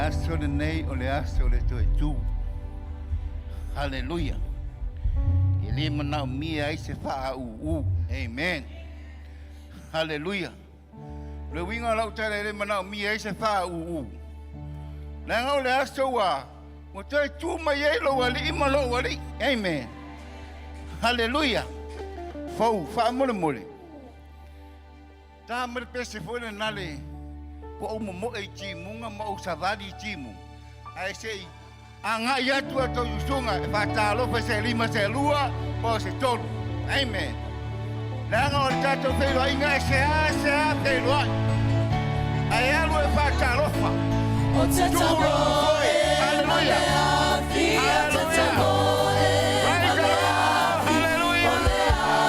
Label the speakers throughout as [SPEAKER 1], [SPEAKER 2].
[SPEAKER 1] aso lenei o le aso o le toe tu. Haleluia. E le manaomia ai se faauu. Amen. Haleluia. O le uiga o lau tala e le manaomia ai se faauu. Leaga o le aso ua ua toe tu mai ai lou alii ma lou alii. Amen. Haleluia. Fou faamolemole. Ta mai le pese foi lena le ua ou momoe i timuga ma ou savali i timuga. Ae se i agai atu a tou usuga e faatalofa i se lima se lua po o se tolu. Amen. Leaga o le tatou feiloaiga e seasea feiloai. Ae alu e faatalofa.
[SPEAKER 2] O te
[SPEAKER 1] Tu'u
[SPEAKER 2] tamo
[SPEAKER 1] lou foe.
[SPEAKER 2] e ma le
[SPEAKER 1] Hallelujah.
[SPEAKER 2] afi, o te
[SPEAKER 1] Hallelujah.
[SPEAKER 2] tamo e ma
[SPEAKER 1] Praise the
[SPEAKER 2] le
[SPEAKER 1] Lord.
[SPEAKER 2] afi, o
[SPEAKER 1] Hallelujah.
[SPEAKER 2] le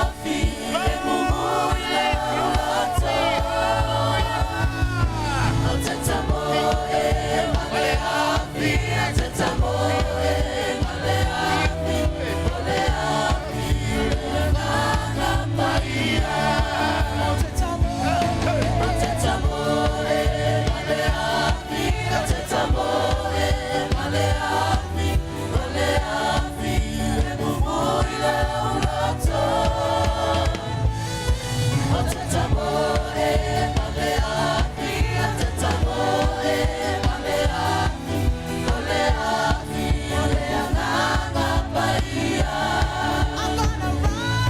[SPEAKER 2] afi e mumu i le uloto.
[SPEAKER 1] Glory.
[SPEAKER 2] O te tamo e ma le afi, o te tamo e ma le afi, o le afi e whakapaia. O te tamo, o te tamo e ma le afi, o te tamo e ma le afi, o le afi e mumu i le uloto. O te tamo e ma le afi, o te tamo e ma le afi, o le afi, o le agaga paia. I'm gonna run,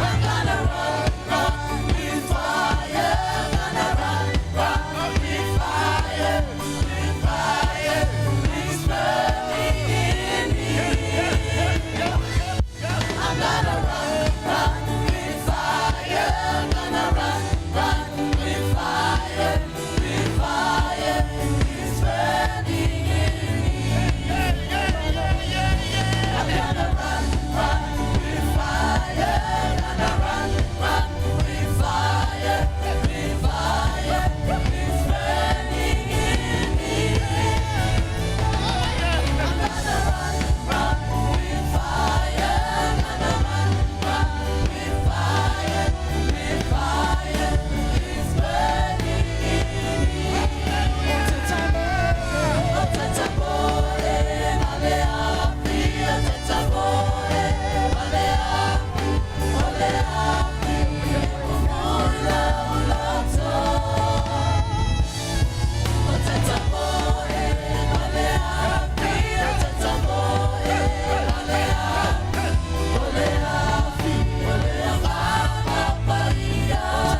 [SPEAKER 2] I'm gonna run, run with fire. Gonna run, run with fire, with fire. It's burning in me. I'm gonna run, run with fire. Gonna run, run with fire, with fire. It's burning in me. I'm gonna run, run with fire. Gonna run, run with fire, with fire. It's burning in me. I'm gonna run, run with fire. Gonna run, run with fire, with fire. It's burning in me. O te tamo e ma le afi, o te tamo e ma le afi, o le afi, o le uloto. O te tamo e ma le afi, o te tamo e ma le afi, o le afi, o le agaga paia. O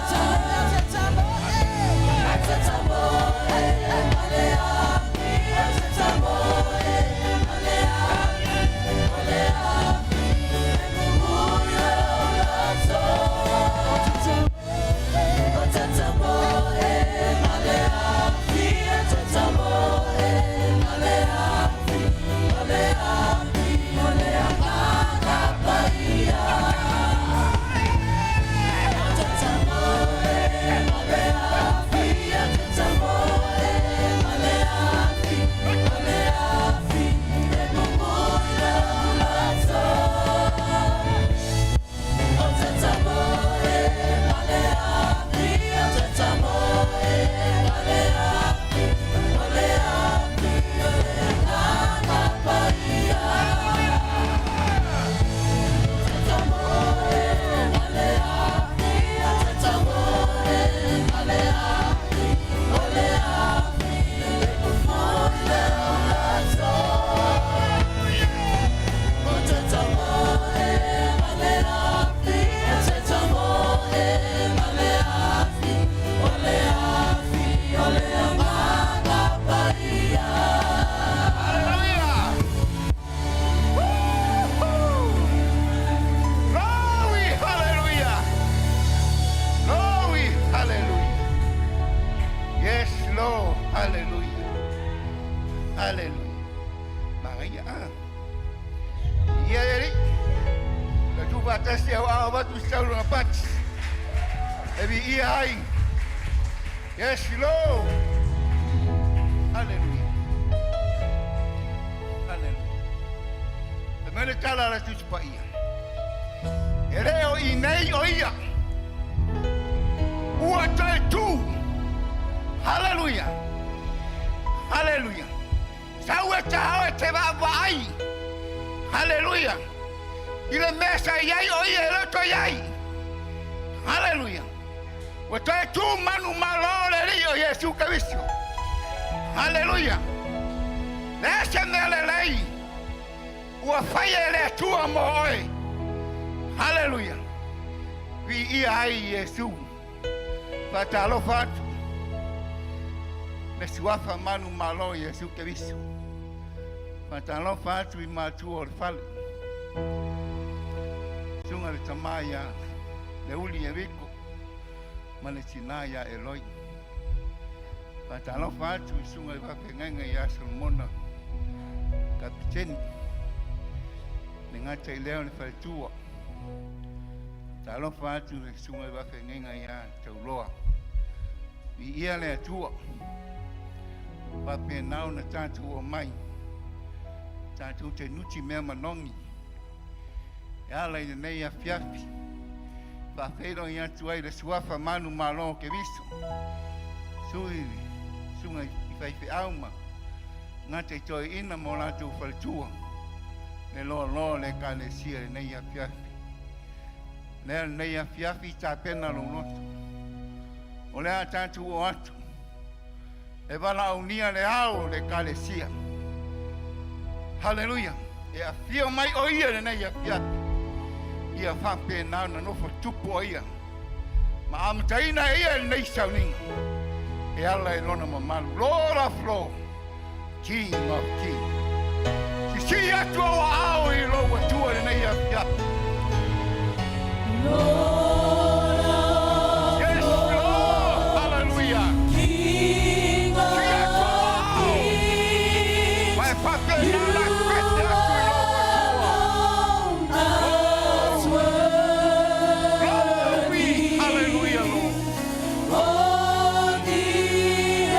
[SPEAKER 2] te tamo e ma le afi, o te tamo e ma le afi, o le afi, e mumu i le uloto. O te tamo e ma le afi, o te tamo e ma le afi, o le afi, o le agaga paia. O te tamo e ma le afi, o te tamo e ma le afi, o le afi, e mumu i le uloto. O te tamo e ma le afi, o te tamo e ma le afi, o le afi, o le agaga paia. O te tamo e ma le afi, o te tamo e ma le afi, o le afi, e mumu i le uloto. O te tamo e ma le afi, o te tamo e ma le afi, o le afi, o le agaga paia.
[SPEAKER 1] Hallelujah. Woo-hoo. Glory, hallelujah. Glory, hallelujah. Yes, Lord, hallelujah. Hallelujah. Magaia. Ah. Ia e Ka tu whātasi au ao watu i sauranga pati. E vi ia ai. Yes, Lord. Hallelujah. Hallelujah. Te mele tala la tusi pa ia. E leo i nei o ia. Ua toe tu. Hallelujah. Hallelujah. Sau e ta oe te vaavaai. Haleluia. I le mea sa i ai o ia e le o toe i ai. Haleluia. Ua toe tu manumalo le Alii o Iesu Keriso. Haleluia. Le se mea lelei ua faia e le Atua mo oe. Haleluia. Viia ai Iesu. Faatalofa atu le suafa manumalo o Iesu Keriso. Faatalofa atu i matua o le fale. Susuga le tama ia Leuli Eriko ma le tinā ia Eloi. Faatalofa atu i susuga i faafeagaiga ia Solomona Kapiteni. Le gata i lea o le faletua. Talofa atu i le susuga i faafeagaiga ia Tauloa. Viia le Atua. Faapena ona tatou omai tatou te nuti mea manogi e ala i lenei afiafi faafeiloai atu ai le suafa manumalo o Keriso sui susuga i faifeau ma gata i toeaiina ma o latou faletua le loaloa o le Ekalesia i lenei afiafi. Lea lenei afiafi tapena lou loto. O le a tatou o atu e valaaunia le ao o le Ekalesia. Haleluia! E afio mai o ia lenei afiafi. Ia faapena ona nofo tupu o ia. Ma amataina e ia lenei sauniga. E ala i lona mamalu. Lord of Lord, King of King. Sisii atu ou aao i lou Atua lenei afiafi.
[SPEAKER 2] Lord of
[SPEAKER 1] Yes, Lord. Hallelujah.
[SPEAKER 2] King
[SPEAKER 1] Sisii atu ou
[SPEAKER 2] of
[SPEAKER 1] aao.
[SPEAKER 2] Kings,
[SPEAKER 1] Ma e faapena ona pete atu i lou Atua.
[SPEAKER 2] alone art
[SPEAKER 1] Glory.
[SPEAKER 2] worthy.
[SPEAKER 1] Hallelujah, Lord.
[SPEAKER 2] All the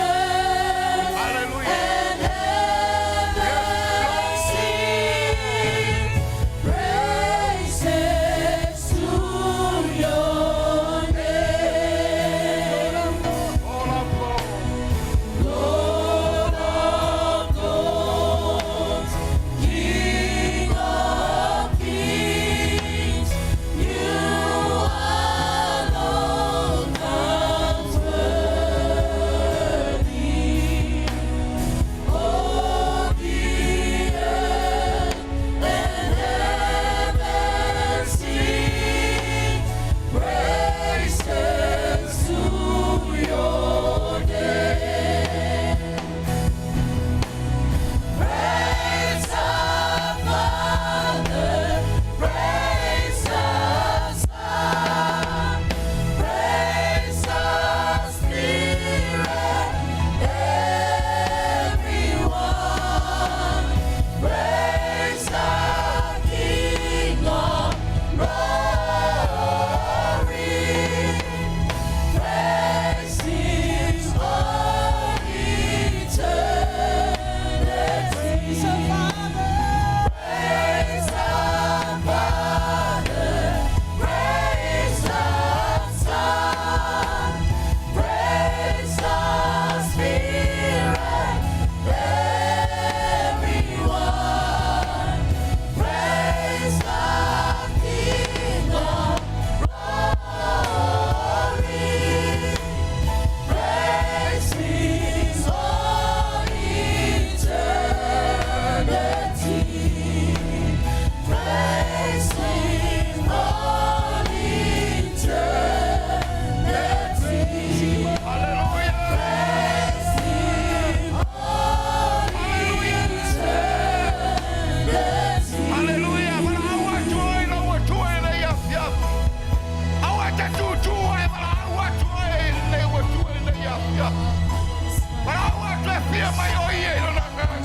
[SPEAKER 2] earth
[SPEAKER 1] Hallelujah.
[SPEAKER 2] and heaven sing praises to your name.
[SPEAKER 1] All of Lord.
[SPEAKER 2] Lord of lords, King of kings, you alone art worthy. All the earth and heaven sing praises to your name. Praise the Father, praise the Son, praise the Spirit, everyone. Praise the King of glory. Praise His all eternity. Praise the Father, praise the Son, praise the Spirit, everyone. Praise the King of glory. Praise His all eternity. Praise Him all eternity.
[SPEAKER 1] Hallelujah.
[SPEAKER 2] Praise Him all eternity.
[SPEAKER 1] Hallelujah. Valaau atu oe i lou Atua i lenei afiafi. Aua e te tutu e valaau atu oe i lou Atua i lenei afiafi. Valaau atu e afio mai o ia i lona agaga.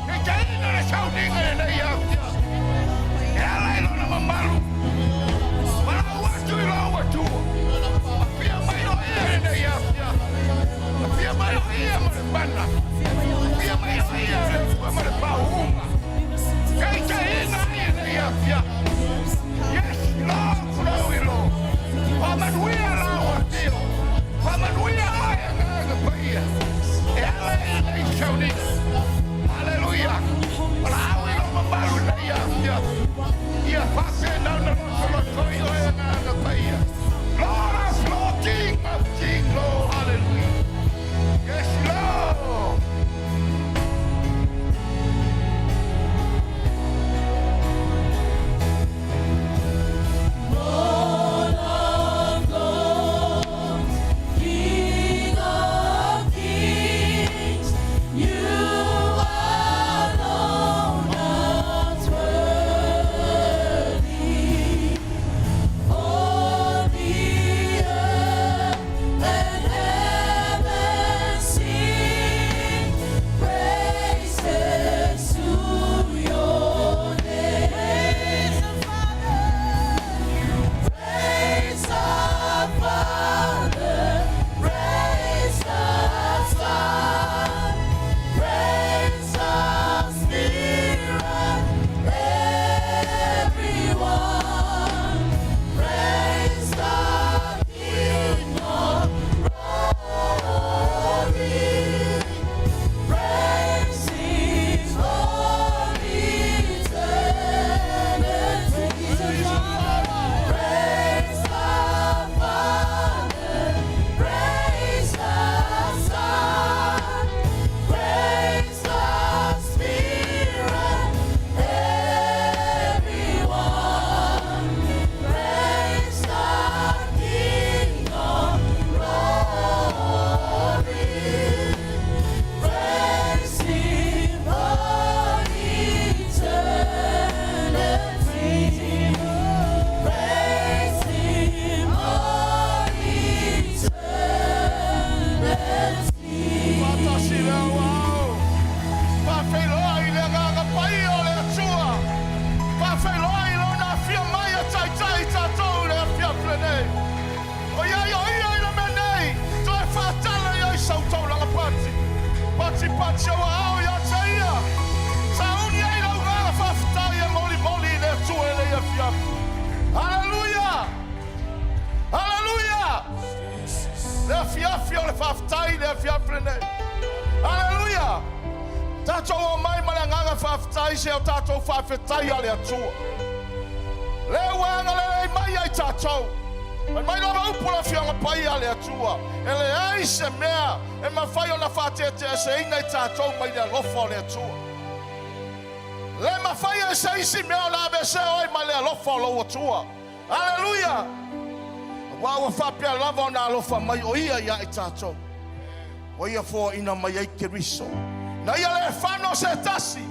[SPEAKER 1] Taitaiina le sauniga i lenei afiafi. E ala i lona mamalu. Valaau atu i lou Atua. Afio mai o ia i lenei afiafi. Afio mai o ia ma le mana. Afio mai o ia le Atua ma le pauuga. Taitaiina i lenei afiafi. Yes, Lord, glory, Lord. Faamanuia lau afio. Faamanuia oe agaga paia. E ala i lenei sauniga. mamalu i lenei afiafi. Ia faapena ona lotolotoi oe Agaga Paia. Lord of Lord, King of King, Lord, hallelujah. Yes, Lord.
[SPEAKER 2] Lord of lords, King of kings, you alone are worthy. All the earth and heaven sing praises to your name. Praise the Father, praise the Son, praise the Spirit, everyone. Praise the King of glory. Praise His holy eternity. Praise the Father, praise the Son, praise the Spirit, everyone. Praise the King of glory. Praise Him for eternity. Praise Him for eternity.
[SPEAKER 1] Faatasi le Aoao. Faafeiloai le Agaga Paia o le Atua. Faafeiloai Lona afio mai e taitai tatou i le afiafi lenei. O iai o ia i le mea nei, toe faatala i ai sau taulaga pati. Patipati ou aao ia te ia. Sauni ai lau agaga faafetai e molimoli i le Atua i lenei afiafi. Haleluia! Haleluia! Le afiafi o le faafetai le afiafi lenei. Haleluia! Tatou omai ma le agaga faafetai seia o tatou faafetaia le Atua. Le ua agalelei mai ai tatou. Fai mai lava upu o le Afioaga Paia a le Atua, e leai se mea e mafai ona faateeteeseina i tatou mai le alofa o le Atua. Le mafai e se isi mea ona aveesea oe mai le alofa o lou Atua. Aleluia! Aua ua faapea lava ona alofa mai o Ia ia i tatou. O Ia foaina mai ai Keriso, na Ia le fano se tasi,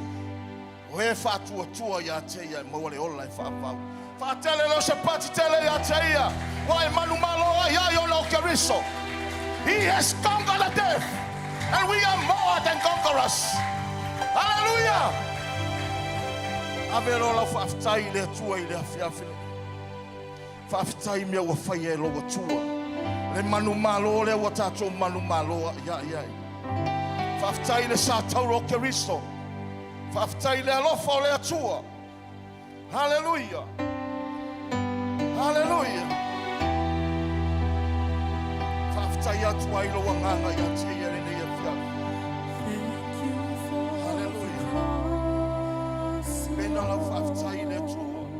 [SPEAKER 1] o e faatuatua ia te Ia e maua le ola e faavau. Faatele lea o se pati tele ia te Ia, ua e manumalo ai ai ona o Keriso. He has conquered the death, and we are more than conquerors. Hallelujah! Ave loa lau faafetai i le Atua i le afiafi lenei. Faafetai i mea ua faia e lou Atua. Le manumalo lea ua tatou manumalo ai ai. Faafetai i le sa taula o Keriso. Faafetai i le alofa o le Atua. Haleluia! Haleluia! Faafetai atu ai lou agaga ia te ia lenei afiafi.
[SPEAKER 2] Thank you for the
[SPEAKER 1] Hallelujah.
[SPEAKER 2] cross,
[SPEAKER 1] Pena lau faafetai i le Atua.
[SPEAKER 2] Lord.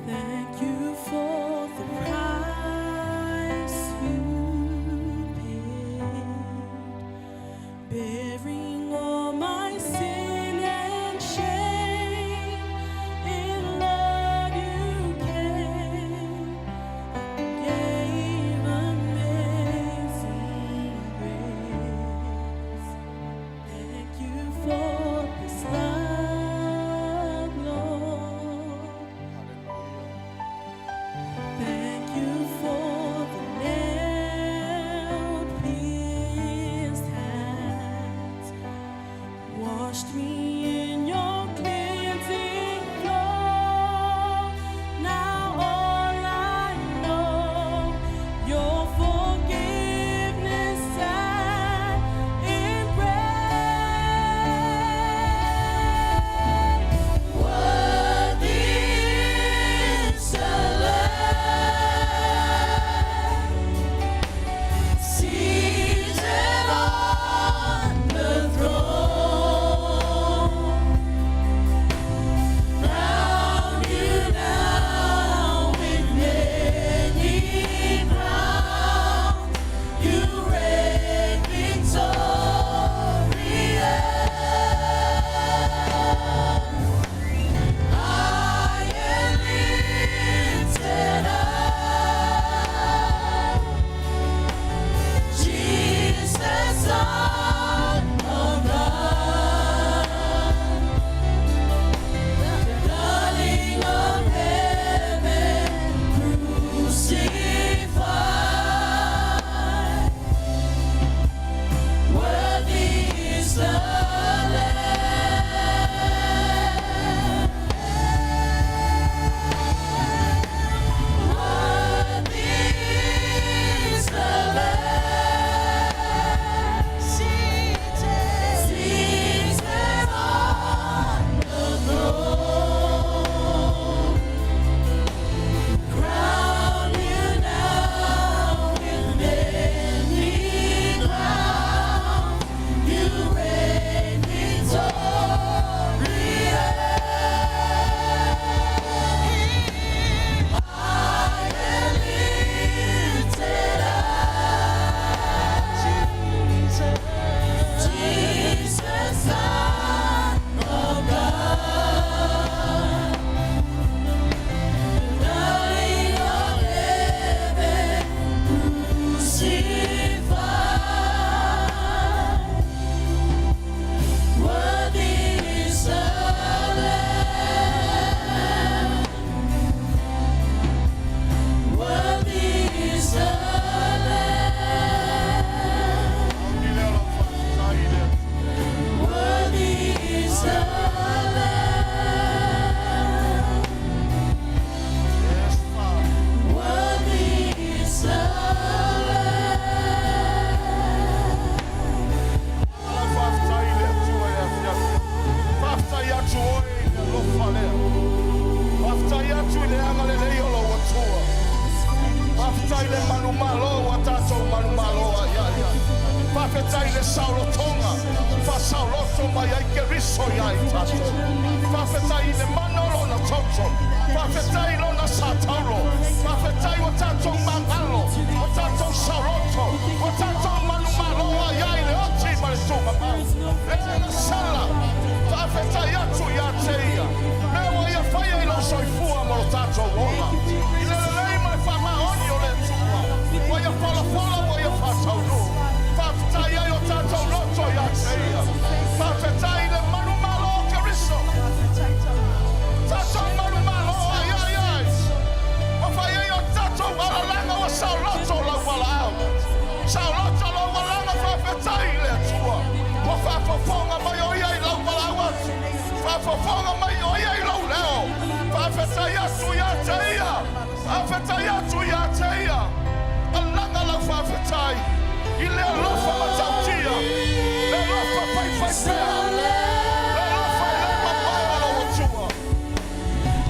[SPEAKER 2] Thank you for the price you paid, bearing all my sin and shame. In love you came and gave amazing grace. Thank you for this love, Lord.
[SPEAKER 1] Haleluia.
[SPEAKER 2] Thank you for the nail-pierced hands. Washed me in your cleansing flow. Now all I know, your forgiveness and embrace. Worthy is the Lamb seated on the throne.
[SPEAKER 1] Saolotoga, faasaoloto mai ai Keriso iā i tatou. Faafetai i le mana o Lona toto. Faafetai i Lona sataulo. Faafetai ua tatou magalo, ua tatou saoloto, ua tatou manumalo ai ai le oti ma le tugamau. E gasala, faafetai atu ia te Ia, mea ua Ia faia i lou soifua ma lo tatou ola. I le lelei ma le faamaoni o le Atua, ua Ia folafola, ua Ia faataunuu. Faafetai ai o tatou loto ia te Ia. Faafetai i le manumalo o Keriso. Tatou manumalo ai ai ai. Ua fai ai o tatou alalaga ua saoloto lau valaau. Saoloto lau alaga faafetai i le Atua. Ua faafofoga mai o Ia i lau valaau atu. Faafofoga mai o Ia i lou leo. Faafetai atu ia te Ia. Faafetai atu ia te Ia. Alaga lau faafetai i le alofa matautia. Le alofa faifaipea. Le alofa e le mamae o lou Atua.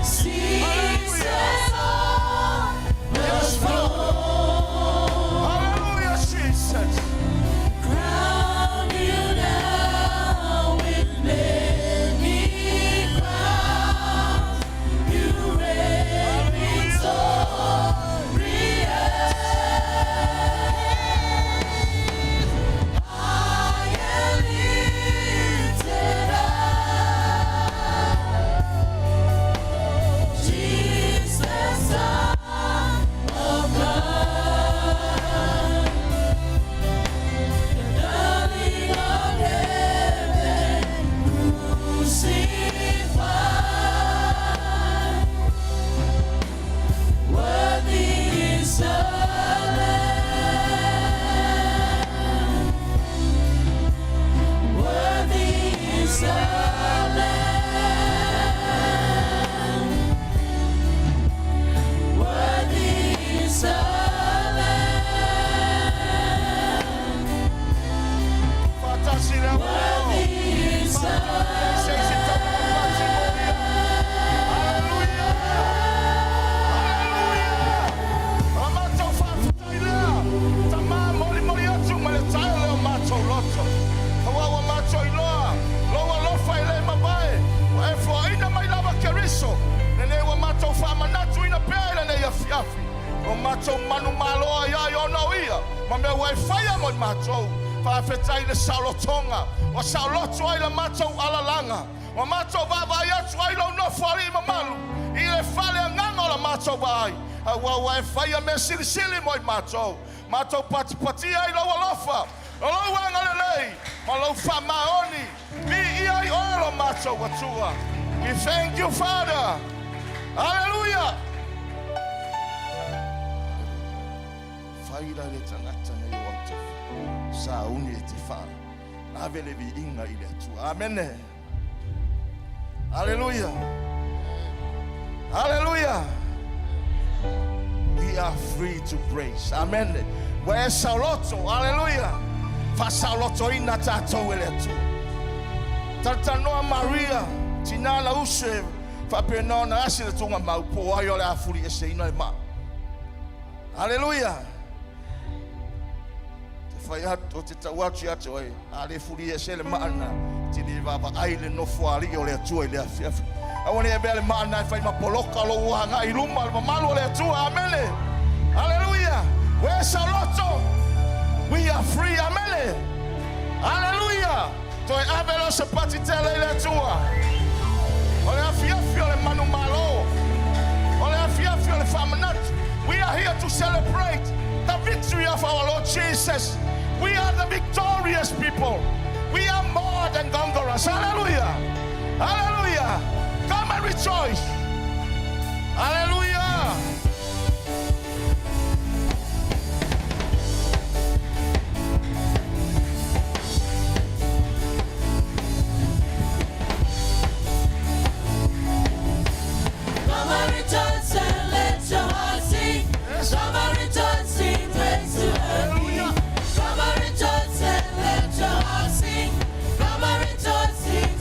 [SPEAKER 2] Seated on the
[SPEAKER 1] Yes, Lord. Hallelujah, Jesus.
[SPEAKER 2] Crown you now with many crowns. You reign victorious. High and lifted up, Jesus, Son of God. The darling of heaven, crucified. Worthy is the Lamb. Worthy is the Lamb. Worthy is the Lamb.
[SPEAKER 1] Faatasi le Atua.
[SPEAKER 2] Worthy is the
[SPEAKER 1] Se se tau Hallelujah. Hallelujah. O matou faafetai lea. Tamā molimoli atu ma le tae leo matou loto. Aua ua matou iloa. Lou alofa e le mamae. Ua e foaina mai lava Keriso. Lenei ua matou faamanatuina pea i lenei afiafi. O matou manumalo ai ai ona o ia. Ma mea ua e faia mo i matou. Faafetai le saolotoga. Ua saoloto ai la matou alalaga. Ua matou vaavaai atu ai lou nofo alii mamalu. I le fale agaga o la matou vaai. Aua ua e faia mea silisili mo i matou. Matou patipatia ai lou alofa. O lou agalelei. Ma lou faamaoni. Viia ai oe lo matou Atua. We thank you, Father. Hallelujah. Fai la le tagata nei o autafa. Sauni e te wha. Ave le viiga i le Atua. Amene. Hallelujah. Hallelujah. We are free to praise. Amen. Ua e saoloto. Hallelujah. Faasaolotoina tatou e le Atua. Talatalanoa Maria, tina na uso e faapena ona asi le tugamau po o ai o le a fulieseina le maa. Hallelujah. Te fai atu, o te tau atu ia te oe, a le fuliese le maa na, te le vaavaai le nofo alii o le Atua i le afiafi. Aua ne i avea le maa na e fai ma poloka lou agai i luma le mamalu o le Atua. Amene. Hallelujah. Ua e saoloto. We are free. Amene. Hallelujah. Toe ave lo se pati tele i le Atua. O le afiafi o le manumalo. O le afiafi o le faamanatu. We are here to celebrate the victory of our Lord Jesus. We are the victorious people. We are more than conquerors. Hallelujah. Hallelujah. Come and rejoice. Hallelujah.
[SPEAKER 2] Come and rejoice and let your heart sing. Come and rejoice, sing praise to the King. Come and rejoice and let your heart sing. Come and rejoice, sing.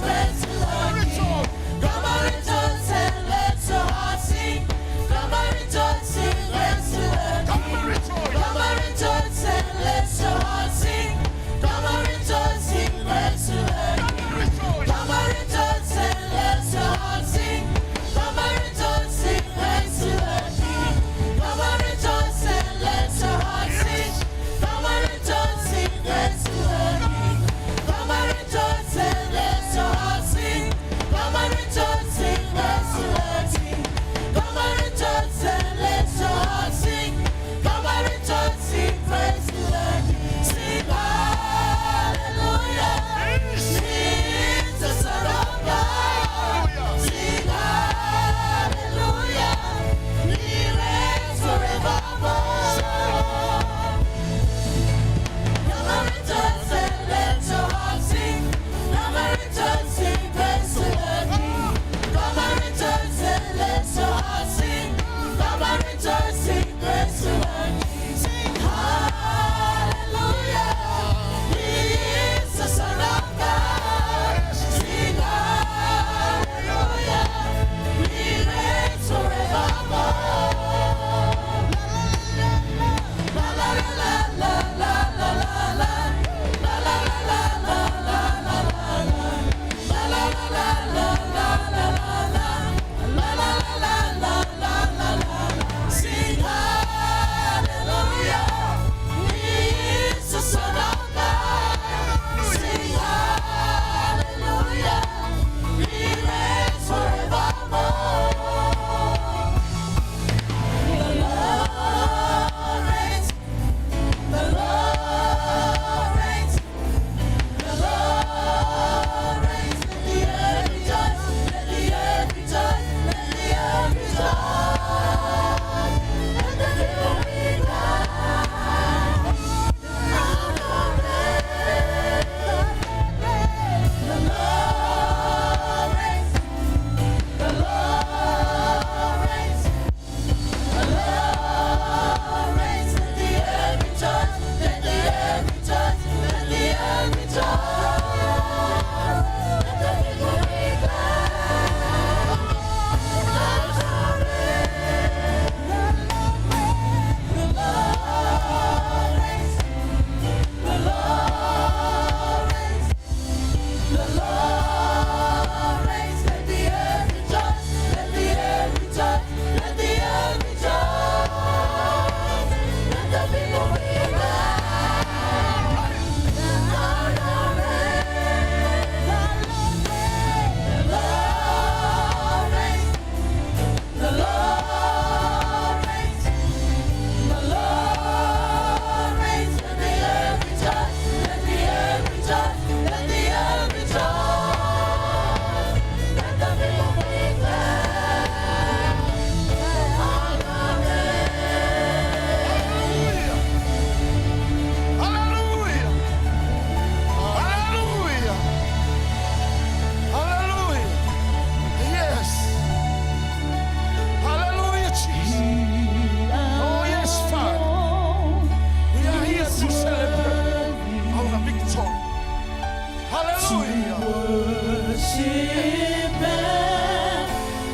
[SPEAKER 2] Worship and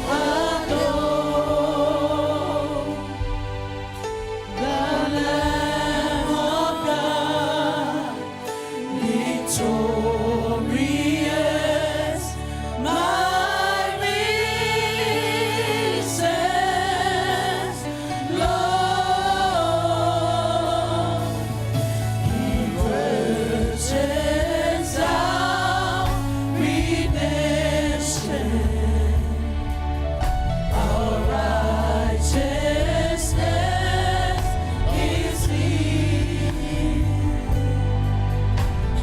[SPEAKER 2] adore the Lamb of God, victorious, my risen Lord. He purchased our redemption, our righteousness is He.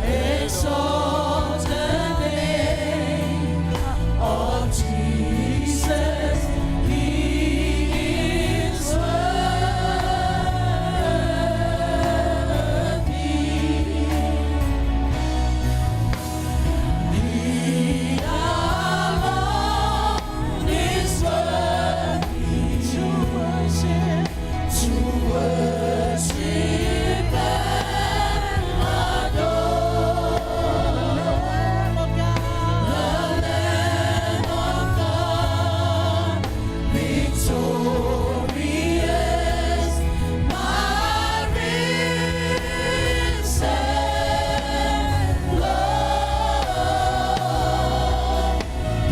[SPEAKER 2] Exalt the name of Jesus. He is worthy. He alone is worthy to worship and adore the Lamb of God, the Lamb of God, victorious, my risen Lord.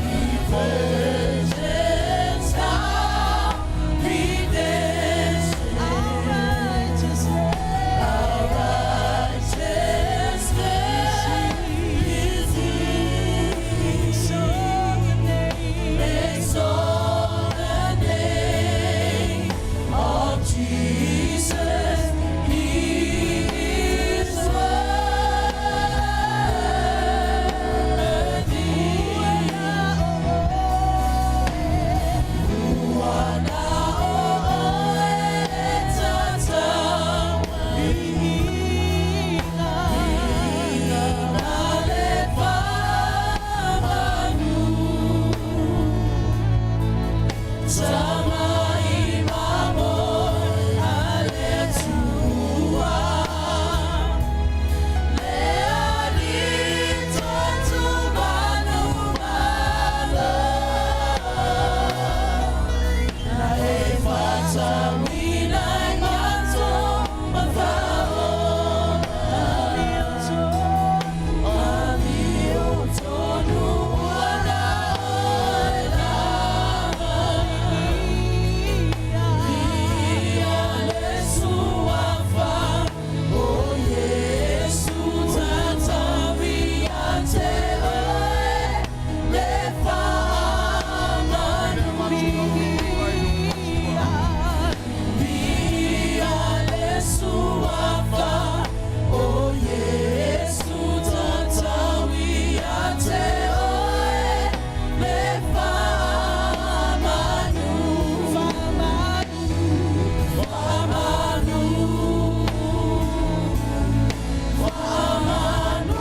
[SPEAKER 2] He purchased our redemption, our righteousness, our righteousness is He. Exalt the name of Jesus. He is worthy. Ua na o e tatau Viiga ma le faamanu Tama i mamo a le Atua Le Alii toe tumanumanu Na e faatauina i mato ma faaola Amiotonu ua na o e laga Viia le Suafa o Iesu tatau ia te oe le faamanu Viia le Suafa o Iesu tatau ia te oe le faamanu Faamanu Faamanu Faamanu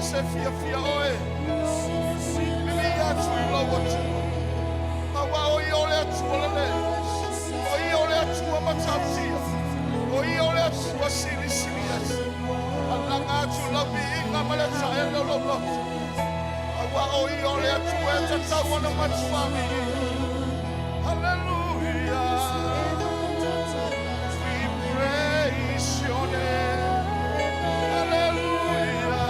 [SPEAKER 1] Se fia fia oe. Vivi atu i lau Atua. Aua o ia o le Atua lelei. O ia o le Atua matautia. O ia o le Atua silisili ese. Alaga atu lau viiga ma le taele o lou loto. Aua o ia o le Atua e tatau ona matua viia. Hallelujah. We praise your name. Hallelujah.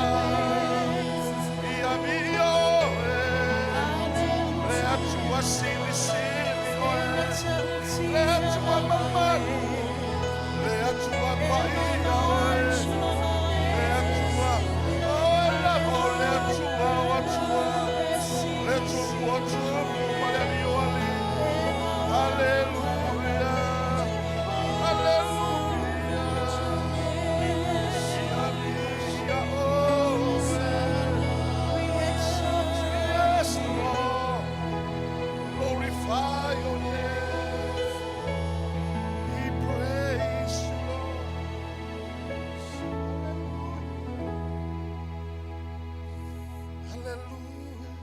[SPEAKER 3] Hallelujah.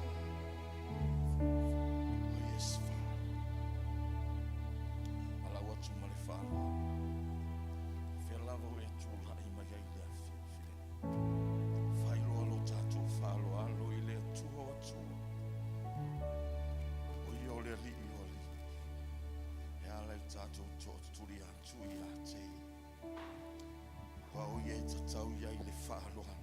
[SPEAKER 3] Oh, yes, Father. Alau atu ma le faaaloalo. Fea lava o e tulai mai ai le afiafi lenei. Faailoa lo tatou faaaloalo i le Atua o Atua. O ia o le Alii o Alii. E ala i tatou tootutuli atu ia te ia. Aua o ia e tatau i ai le faaaloalo.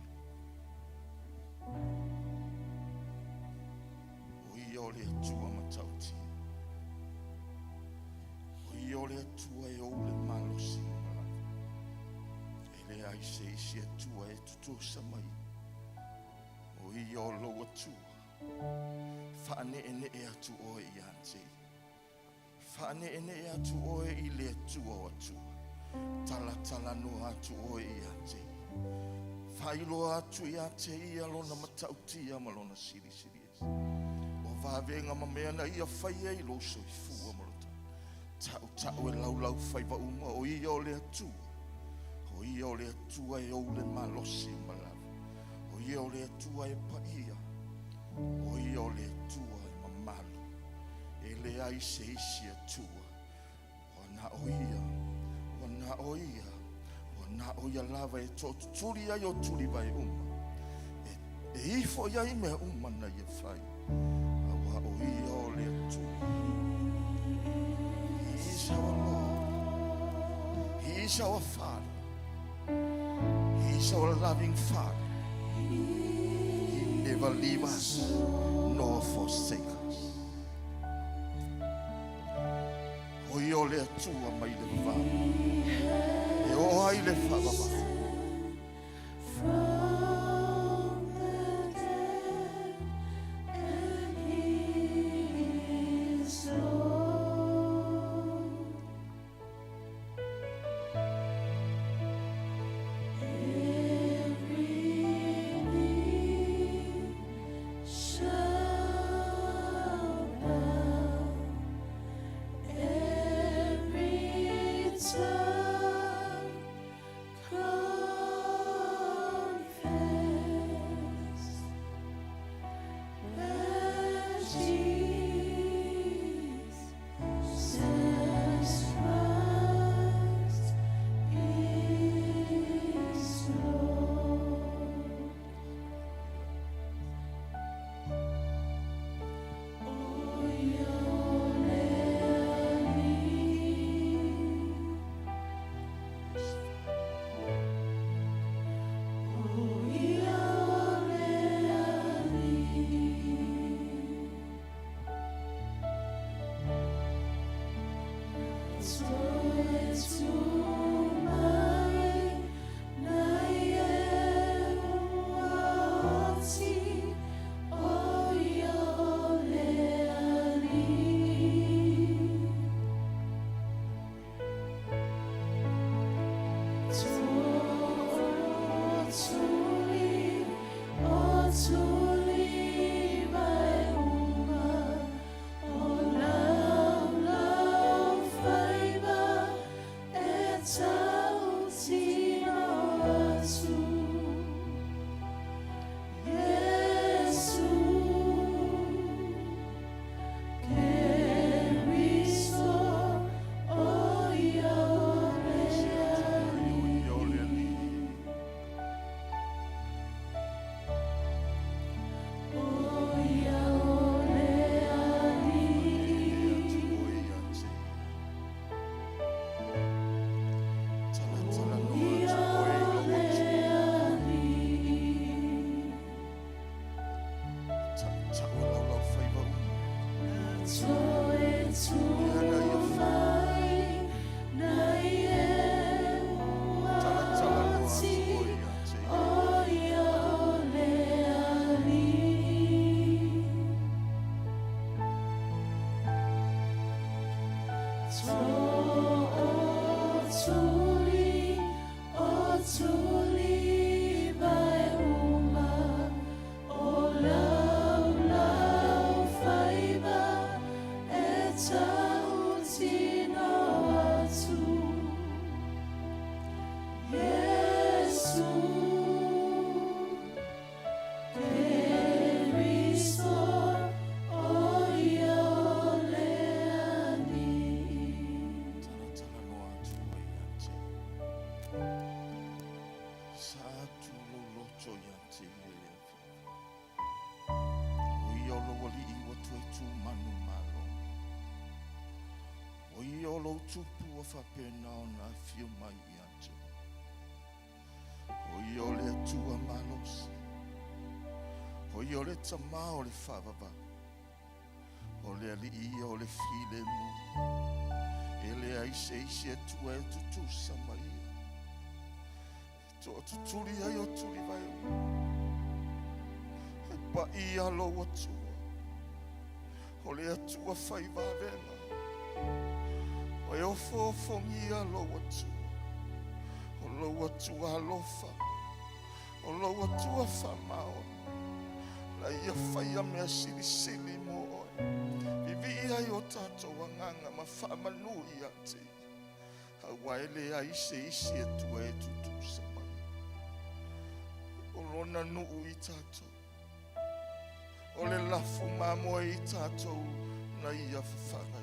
[SPEAKER 3] O ia o le Atua matautia. O ia o le Atua e ou le malosi uma lava. E leai se isi Atua e tutusa ma ia. O ia o lou Atua. Faaneenee atu oe ia te ia. Faaneenee atu oe i le Atua o Atua. Talatalanoa atu oe ia te ia. Faailoa atu ia te ia lona matautia ma lona silisili ese. O vavega ma mea na ia faia i lou soifua ma lo tautau e laulau faiva uma o ia o le Atua. O ia o le Atua e ou le malosi uma lava. O ia o le Atua e paia. O ia o le Atua e mamalu. E leai se isi Atua. Ua na o ia, ua na o ia, ua na o ia lava e tootutuli ai o tulivae uma. E ifo i ai mea uma na ia fai. Aua o ia o le Atua. He is our Lord. He is our Father. He is our loving Father. He never leave us nor forsake us. O ia o le Atua mai le vavau. E o ai le faavavau.
[SPEAKER 2] From the dead, and He is Lord. Every knee shall bow, every tongue.
[SPEAKER 3] Sa atu lou loto ia te ia le afiafi. O ia o lou alii ua toe tu manumalo. O ia o lou tupu ua faapena ona afio mai ia te oe. O ia o le Atua malosi. O ia o le Tamā o le faavavau. O le Alii ia o le filemu. E leai se isi Atua e tutusa ma ia. E toatutuli ai o tulivae uma. E paia lou Atua. O le Atua fai vavega. O e ofoofogia lou Atua. O lou Atua alofa. O lou Atua faamaoni. La ia faia mea silisili mo oe. Vivii ai o tatou agaga ma faamanu ia te ia. Aua e leai se isi Atua e tutusa mai. O lona nuu i tatou. O le lafu mamoe i tatou na ia fafaga.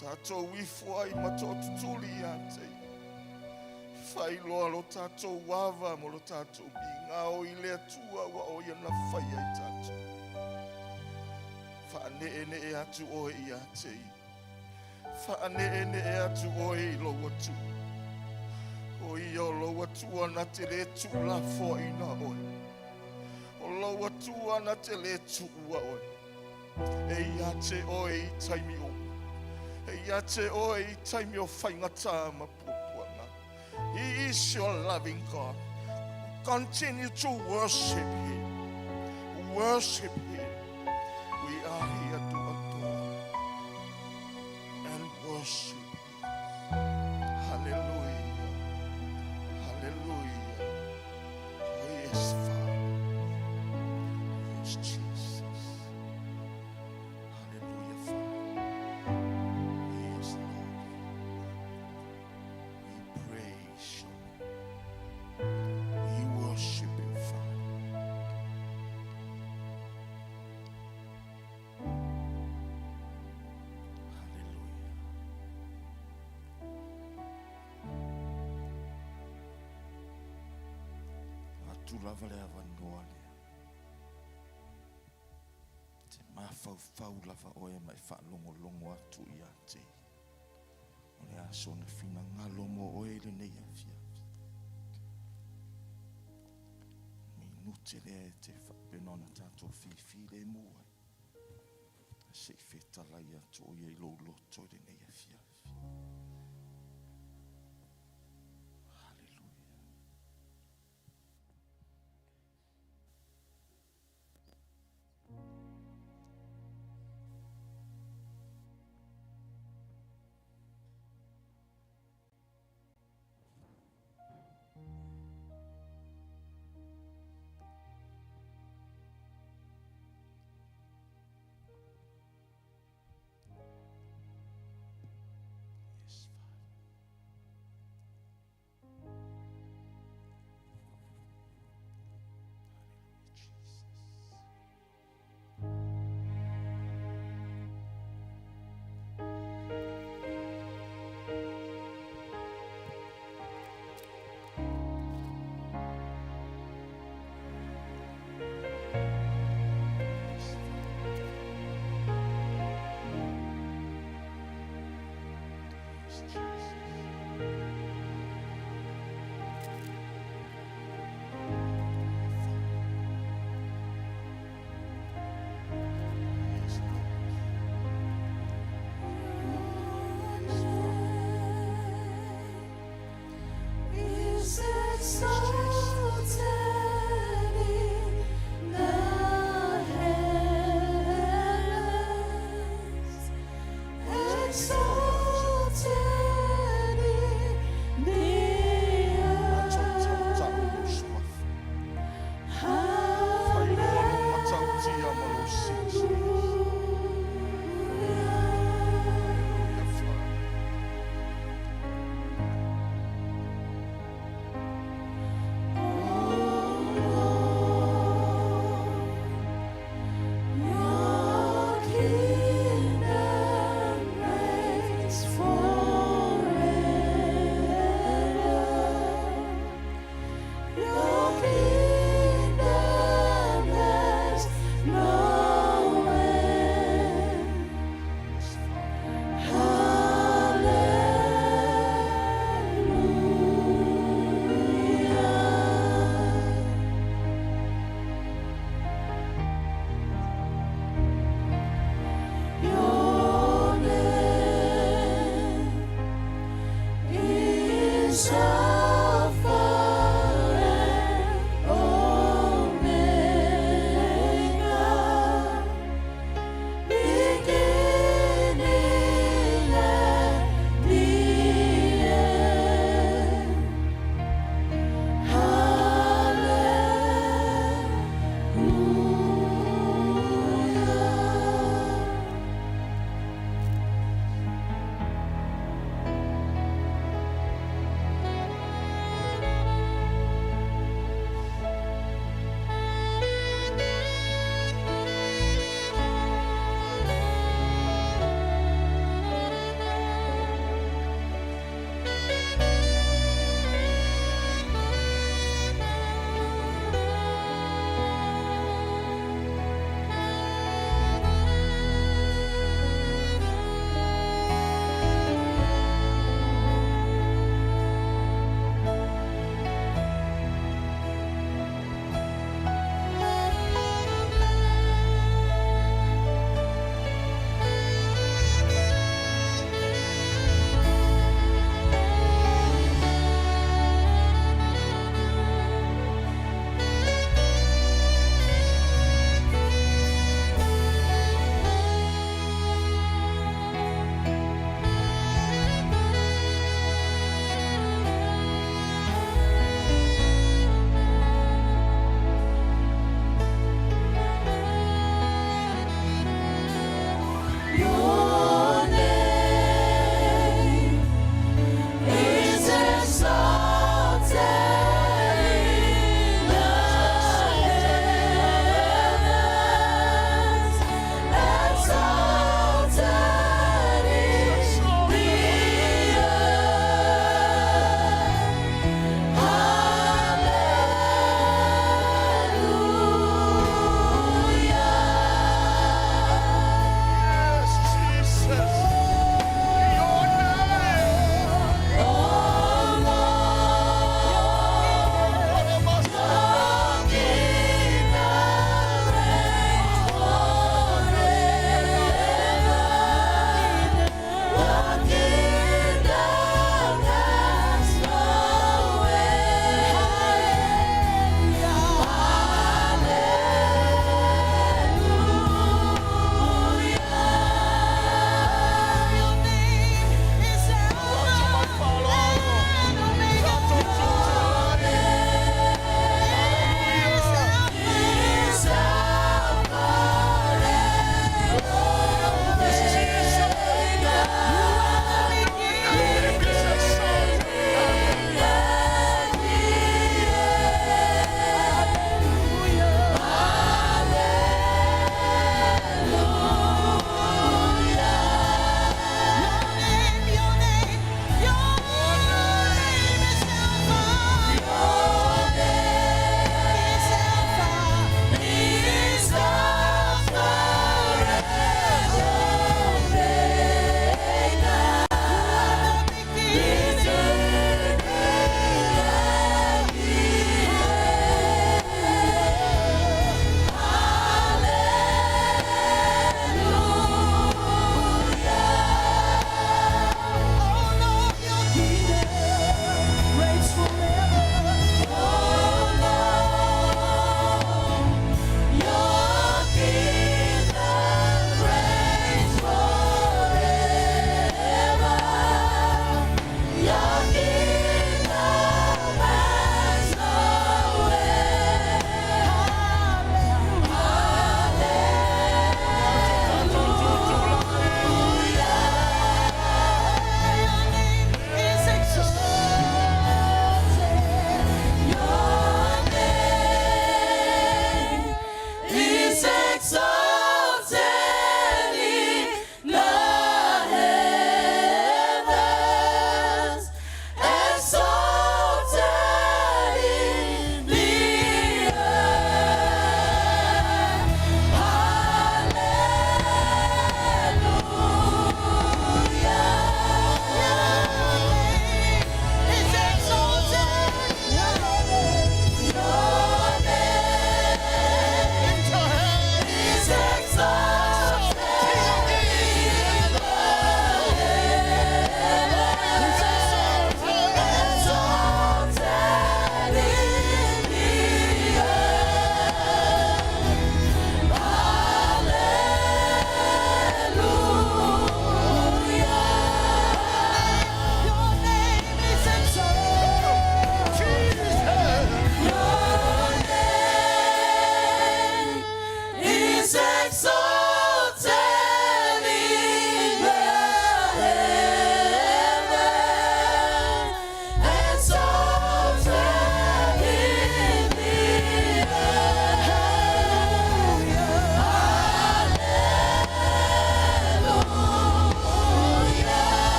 [SPEAKER 3] Tatou ifo ai ma toatutuli ia te ia. Failoa lo tatou ava mo lo tatou migao i le Atua ua o ia na faia i tatou. Faaneenee atu oe ia te ia. Faaneenee atu oe i lou Atua. O ia o lou Atua na te le tuulafoaina oe. O lou Atua na te le tuua oe. E ia te oe i taimi uma. E ia te oe i taimi o faigata ma puapuaga. He is your loving God. Continue to worship Him. Worship Him. We are here to adore and worship Him. Hallelujah. Hallelujah. Oh, yes, Father. Yes, Jesus. Hallelujah, Father. Yes, Lord. We praise you. We worship you, Father. Hallelujah. Atu lava le avanoa lea. Te mafaufau lava oe ma e faalogologo atu ia te ia. O le aso na finagalo mo oe i lenei afiafi. Minute lea e te faapena ona tatou fifilemu ai. Se i fetalai atu o ia i lou loto i lenei afiafi. Hallelujah.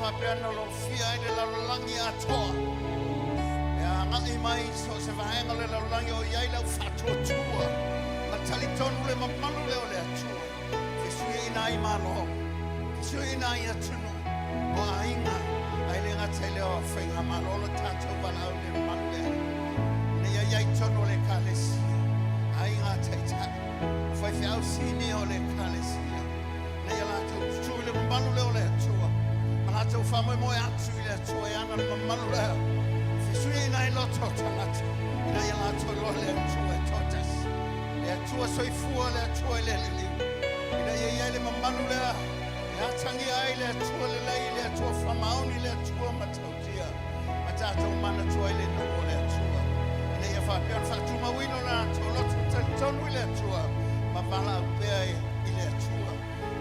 [SPEAKER 1] faapea ona lofia ai le lalolagi atoa. E agai mai so o se vaega o le lalolagi o i ai le au faatuatua. Ma talitonu le mamalu lea o le Atua. Fesuiaina ai Malo, fesuiaina ai atunuu, o aiga, ae le gata i lea o faigamalo lo tatou valaau i le mamalu lea. Ina ia i ai totonu o le Ekalesia, aiga taitai, o faifeau sinia o le Ekalesia, ina ia latou tutu i le mamalu lea o le Atua, ma latou faamoemoe atu i le Atua e ana le mamalu lea. Fesuiaina ai loto o tagata, ina ia latou iloa le Atua e toatasi. Le Atua soifua, le Atua e le liliu. Ina ia i ai le mamalu lea e atagia ai le Atua lelei, le Atua faamaoni, le Atua matautia, ma tatou manatua ai le nuu o le Atua. Ina ia faapea ona faatumauina o latou loto talitonu i le Atua ma valaau pea i le Atua.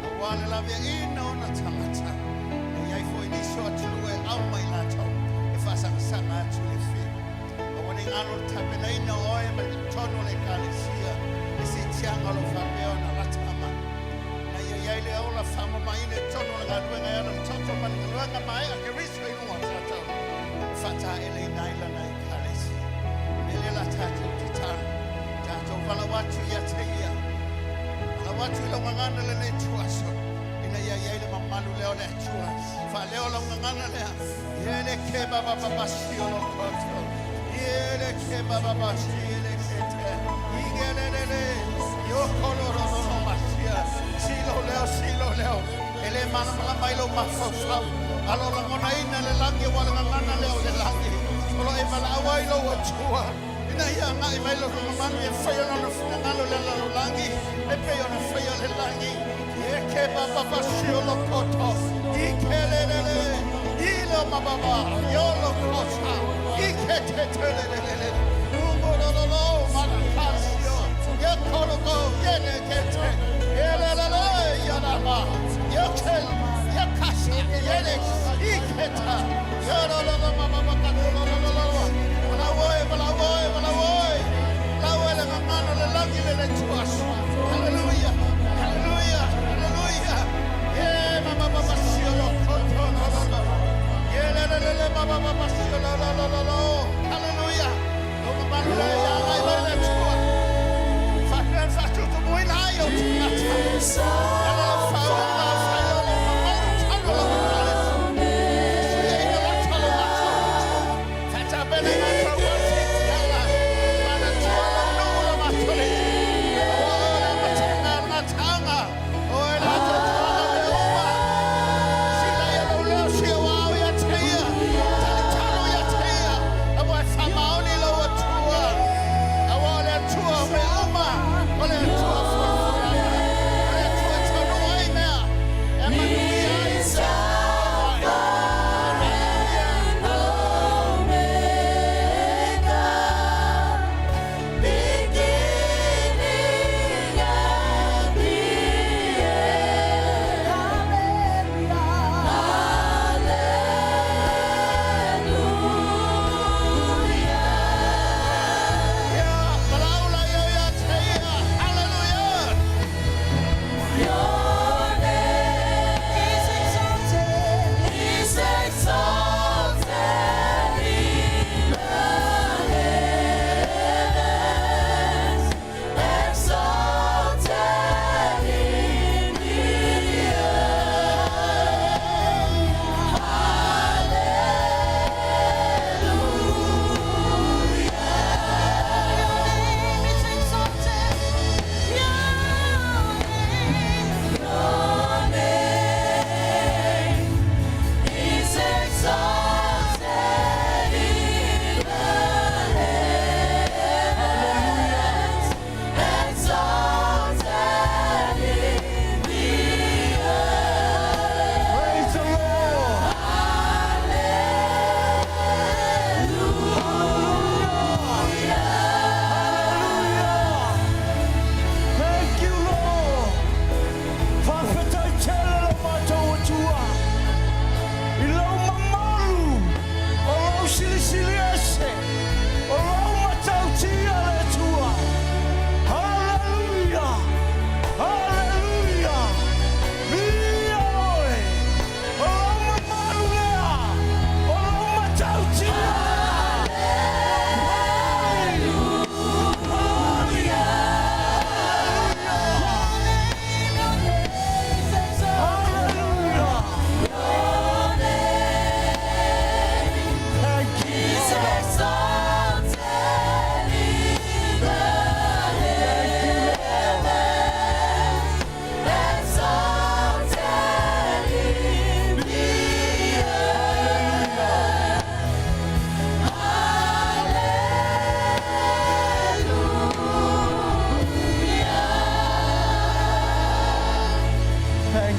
[SPEAKER 1] Aua le laveaiina o ona tagata, e i ai foi nisi o atunuu e au mai latou e faasagasagaatu le fiu. Aua ne i galo le tapenaina o oe ma totonu o le Ekalesia, le siitiaga o lo o faapea ona lata mai. Ina ia i ai le ola faamamaina i totonu o le galuega e ala i le toto ma le galuega maea a Keriso i luga o tatou, e faataeleina ai lana Ekalesia. O le mea lea la tatou tatalo, tatou valaau atu ia te ia, valaau atu i lau gagana lenei ituaso, ina ia i ai le mamalu lea o le Atua. Faaleo lau gagana lea. Iele ke baba baba sio lo koto. Iele ke baba baba siele ke te. Igelelele. Yokolo ro ro ro masia. Silo leo, silo leo. E le malamalama i lou mafaufau. A o lo lagonaina le lagi ua le gagana lea o le lagi. O lo o e valaau ai lou Atua. Ina ia agai mai lona mamalu e faia lona finagalo i le lalolagi e pei ona faia le lagi. Ie ke baba basio lo koto. I ke le le le. I lo mababa. Yo lo kota. I ke te te le le le le. Umo lo lo lo. Marakasio. Ye kolo go. Ye ne ke te. Ye le le le. Ya la ba. Ye ke. Ye kasa. Ye le. I ke ta. Ye lo lo lo mababa ka lo lo lo lo. Valaau oe, valaau oe, valaau oe. Valaau oe le gagana le lagi le le tuaso. Hallelujah. Hallelujah. Hallelujah. Ye mama mama sio lo koto lo lo lo. Ye le le le le mama mama sio lo lo lo lo lo. Hallelujah. Lo mamalu le ia ngai mai le Atua. Faapea ona faatutumuina ai ou tagata.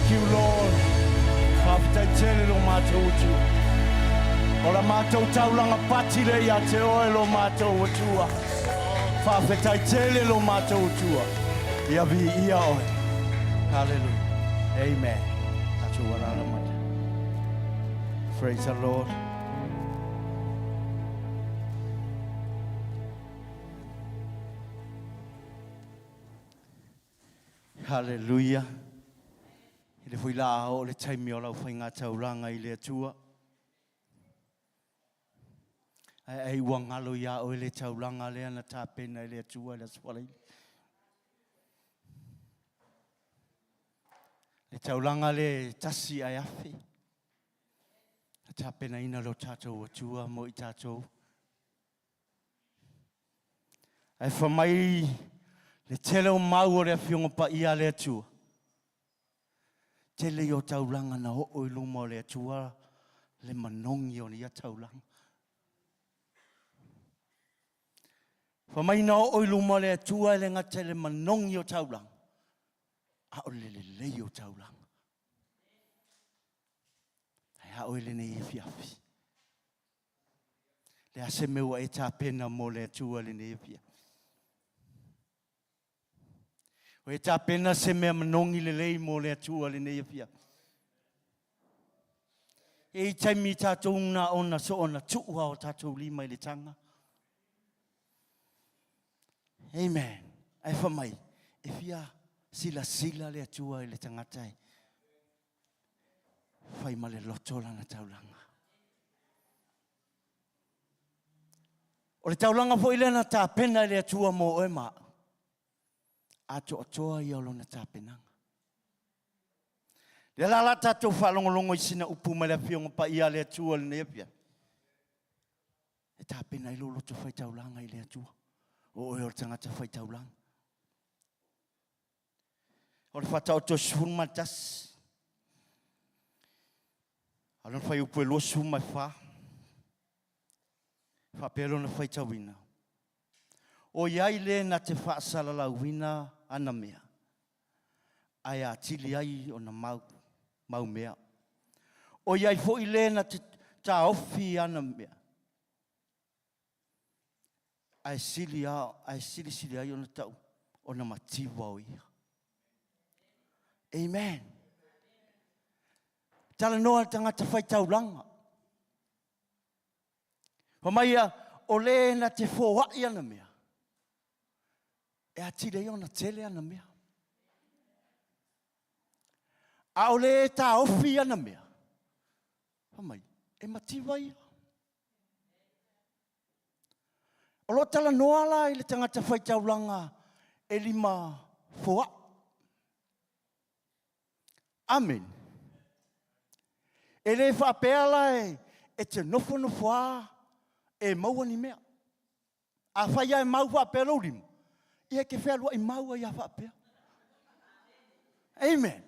[SPEAKER 4] Thank you, Lord. Faafetai tele lo matou Atua. O la matou taulaga pati lea ia te oe lo matou Atua. Faafetai tele lo matou Atua. Ia viia oe. Hallelujah. Amen. Tatou alaala mai. Praise the Lord. Hallelujah. I le foi la o le taimi o lau whainga taulanga i le Atua. Ai ai ua ngalo ia oe le taulanga lea na tapena i le Atua i le aso Faraile. Le taulaga le tasi ae afe. Na tapenaina lo tatou Atua mo i tatou. Ae fa mai le tele o mau o le Afioga Paia a le Atua. Tele ia o taulaga na oo i luma o le Atua le manogi o ia taulaga. Fa mai na oo i luma o le Atua e le gata i le manogi o taulaga, a o le lelei o taulaga. Ae a oe lenei afiafi? Le a se mea ua e tapena mo le Atua lenei afiafi? Ua e tapena se mea manogi lelei mo le Atua lenei afiafi? E i taimi tatou na ona soona tuu a o tatou lima i le taga. Amen. Ae fa mai, e fia silasila le Atua i le tagata e fai ma le loto lana taulaga. O le taulaga foi lea na tapena e le Atua mo oe ma au. Atoatoa ia o lona tapenaga. Lea la la tatou faalogologo i sina upu mai le Afioga Paia a le Atua lenei afiafi. E tapena ai lou loto faitaulaga i le Atua. O oe o le tagata faitaulaga. O le Faataoto 11. A lona fuaiupu e 24. Faapea lona faitauina. O i ai le na te faasalalauina ana mea, ae atili ai ona mau, mau mea. O i ai foi le na te taofi ana mea, ae sili a, ae silisili ai ona tau ona mativa o ia. Amen. Talanoa le tagata faitaulaga. Fa mai ia, o le na te foai ana mea, e atili ai ona tele ana mea. A o le e taofi ana mea, fa mai, e mativa ia. O lo o talanoa la i le tagata faitaulaga e lima foai. Amene. E le faapea la e te nofonofo a e maua ni mea. Afai lava e mau faapea lou lima, ia e te fealuai mau ai lava faapea. Amen.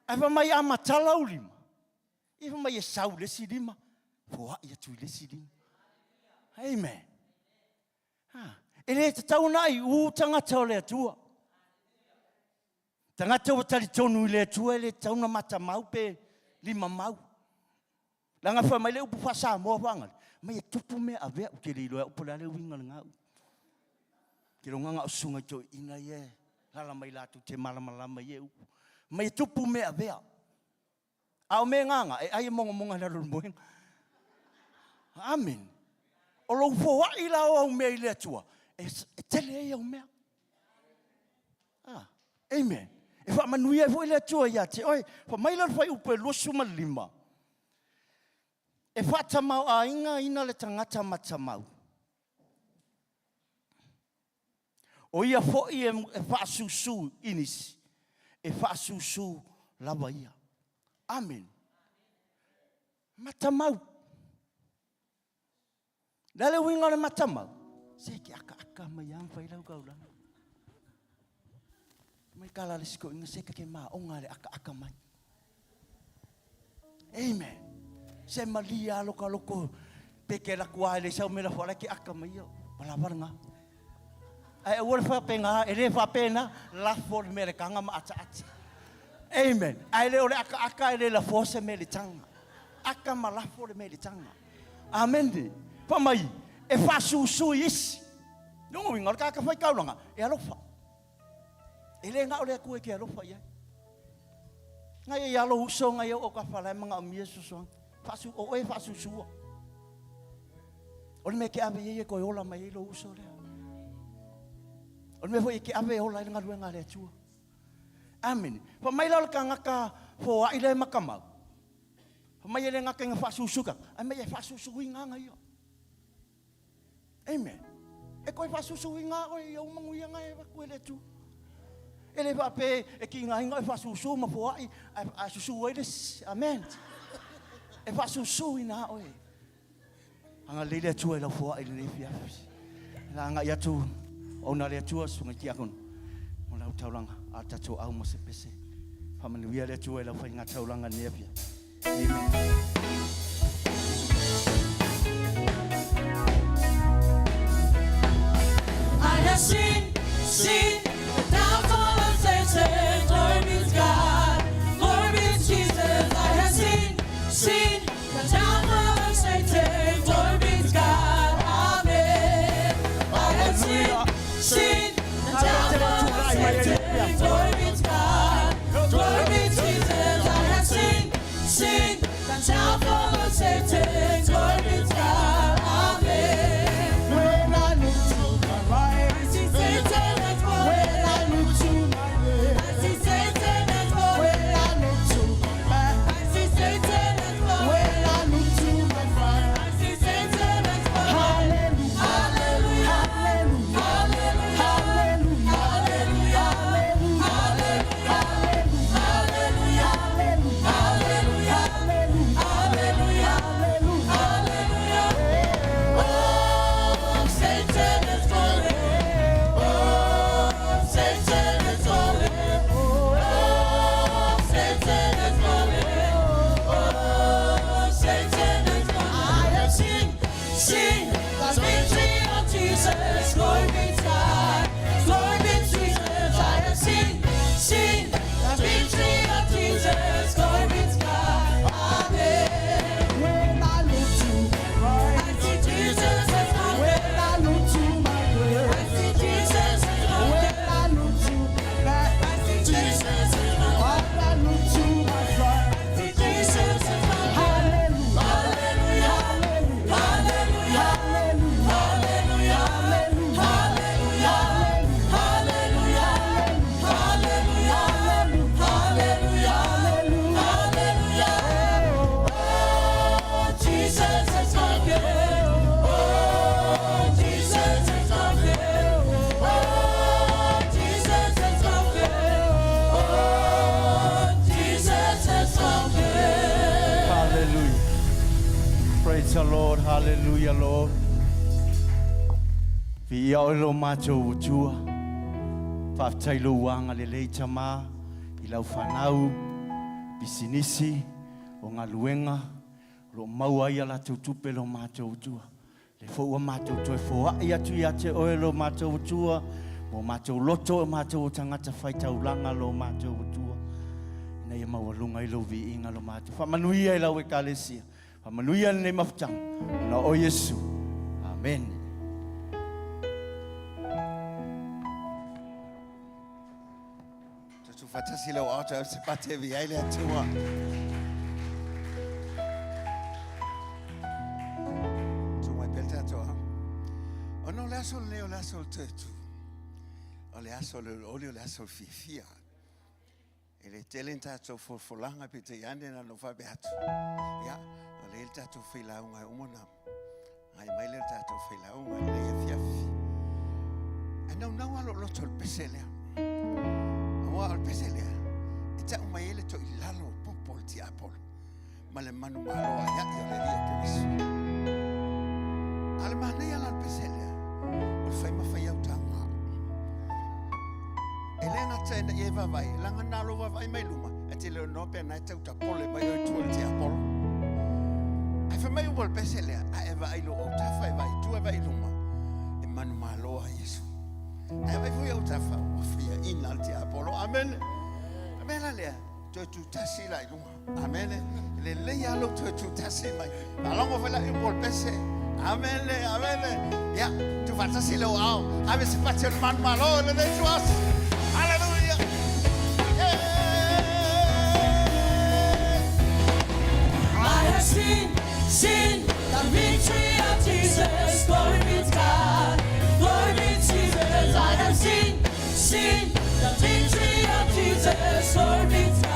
[SPEAKER 4] Ae fai mai a matala ou lima, ia fai mai e sau i le isi lima, foai atu i le isi lima. Amen. Ha. E le tatau ona aiu tagata o le Atua. Tagata ua talitonu i le Atua e le tatau ona matamau pe limamau. Leaga fai mai le upu faa-Samoa faagale, mai e tupu mea avea, ou te le iloa e au po o le a le uiga o lena upu. Ke loga na o susuga i toeaiina ia e alaala mai latou te malamalama i ia upu. Mai e tupu mea avea. A o mea gaga, e ai e mogamoga i lalo o le moega. Amene. O lou foai la o au mea i le Atua, e, e tele ai au mea. Ah, amen. E faamanuia ai foi le Atua ia te oe. Fa mai la le fuaiupu e 25. E faatamaoaigaina le tagata matamau. O ia foi e faasusu i nisi, e faasusu lava ia. Amene. Matamau. Le a le uiga o le matamau? Se ke akaaka mai lava ma fai lau taulaga. Mai kala le isi toeaina se ke maoga le akaaka mai. Amen. Se malia loka loko pe ke laku a le sau mela fo ke aka mai ia. Pala nga. Ai aua le faapena, e le faapena, lafo le mea le kanga ma ataata. Amen. Ae le o le akaaka e le lafoa se mea i le taga. Aka ma lafo le mea i le taga. Amene. Fai mai, e faasusu i isi. Lona uiga, o le tagata faitaulaga, e alofa. E le na o le Atua e te alofa i ai. Ngai e alo uso ngai au autafa la e manaomia se fesoasoani. Faasu, o oe e faasusua. O le mea e te ave i ai e toe ola mai ai lou uso lea. O le mea foi e te ave e ola ai le galuega a le Atua. Amene. Fai mai la o le tagata foai lea e matamau. Fai mai e le gata ina faasusu tagata, ae mai e faasusuina aga ia. Amen. E toe faasusuina oe i ou manuia na e avatu e le Atua. E le faapea e tigaina oe faasusu ma foai ae susu ai le isi. Amen. E faasusuina oe. Agalelei le Atua i lau foai i lenei afiafi. La agai atu ona le Atua susuga i tiakono mo lau taulaga a le tatou au mo se pese. Faamanuia le Atua i lau faiga taulaga i lenei afiafi. Amen.
[SPEAKER 2] I have seen, seen the downfall of Satan. Glory be to God, glory be to Jesus. I have seen, seen the downfall of Satan. Glory be to God. Amen. I have seen, seen the downfall of Satan. Glory be to God, glory be to Jesus. I have seen, seen the downfall of Satan. Glory be to God. Amen.
[SPEAKER 3] When I look to my right,
[SPEAKER 2] I see Satan is
[SPEAKER 3] when
[SPEAKER 2] falling.
[SPEAKER 3] I look to my left,
[SPEAKER 2] I see Satan is falling.
[SPEAKER 3] when I look to my back,
[SPEAKER 2] I see Satan is falling.
[SPEAKER 3] when I look to my front.
[SPEAKER 2] I see Satan is falling.
[SPEAKER 3] Hallelujah,
[SPEAKER 2] Hallelujah.
[SPEAKER 3] hallelujah,
[SPEAKER 2] Hallelujah.
[SPEAKER 3] hallelujah,
[SPEAKER 2] Hallelujah. Hallelujah. Hallelujah. Hallelujah. Hallelujah. Hallelujah. Oh, Satan is falling. Oh, Satan is falling. Oh, Satan is falling. Oh, Satan is falling. I have seen, seen the victory of Jesus. Glory be to God. Glory be to Jesus. I have seen, seen the victory of Jesus. Glory be to God. Amen.
[SPEAKER 3] When I look to my right,
[SPEAKER 2] I see Jesus is my
[SPEAKER 3] when I look to my left,
[SPEAKER 2] I see Jesus is my
[SPEAKER 3] when I look to my back,
[SPEAKER 2] I see Jesus is my
[SPEAKER 3] when I look to my front.
[SPEAKER 2] I see Jesus is my
[SPEAKER 3] Hallelujah,
[SPEAKER 2] Hallelujah.
[SPEAKER 3] hallelujah,
[SPEAKER 2] Hallelujah.
[SPEAKER 3] hallelujah,
[SPEAKER 2] Hallelujah.
[SPEAKER 3] hallelujah,
[SPEAKER 2] Hallelujah. Hallelujah. Hallelujah. Hallelujah. Oh, Jesus is conquered. Oh, Jesus is conquered. Oh, Jesus is conquered. Oh, Jesus is conquered.
[SPEAKER 4] Hallelujah. Praise the Lord. Hallelujah, Lord. Viia oe lo matou Atua. Faafetai lou agalelei Tama i lau fanau, pisinisi, o galuega, o lo o maua ai a latou tupe lo matou Atua. Lea foi ua matou toe foai atu ia te oe lo matou Atua, mo matou loto o matou o tagata faitaulaga lo matou Atua, ina ia maualuga ai lou viiga lo matou. Faamanuia i lau Ekalesia. Faamanuia lenei mafutaga ona o Iesu. Amene.
[SPEAKER 1] Tatu fatasi lau aota se pate vi ai le Atua. Tu mai pele tatou a. Ona o le aso lenei o le aso o le toe tu. O le aso o le olioli o le aso o le fiafia. E le tele ni tatou folafolaga peitai ane na ona ou faapea atu. Ia, o lea e i le tatou failauga e uma ona agai mai lea o le tatou failauga i lenei afiafi. Ae naunau lava lou loto i le pese lea. Aua o le pese lea, e tau mai ai le toilalo o popo o le tiapolo ma le manumalo aiai o le alii o Keriso. A o le manaia la o le pese lea, o le fai ma fai autaga. E le gata ina ia e vaavaai, leaga na o lou vaavaai mai luma, e te le o iloa pe na e tau tapole mai oe i tua i le tiapolo. Ae fai mai upu a le pese lea, a e vaai i lou autafa, e vaai i tua, e vaai i luma, e manumalo ai Iesu. Ae vaai foi autafa, ua faiaina le tiapolo. Amene. O le mea la lea, Toe tutasi la i luga. Amene. Lelei lava lou toe tutasi mai. Faalogo foi la i upu o le pese. Amene, amene. Ia, tuufaatasi lou aao. Ave se fati o le manumalo i lenei ituaso. Haleluia. Yeah!
[SPEAKER 2] I have seen, seen the victory of Jesus. Glory be to God. Glory be to Jesus. I have seen, seen the victory of Jesus. Glory be to God.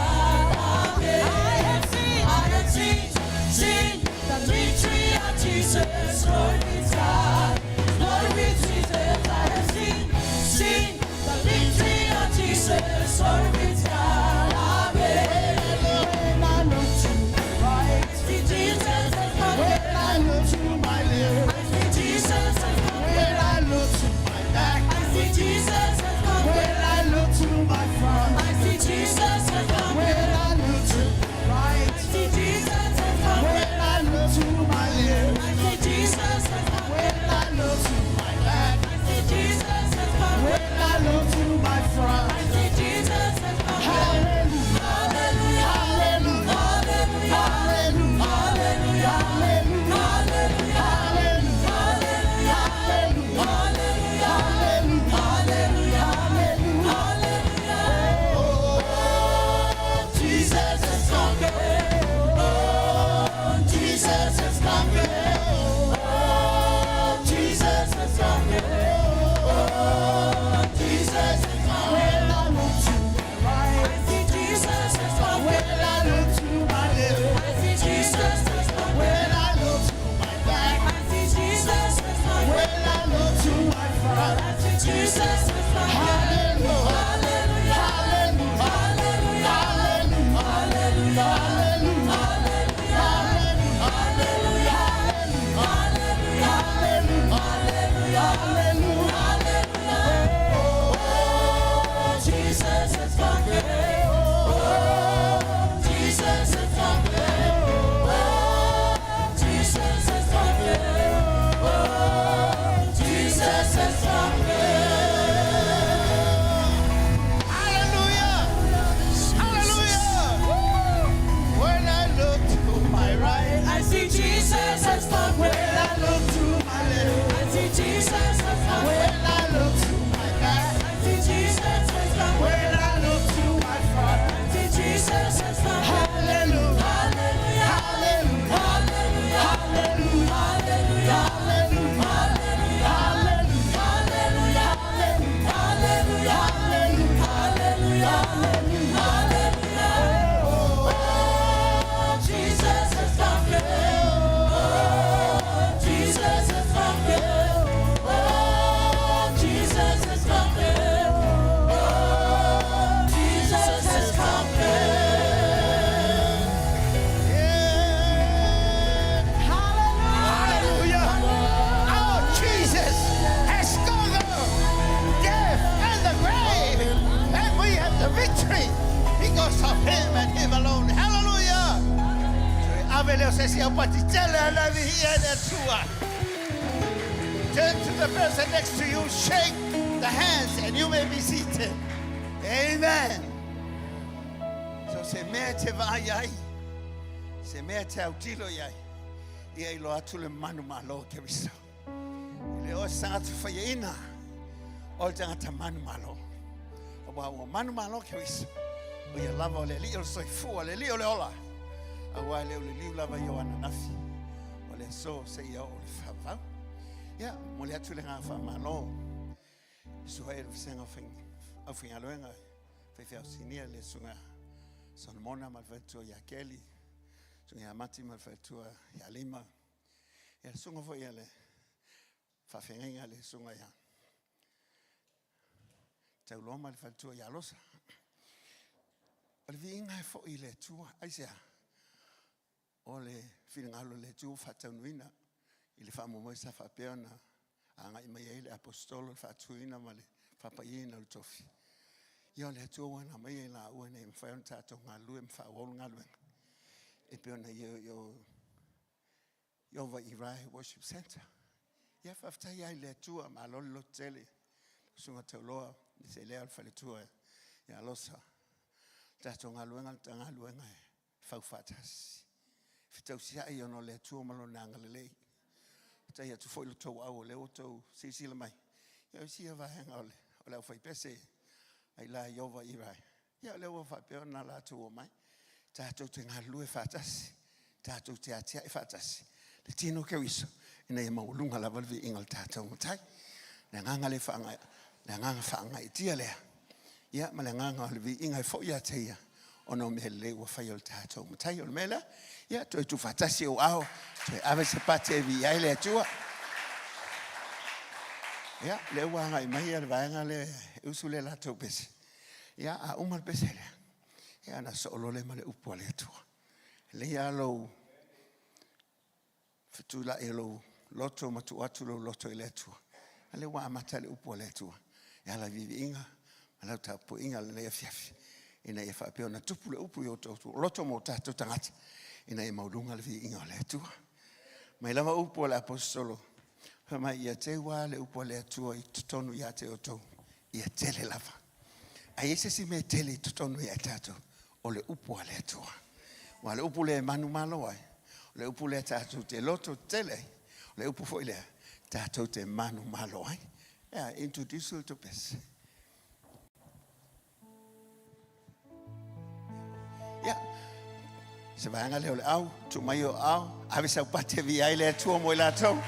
[SPEAKER 2] Amen. I have seen, I have seen, seen the victory of Jesus. Glory be to God. Glory be to Jesus. I have seen, seen the victory of Jesus. Glory be to God. Amen.
[SPEAKER 4] When I look to my right,
[SPEAKER 2] See Jesus has conquered.
[SPEAKER 4] when I look to my left,
[SPEAKER 2] I see Jesus has conquered.
[SPEAKER 4] when I look to my back,
[SPEAKER 2] I see Jesus has conquered.
[SPEAKER 4] when I look to my front,
[SPEAKER 2] I see Jesus has conquered.
[SPEAKER 4] when I look to my right,
[SPEAKER 2] I see Jesus has conquered.
[SPEAKER 4] when I look to my left,
[SPEAKER 2] I see Jesus has conquered.
[SPEAKER 4] when I look to my back,
[SPEAKER 2] I see Jesus has conquered.
[SPEAKER 4] when I look to my front.
[SPEAKER 2] I see Jesus has conquered.
[SPEAKER 4] Hallelujah,
[SPEAKER 2] Hallelujah.
[SPEAKER 4] hallelujah,
[SPEAKER 2] Hallelujah.
[SPEAKER 4] hallelujah,
[SPEAKER 2] Hallelujah.
[SPEAKER 4] hallelujah,
[SPEAKER 2] Hallelujah.
[SPEAKER 4] hallelujah,
[SPEAKER 2] Hallelujah.
[SPEAKER 4] hallelujah,
[SPEAKER 2] Hallelujah.
[SPEAKER 4] hallelujah.
[SPEAKER 2] Hallelujah. Oh, Jesus has conquered. Oh, Jesus has conquered. Oh, Jesus has conquered. Oh, Jesus has conquered.
[SPEAKER 4] When I look to my right,
[SPEAKER 2] I see Jesus has conquered.
[SPEAKER 4] when I look to my left,
[SPEAKER 2] I see Jesus has conquered.
[SPEAKER 4] when I look to my back,
[SPEAKER 2] I see Jesus has conquered.
[SPEAKER 4] when I look to my front.
[SPEAKER 2] I see Jesus has conquered.
[SPEAKER 4] Hallelujah,
[SPEAKER 2] Hallelujah.
[SPEAKER 4] hallelujah,
[SPEAKER 2] Hallelujah.
[SPEAKER 4] hallelujah,
[SPEAKER 2] Hallelujah.
[SPEAKER 4] hallelujah,
[SPEAKER 2] Hallelujah.
[SPEAKER 4] hallelujah,
[SPEAKER 2] Hallelujah.
[SPEAKER 4] hallelujah,
[SPEAKER 2] Hallelujah. Oh, Jesus has conquered. Oh, Jesus has conquered. Oh, Jesus has conquered. Oh, Jesus has conquered.
[SPEAKER 1] Hallelujah! Hallelujah! When I look to my right,
[SPEAKER 2] I see Jesus has conquered.
[SPEAKER 4] When I look to my left,
[SPEAKER 2] I see Jesus has conquered.
[SPEAKER 4] when I look to my back,
[SPEAKER 2] I see Jesus has conquered.
[SPEAKER 4] when I look to my front.
[SPEAKER 2] I see Jesus has conquered.
[SPEAKER 4] Hallelujah,
[SPEAKER 2] Hallelujah.
[SPEAKER 4] hallelujah,
[SPEAKER 2] Hallelujah.
[SPEAKER 4] hallelujah,
[SPEAKER 2] Hallelujah.
[SPEAKER 4] hallelujah,
[SPEAKER 2] Hallelujah.
[SPEAKER 4] hallelujah,
[SPEAKER 2] Hallelujah.
[SPEAKER 4] hallelujah,
[SPEAKER 2] Hallelujah.
[SPEAKER 4] hallelujah.
[SPEAKER 2] Hallelujah. Oh, Jesus has conquered. Oh, Jesus has conquered. Oh, Jesus has conquered. Oh, Jesus has conquered.
[SPEAKER 1] yeah.
[SPEAKER 4] Hallelujah.
[SPEAKER 1] Hallelujah! Our Jesus has conquered death and the grave, and we have the victory because of Him and Him alone. Hallelujah! Ave leo se isi au pati tele ana viia e le Atua. Turn to the person next to you, shake the hands, and you may be seated. Amen. So se mea e te vaai ai, se mea e te autilo i ai, ia iloa atu le manumalo o Keriso. E le o se tagata faiaina, o le tagata manumalo. Aua ua manumalo Keriso. O ia lava o le Alii o le soifua, le Alii o le ola. Aua e le o le liu lava ia o ananafi. O le aso seia oo i le faavavau. Ia, momoli atu le agaga faamalo. Susuga i le vasega aufaigaluega faifeau sinia le susuga Solomona ma le faletua ia Keli, susuga ia Mati ma le faletua ia Lima. Ia le susuga foi a le faafeagaiga le susuga ia Tauloa ma le faletua ia Losa. O le viiga e foi i le Atua. Aisea? O le finagalo o le Atua ua faataunuuina i le faamoemoe sa faapea ona agai mai ai le Aposetolo i le faatuina ma le faapaiaina o le tofi. Ia o le Atua ua na aumaia i laua ina ia mafai ona tatou galulue ma faaauau le galuega e pei ona i o Ieova i Rae Worship Center. Ia faafetai lava i le Atua, malo le lototele, le Susuga Tauloa, le Seelea o le Faletua ia Losa.
[SPEAKER 5] Tatou galuega le Matagaluega e fau faatasi. Fetausiai ona o le Atua ma Lona agalelei. Faafetai atu foi i lo outou au o lea ua outou silasila mai, ia o isi ia vaega o le aufaipese a ila Ieova Irae, ia o lea ua faapea ona latou omai tatou te galulue faatasi, tatou te atiae faatasi le tino o Keriso ina ia maualuga lava le viiga o le tatou Matai. O le agaga lea, le agaga faagaeetia lea, ia ma le agaga o le viiga e foi ia te Ia ona o mea lelei ua faia e le tatou Matai. O le mea lea, ia toe tuufaatasi ou aao, toe ave se pati e viia ai le Atua. Ia, o lea ua agai mai le vaega lea e usu le latou pese. Ia, a uma le pese lea, ia ona sosoo loa lea ma le upu a le Atua. E lelei lava lou fetuulai o lou loto ma tuu atu lou loto i le Atua, a o lea ua amata le upu a le Atua e ala i viiviiga ma lau tapuaiga i lenei afiafi, ina ia faapea ona tupu le upu i o tatou loto ma o tatou tagata, ina ia maualuga le viiga o le Atua. Mai lava upu a le Aposetolo, fai mai, ia teu lava le upu a le Atua i totonu ia te outou, ia tele lava. A i ai se isi mea e tele i totonu ia i tatou, o le upu a le Atua. Aua o le upu lea e manumalo ai, o le upu lea tatou te loto tetele ai, o le upu foi lea tatou te manumalo ai. Yeah, introduce le tou pese. Yeah. Se vaega lea o le au, tuu mai o au, ave sau pati e viia ai le Atua mo i latou.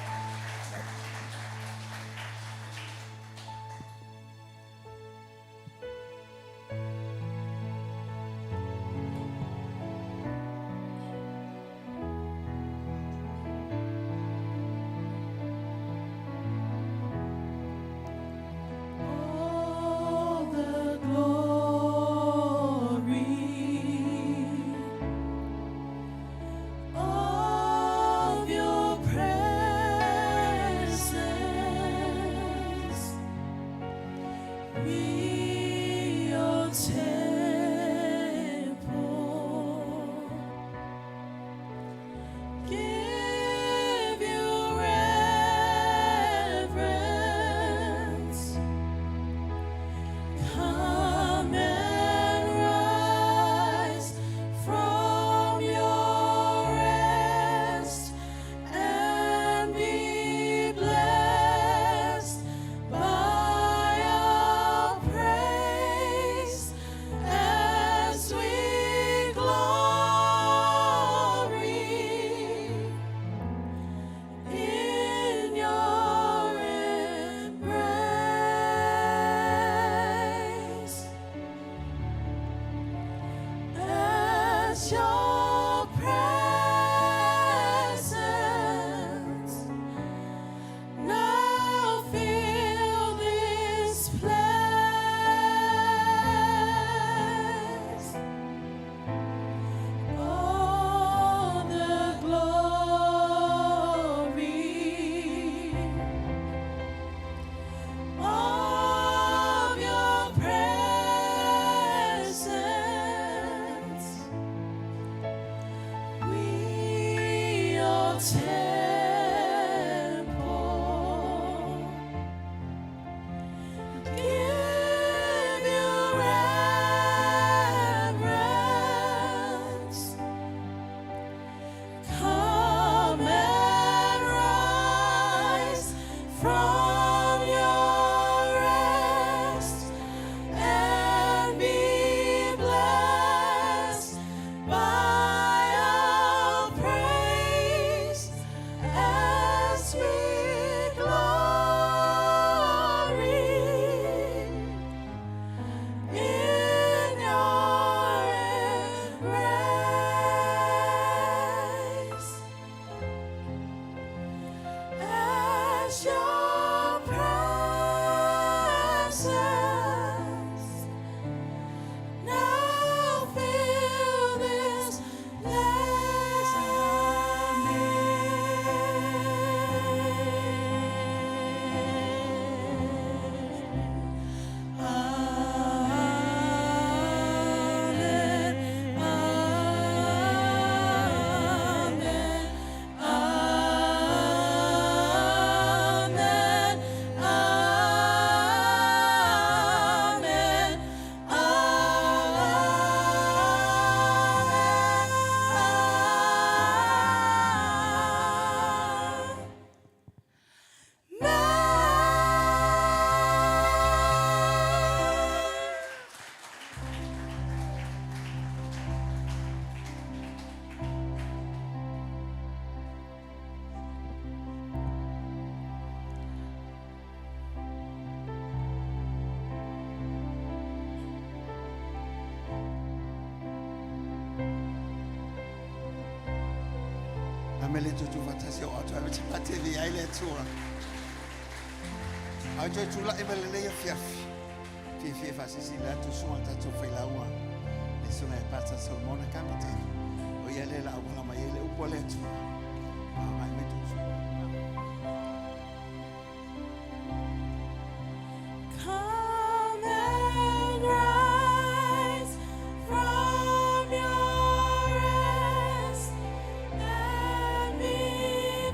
[SPEAKER 2] All the glory of your presence, we your temple, give you reverence. Come and rise from your rest and be blessed by our praise as we glory in your embrace. As your presence now fill this place. All the glory of your presence, we your temple give you reverence. Come and rise from your rest and be blessed by our praise.
[SPEAKER 5] Le a mea le tuutuufaatasi oo atu ai ma te faatele ai le Atua. Ae toe tulai mai lenei afiafi. Fiafia e faasilasila atu susuga le tatou failauga le susuga ia Pastor Solomona Kapatele. O ia lea la auala mai ai le upu a le Atua. Agai mai tou susuga.
[SPEAKER 2] Come and rise from your rest and be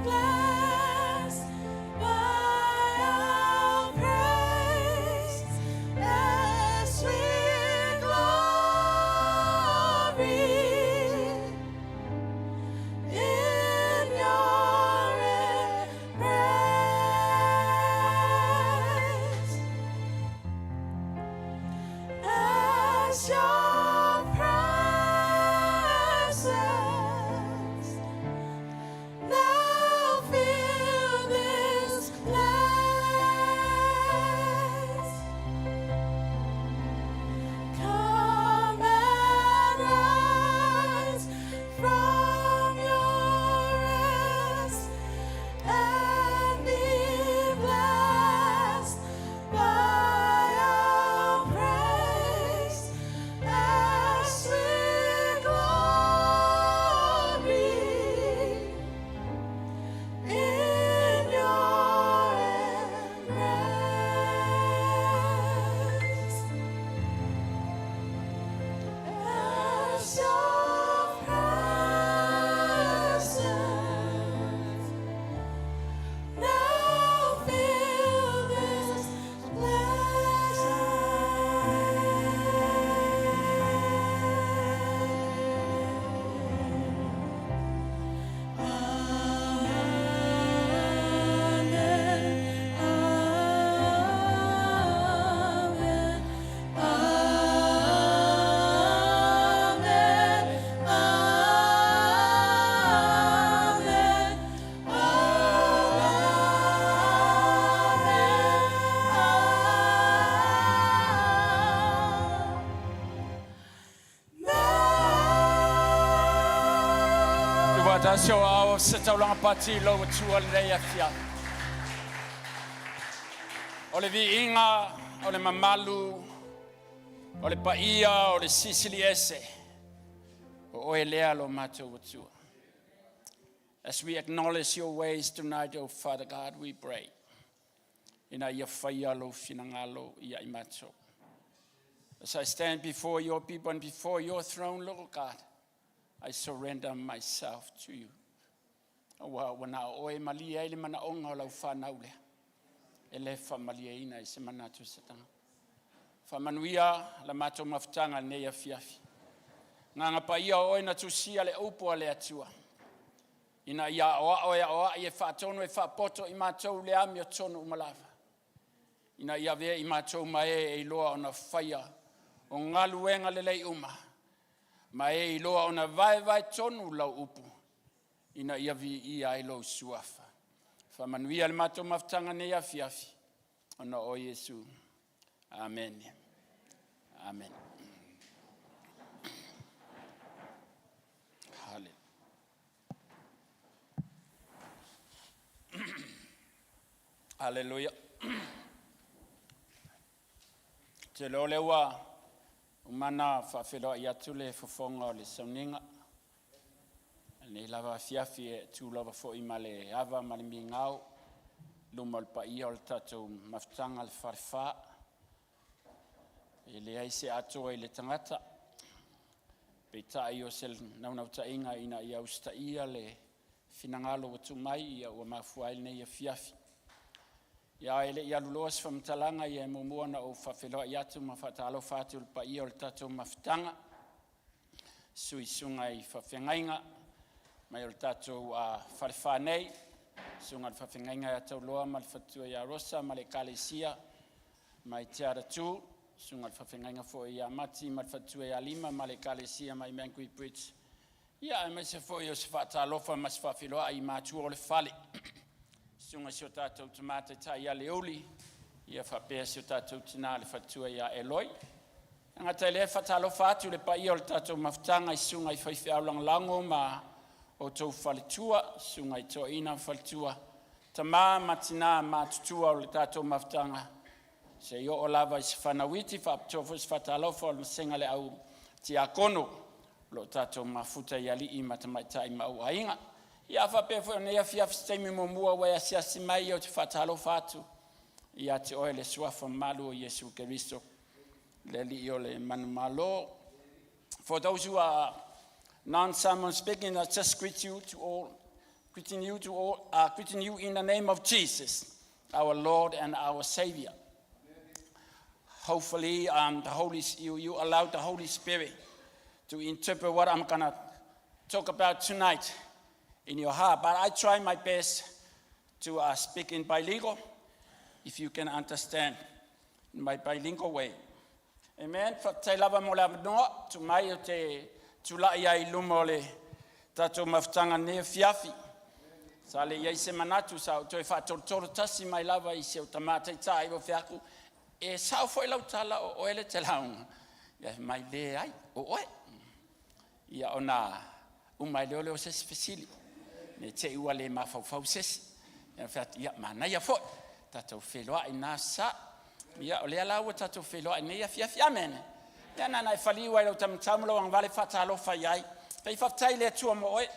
[SPEAKER 2] blessed by our praise as we glory in your embrace. As your presence now fill this place. Come and rise from your rest and be blessed by our praise as we glory in your embrace. As your presence now fill this place. Amen. Amen. Amen. Amen. Amen.
[SPEAKER 6] Tuufaatasi o Aao o Ositaulaga Pati i lou Atua lenei afiafi. O le viiga, o le mamalu, o le paia, o le silisili ese. O oe lea lo matou Atua. As we acknowledge your ways tonight, O Father God, we pray. Ina ia faia lou finagalo ia i matou. As I stand before your people and before your throne, Lord God, I surrender myself to you. Ua ua na o oe malie ai le manaoga o lau fanau lea. E le faamalieina i se manatu se tagata. Faamanuia la matou mafutaga lenei afiafi. Agaga Paia o oe na tusia le upu a le Atua. Ina ia aoao e aoai e faatonu e faapoto i matou le amiotonu uma lava. Ina ia avea i matou ma e e iloa ona faia o galuega lelei uma. Ma e iloa ona vaevae tonu lau upu. Ina ia viia ai lou suafa. Faamanuia le matou mafutaga nei afiafi. Ona o Iesu. Amen. Amen. Hallelujah. Hallelujah. Te leo le ua umana faafeiloai atu le fofoga o le sauniga. Nei lava afiafi e tu lava foi ma le ava ma le migao luma o le paia o le tatou mafutaga le falefa. E leai se atoa i le tagata. Peitai o se naunautaiga ina ia usitaia le finagalo ua tuu mai ia ua mafua ai lenei afiafi. Ia e le i aluloa se faamatalaga ia e muamua ona ou faafeiloai atu ma faatalofa atu i le paia o le tatou mafutaga. Suisuga i faafeagaiga mai o le tatou falefa nei, susuga i le faafeagaiga ia Tauloa ma le faletua ia Rosa ma le Ekalesia mai Te Atatū, susuga i le faafeagaiga foi ia Mati ma le faletua ia Lima ma le Ekalesia mai Mangui Bridge. Ia aemaise foi o se faatalofa ma se faafeiloai i matua o le fale. Susuga i si o tatou tama taitai ia Leuli, ia faapea si o tatou tina le faletua ia Eloi. Agata i lea faatalofa atu le paia o le tatou mafutaga i susuga i faifeau lagolago ma outou faletua, susuga i toeaina ma faletua, tama ma tina matutua o le tatou mafutaga, seia oo lava i se fanau iti, faapitoa foi se faatalofa o le vasega o le au tiakono o lo o tatou mafuta i alii ma tamaitai ma auaiga. Ia a faapea foi o lenei afiafi se taimi muamua ua e asiasi mai, ou te faatalofa atu ia te oe i le suafa mamalu o Iesu Keriso, le Alii o le manumalo. For those who are non-Samoan speaking, I just greet you to all, greeting you to all, greeting you in the name of Jesus, our Lord and our Savior. Hopefully, the Holy, you allow the Holy Spirit to interpret what I'm gonna talk about tonight in your heart. But I try my best to speak in bilingual, if you can understand in my bilingual way. Amen. Faafetai lava mo le avanoa tu mai o te tulai ai i luma o le tatou mafutaga nei afiafi. Sa le i ai se manatu sa ou toe faatolotolo tasi mai lava i si ou tamā taitai ua fai atu, e sao foi lau tala o oe le te lauga. Ia mai leai, o oe. Ia ona uma ai lea o se isi fesili. Ne i te i ua le mafaufau se isi. Ia fai atu, ia manaia foi. Tatou feiloai na sa. Ia o lea la ua tatou feiloai nei afiafi. Amen. Ia na e faliu ai lau taumatau ma lau agavale faatalofa i ai. Fai faafetai i le Atua mo oe.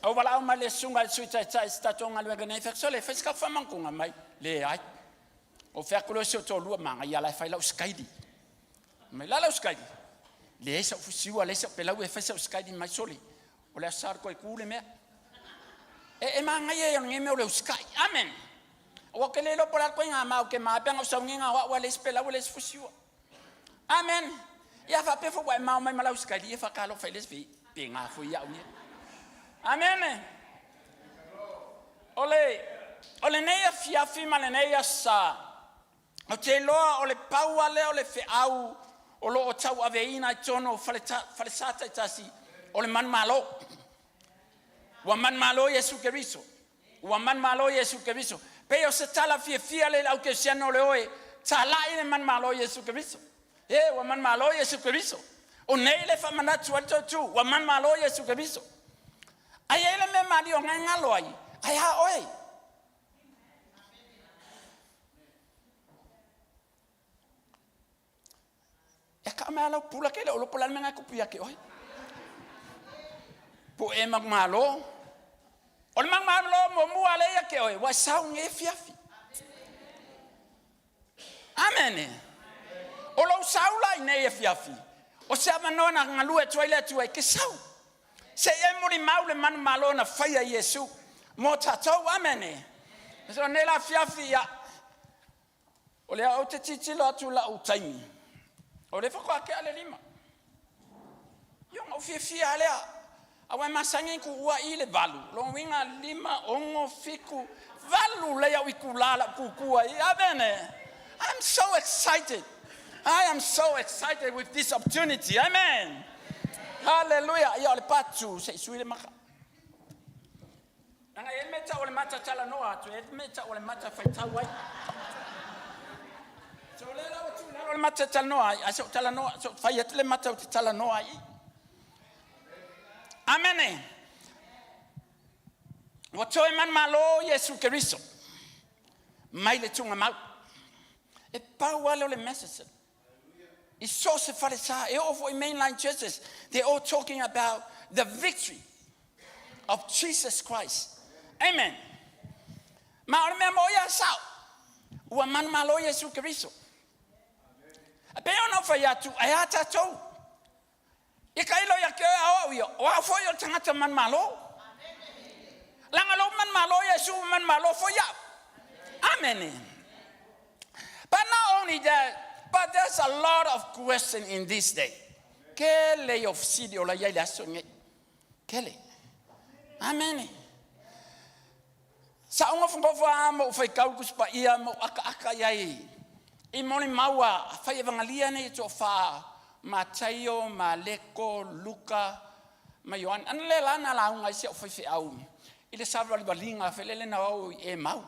[SPEAKER 6] Ou valaau mai le susuga i le Sui Taitai i se tatou galuega nei, fai atu, sole, fai se kau faamanatuga mai. Leai. O fai atu loa si ou toalua, manaia la e fai lau skaili. Mai la lau skaili. Leai sau fusiua, leai sau pelau e fai sau skaili mai sole. O le aso sa koe ku le mea. E manaia ia o lenei mea o le usikai. Amen. Ua ke le iloa po o le a le ituaiga mau ke ma pe ana ou sauniga o au a leai se pelau leai se fusiua. Amen. Ia faapea foi ua e mao mai ma lau skaili ia faatalofa i le isi pe ngā foi iau ia. Amen. O lenei afiafi ma lenei aso sa, ou te iloa o le pau lava lea o le feau o lo o tauaveina i totonu o falesa taitasi o le manumalo. Ua manumalo Iesu Keriso. Ua manumalo Iesu Keriso. Pei o se tala fiafia le au kerisiano o le oe talai le manumalo Iesu Keriso. E ua manumalo Iesu Keriso. O nei le faamanatu ai le toatu, ua manumalo Iesu Keriso. Ai ai le mea malie o ngai ngalo ai, ai a oe. E ka mea lau pula ke le o lopo la le mea ngai kupu ia ke oe. Po e manumalo. O le manumalo muamua le ia ke oe, ua sau nge fiafi. Amen. O lou sau la i nei afiafi, o se avanoa na galue atu ai le Atua e ke sau. Se i e molimau le manumalo na faia i Iesu mo tatou. Amen. So nei la afiafi ia, o lea ou te tilotilo atu lau taimi. O le faatoa tea le 5. Ia ona ou fiafia lea. Aua e masani tuua i le 8. Lona uiga 5, 6, 7, 8 lea au itulā lau tutu ai. Amen. I'm so excited. I am so excited with this opportunity. Amen. Hallelujah. Ia o le patu se i sui le maka. Leaga e le mea tau o le mata talanoa atu, e le mea tau o le mata faitau ai. So lea la ua tuu i lalo le mata talanoa ai, ae se o talanoa, se o fai atu le mata ou te talanoa ai. Amen. Ua toe manumalo Iesu Keriso mai le tuugamau. E pau lava lea o le message. I so o se falesa, e oo foi mainline churches, they're all talking about the victory of Jesus Christ. Amen. Ma o le mea mo ia sao, ua manumalo Iesu Keriso. A pei ona ou fai atu, ai a tatou. I ka ilo ia ke oe a o au ia, o au foi o le tagata manumalo. Leaga lou manumalo Iesu ua manumalo foi au. Amen. But not only that, but there's a lot of question in this day. Kele i o fesili o la iai le aso nei. Kele. Amen. Sa ou nofonofo lava ma ou faitau i le Tusi Paia ma ou akaaka i ai i molimau a fai evagalia nei e toafa, Mataio, Maleko, Luka ma Ioane. Ana lea la na lauga ai si au faifeau i le savalivaliga foi lele na o i Emau.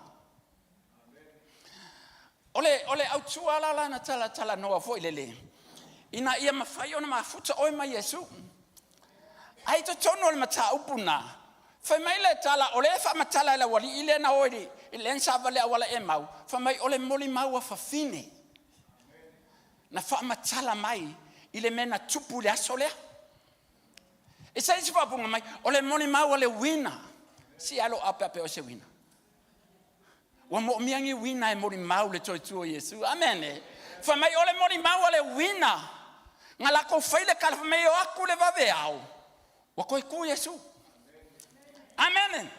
[SPEAKER 6] O le, o le autua la lana talatalanoa foi lele, ina ia mafai ona mafuta oe ma Iesu. Ai totonu o le mataupu na, fai mai le tala, o le faamatala e le aualii lea na o i le savali auala Emau, fai mai o le molimau a fafine na faamatala mai i le mea na tupu i le aso lea. E se isi faapuga mai, o le molimau a le uina. Si alo ape ape o se uina. Ua moomia ni uina e molimau le toe tu o Iesu. Amen. Fai mai o le molimau a le uina. Na lakou fai le tala fai mai o atu le vave ao. Ua toe tu Iesu. Amen.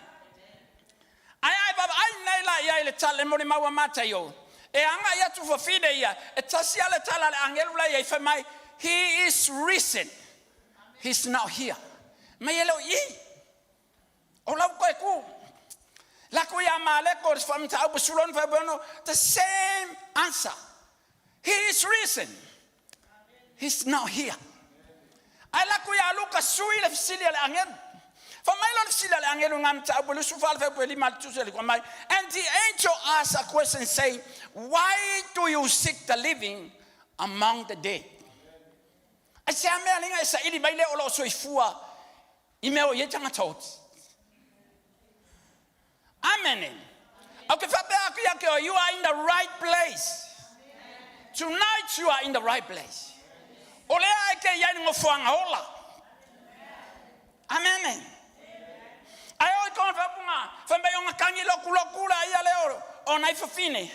[SPEAKER 6] Ai ai baba ai nei la ia i le tala le molimau a Mataio. E aga ia tu fafine ia. E tasi ale tala le angelu la ia i fai mai. He is risen. He's not here. Mai e leo i. O lau koe ku. Lako ia Maleko o whamta sulon fa the same answer. He is risen. He's not here. Ai lako ia Luka sui le fesili a le angelu. Fa mai lo le fesili a le angelu ngam ta upu lusu fa le fa lima le tusi le mai. And the angel asked a question saying, "Why do you seek the living among the dead?" Ai se mea linga e sa ili mai le o lo soifua i mea o ie tangata oti. Amen. Okay, you are in the right place. Tonight you are in the right place. O lea e ke iai ngofuanga ola. Amen. Ai oi kon fapunga, fa mai o kangi loku loku la ia le o o nai fafine.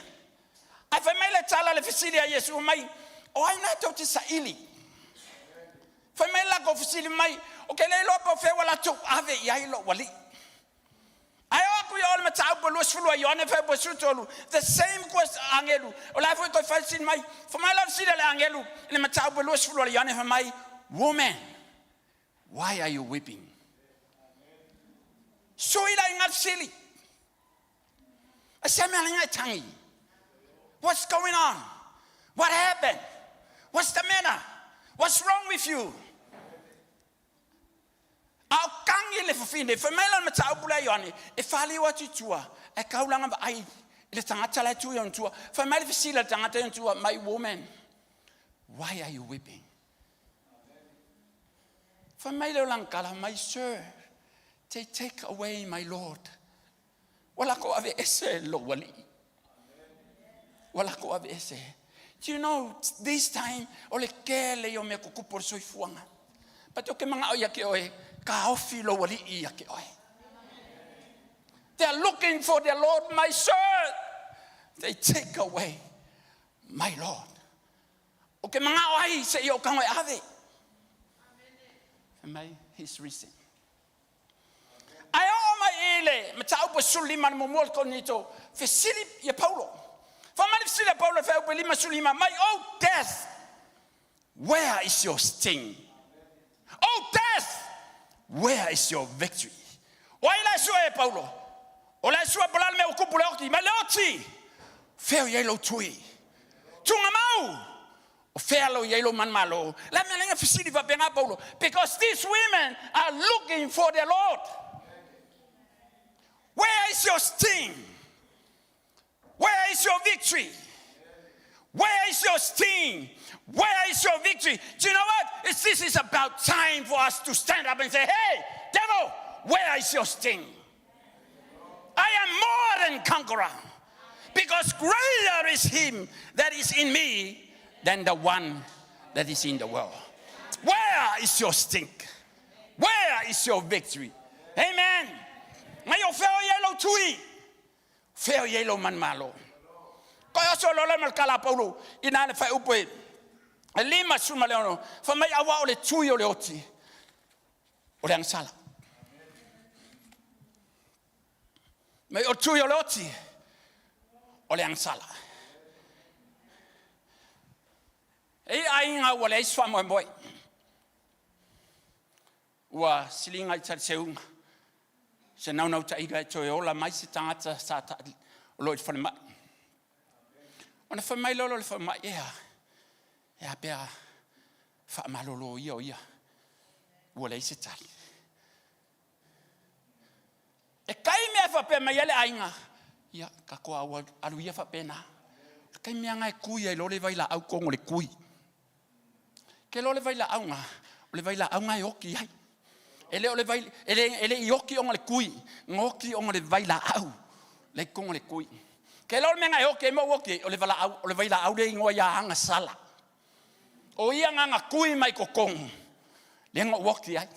[SPEAKER 6] Ai fa mai le tala le fesili a Iesu mai, o ai na tau te saili. Fa mai la ko fesili mai, o ke le lo po fe wala tu ave i ai lo wali. Ai o aku ia ole mataupu 20 a Ioane fa po sutolu. The same question angelu. O la foi ko fesili mai, fa mai la fesili le angelu le mataupu 20 a Ioane fa mai, woman, why are you weeping? Sui la ingat sili. A se mea linga tangi. What's going on? What happened? What's the matter? What's wrong with you? A o kangi le fafine, fa mai la mataupu le Ioane, e whali o atu tua, e kaulanga ma ai, le tangata la tu ia tua. Fa mai le fesili le tangata ia tua, my woman, why are you weeping? Fa mai le langkala, my sir, they take away my Lord. Wala ko ave ese lo wali. Wala ko ave ese. Do you know, this time, o le kele i o mea kukupu o le soifuanga. But o ke mga o ia ke oe, ka ofi lo wali i ia ke oe. They are looking for their Lord, my sir. They take away my Lord. O ke mga o ai se i o kango e ave. Mai, he's risen. Ai o mai ile, ma tau po suli man mo mo konito, fesili ia Paulo. Fa mai fesili ia Paulo fa upe lima suli mai, oh death, where is your sting? Oh death, where is your victory? O ai la sua e Paulo. O la sua polal me okupu le oti, mai le oti. Feo ia lo tui. Tunga mau. O fea lo ia lo man malo. La mea lenga fesili fa penga Paulo. Because these women are looking for their Lord. Where is your sting? Where is your victory? Where is your sting? Where is your victory? Do you know what? This is about time for us to stand up and say, hey, devil, where is your sting? I am more than conqueror. Because greater is him that is in me than the one that is in the world. Where is your stink? Where is your victory? Amen. Mai o feo ia lo tui. Feo ia lo man malo. Ko aso lo le mal kala Paulo ina le fa upe. E lima suma le ono. Fa mai awa o le tui o le oti. O le angsala. Mai o tui o le oti. O le angsala. E ai ngā ua le iswa moe moe. Ua silinga i tari seunga. Se nau nau ta iga e toe ola mai se tangata sa ta o lo i whare mai. Ona whai mai lolo le whare mai ea. Ea pea wha malolo ia o ia. Ua le ise tali. E kai mea whapea mai ale ainga. Ia, ka koa alu ia whapena. Taimi lava e kui ai loa le vailaau kogo o le kui. Ke loa le vailaau ga, o le vailaau ga e oki ai. E le o le vai, e le, e le i oki ona le kui, na oki ona le vailaau, le kogo le kui. Ke loa le mea na e oki ai ma ou oki ai, o le valaau, o le vailaau le igoa ia agasala. O ia na na kui mai totonu, lea na ou oki ai.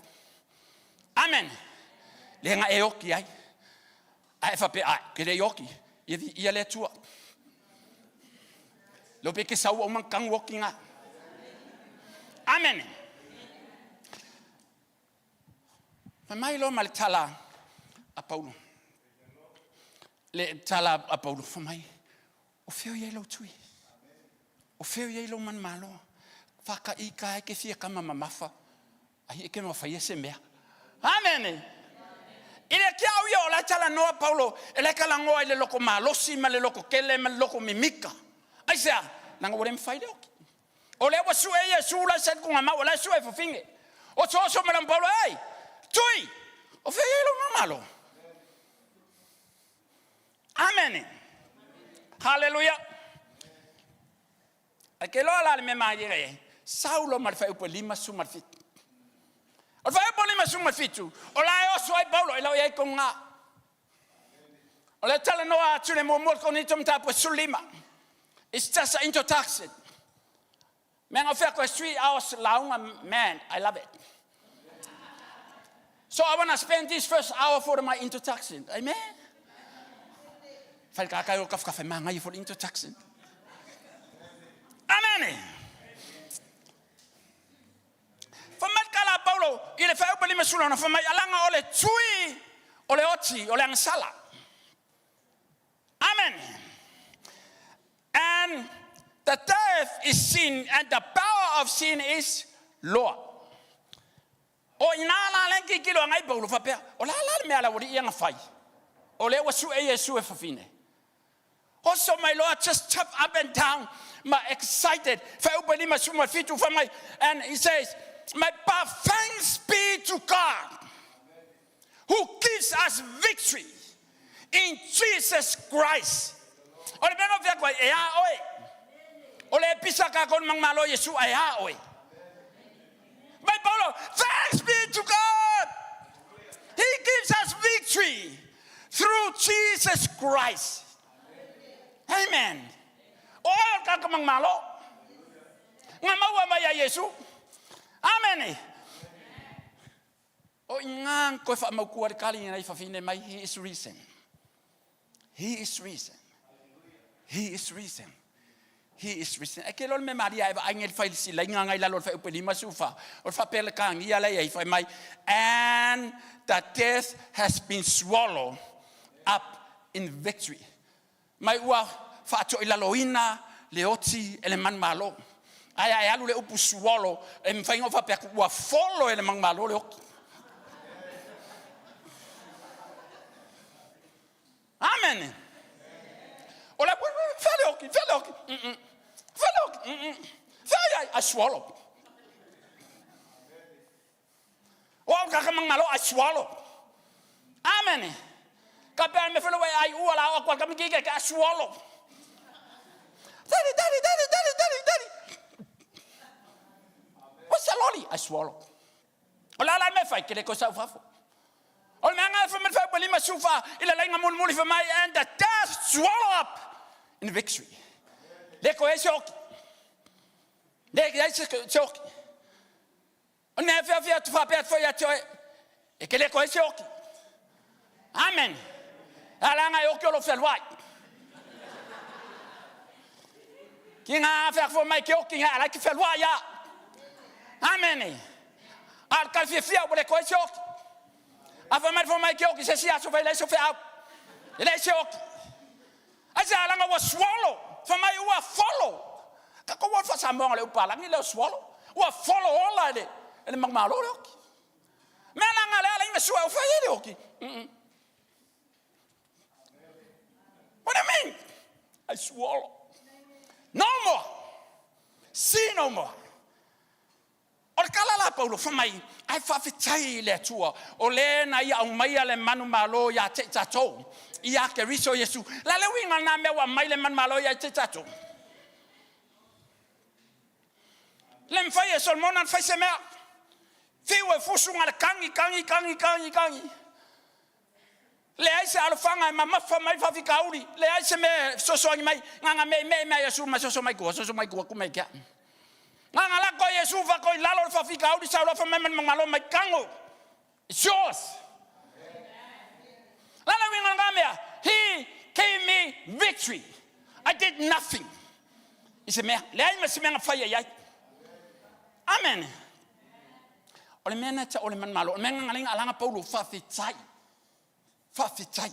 [SPEAKER 6] Amen. Lea na e oki ai. Ae e faapea, ae, ke le i oki, ia viia le Atua. Leo pe ke sau au man kanu oki ngā. Amen. Fai mai loa ma le tala a Paulo. Le tala a Paulo, fai mai, o fea o i ai lou tui? O fea o i ai lou manumalo? Whakaika ai ke fia kama mamafa. Ai e ke mafaia se mea. Amen. I le kia au ia o la talanoa Paulo, e le talanoa i le loko malosi ma le loko kele ma le loko mimika. Aisea, leaga ua le mafai le oki. O lea ua sue Iesu la sa kuga mau, o la sue fafine. Oso oso ma lam Paulo, ei, tui, o fea i ai lou manumalo? Amen. Hallelujah. Ae ke loa la le mea malie e sau loa ma le fuaiupu e 57. O le fuaiupu 57, o la e oso ai Paulo e lau i ai koga. O le talanoa atu le muamua o le Korinito mataupu e 15. It's just an introduction. Mea na o e 3 hours lauga, man, I love it. So I want to spend this first hour for my introduction. Amen. Fai ka kai o kafa kafa mangai for the introduction. Amen. Fa mai kala Paulo i le fuaiupu 56 fa mai alaga o le tui o le oti o le agasala. Amen. And the death is sin and the power of sin is law. O ina la le kikilo ngai Paulo faapea, o la la le mea la ua ia na fai. O le ua sue Iesu e fafine. Oso mai loa just jump up and down, ma excited. Fuaiupu 57 fa mai. And he says, my but thanks be to God who gives us victory in Jesus Christ. O le mea na fia koe, e a oe. O le pisa ka kon mang malo Yesu e a oe. Mai Paulo, thanks be to God. He gives us victory through Jesus Christ. Amen. O oe o ka mang malo. Nga maua mai a Yesu. Amen. O i ngā koe whaamaukua le kali ngai whawhine mai, he is risen. He is risen. He is risen. He is risen. E ke lole me Maria e vaai ngai whai si lainga ngai lalo whai upe lima sufa. O le whapele ka ngia lei ei whai mai. And the death has been swallowed up in victory. Mai ua whaatoi laloina le oti e le manumalo. Ai ai alu le upu swallow e mwhai ngō whapea ua follow e le manumalo le oki. Amen. O le fele oki, fele oki. Fele oki. Fele ai, I swallow. O au kaka mangalo, I swallow. Amen. Ka pea me fele ai ua la o kwa kami kike ka swallow. Daddy, daddy, daddy, daddy, daddy, daddy. What's the lolly? I swallow. O la la me fai ke le ko sau fafo. O le mea ngai fa me fa lima sufa i le lainga mulimuli fa mai and the death swallow up in victory. Le ko e se oki. Le e se oki. O le mea fia fia tu fa pea tu ia te oe. E ke le ko e se oki. Amen. Ala ngai oki o lo whelwai. Ki ngā awhea fo mai ke oki ngā ala ki whelwai ia. Amen. A ka fia fia o le ko e se oki. A fa mai fo mai ke oki se si aso fai le so fe au. E le se oki. A se alanga ua swallow. Fa mai ua follow. Ka ko ua fa sa monga le upalangi le swallow. Ua follow ola e le mangmalo le oki. Mea la ngā le ala inga sua o fai e le oki. What do you mean? I swallow. No more. See no more. O le kala la Paulo fa mai, ai whawhitai i le Atua, o le na ia au mai le manu malo ia te tatou, ia Keriso Iesu. La le winga nā mea wa mai le manu malo ia te tatou. Le mafai e Solomona ona fai se mea. Fiu e fusu na o le tagi, tagi, tagi, tagi, tagi. Leai se alofaga e mamafa mai faafitauli, leai se mea e fesoasoani mai, na ona meemee mai Iesu ma soso mai tua, soso mai tua, tu mai kia. Na ona lako Iesu faatoi lalo le faafitauli sau loa fai mai ma le manumalo mai tago. It's yours. La le uiga o lena mea, he gave me victory. I did nothing. I se mea, leai ma se mea na faia i ai. Amen. O le mea na o le manumalo, o le mea na na alaga Paulo, faafetai. Faafetai.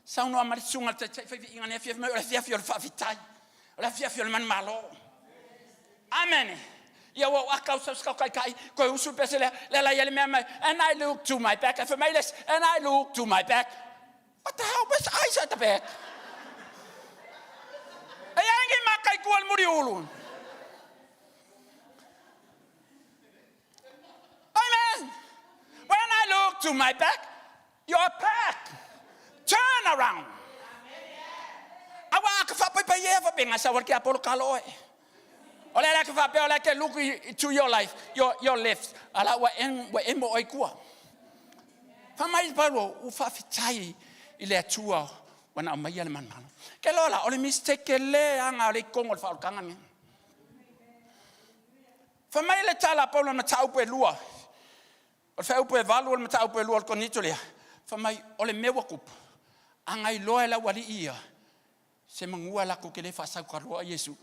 [SPEAKER 6] Saunoa mai le susuga i le taitai fai viiga nei afiafi mai, o le afiafi o le faafetai. O le afiafi o le manumalo. Amen. Ia ua aka au sau taitai, toe usu pese lea, lea la ia le mea mai, and I look to my back, e mai les, and I look to my back. What the hell, where's eyes at the back? E ai ngi makai kua le muri ulu. Amen. When I look to my back, your back, turn around. Aua a ka whapaipai e whapenga sa war ki apolo kalo e. O le ala ka whapea o le ke look to your life, your left. Ala ua en, ua emo oi kua. Whamai paro u whawhitai i le atua ua na mai le manumalo. Ke lola, o le mistake ke le anga o le ikongo le whaolkanga ni. Fai mai le tala a Paulo i le mataupu e lua, o le faaiupu e valu o le mataupu e lua o le Korinito lea, fai mai, o le mea ua tupu, a na iloa e le aualii ia, se manua latou te le faasautaloa Iesu.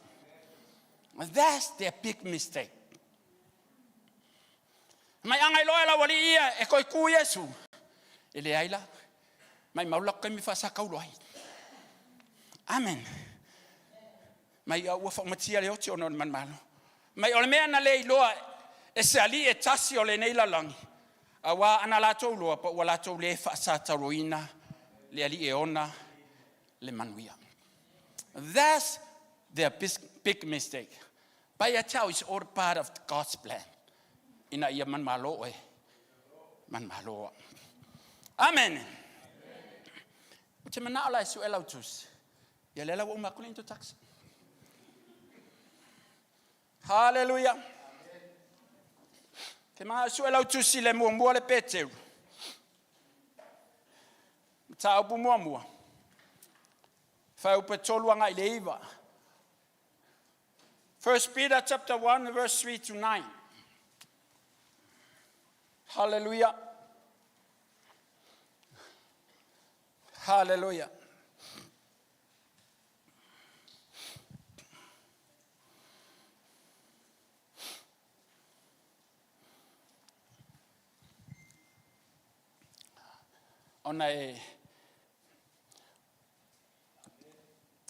[SPEAKER 6] That's their big mistake. Fai mai, a na iloa e le aualii ia e toe tu Iesu, e leai la, maimau le latou taimi faasataulo ai. Amen. Mai a ua faaumatia le oti ona o le manumalo. Mai o le mea na le iloa e se alii e tasi o lenei lalolagi, auā ana latou loa pa ua latou le faasatauloina le alii e ona le manuia. That's their big mistake. But I tell you, it's all part of God's plan. Ina ia manumalo oe, manumalo au. Amen. Ou te manao la e sue lau tusi. Ia lea la ua uma atu le introduction. Hallelujah. Te manao sue lau tusi le muamua le Peteru. Mataupu muamua. Fuaiupu e 3 agai i le 9. 1 Peter chapter 1 verse 3 to 9. Hallelujah. Hallelujah. Ona e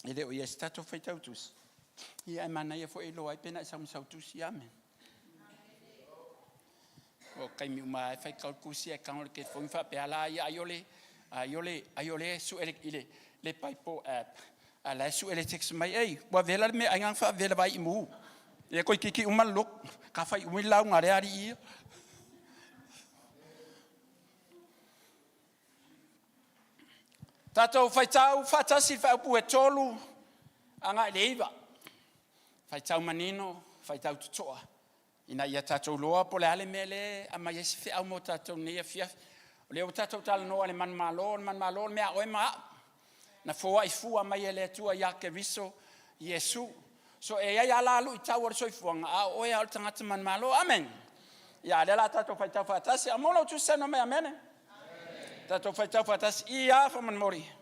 [SPEAKER 6] e le o ia se tatou faitau tusi. Ia e manaia foi e iloa ai pe na e sau ma sau tusi. Amen. O taimi uma e fai kau tusi e kango le telefoni faapea la ia ai o le ai o le ai o le sue le i le le Bible app. A la e sue le text mai ei ua vela le mea ai ngang faavela vai i mu. Ia koi kiki uma le look ka fai umi lauga le alii ia. Tatou faitau faatasi le faaupu e 3 agai i le 9. Faitau manino, faitau totoa, ina ia tatou loa po o le a le mea lea e aumai ai se feau mo tatou nei afiafi. O lea ua tatou talanoa i le manumalo, o le manumalo o le mea a oe ma au. Na foai fua mai e le Atua ia Keriso Iesu. So e i ai lava la luitau o le soifuaga, a o oe lava o le tagata manumalo. Amen. Ia, lea la tatou faitau faatasi. A mo lau tusi saunoa mai, amene. Tatou faitau faatasi. Ia, faamolemole.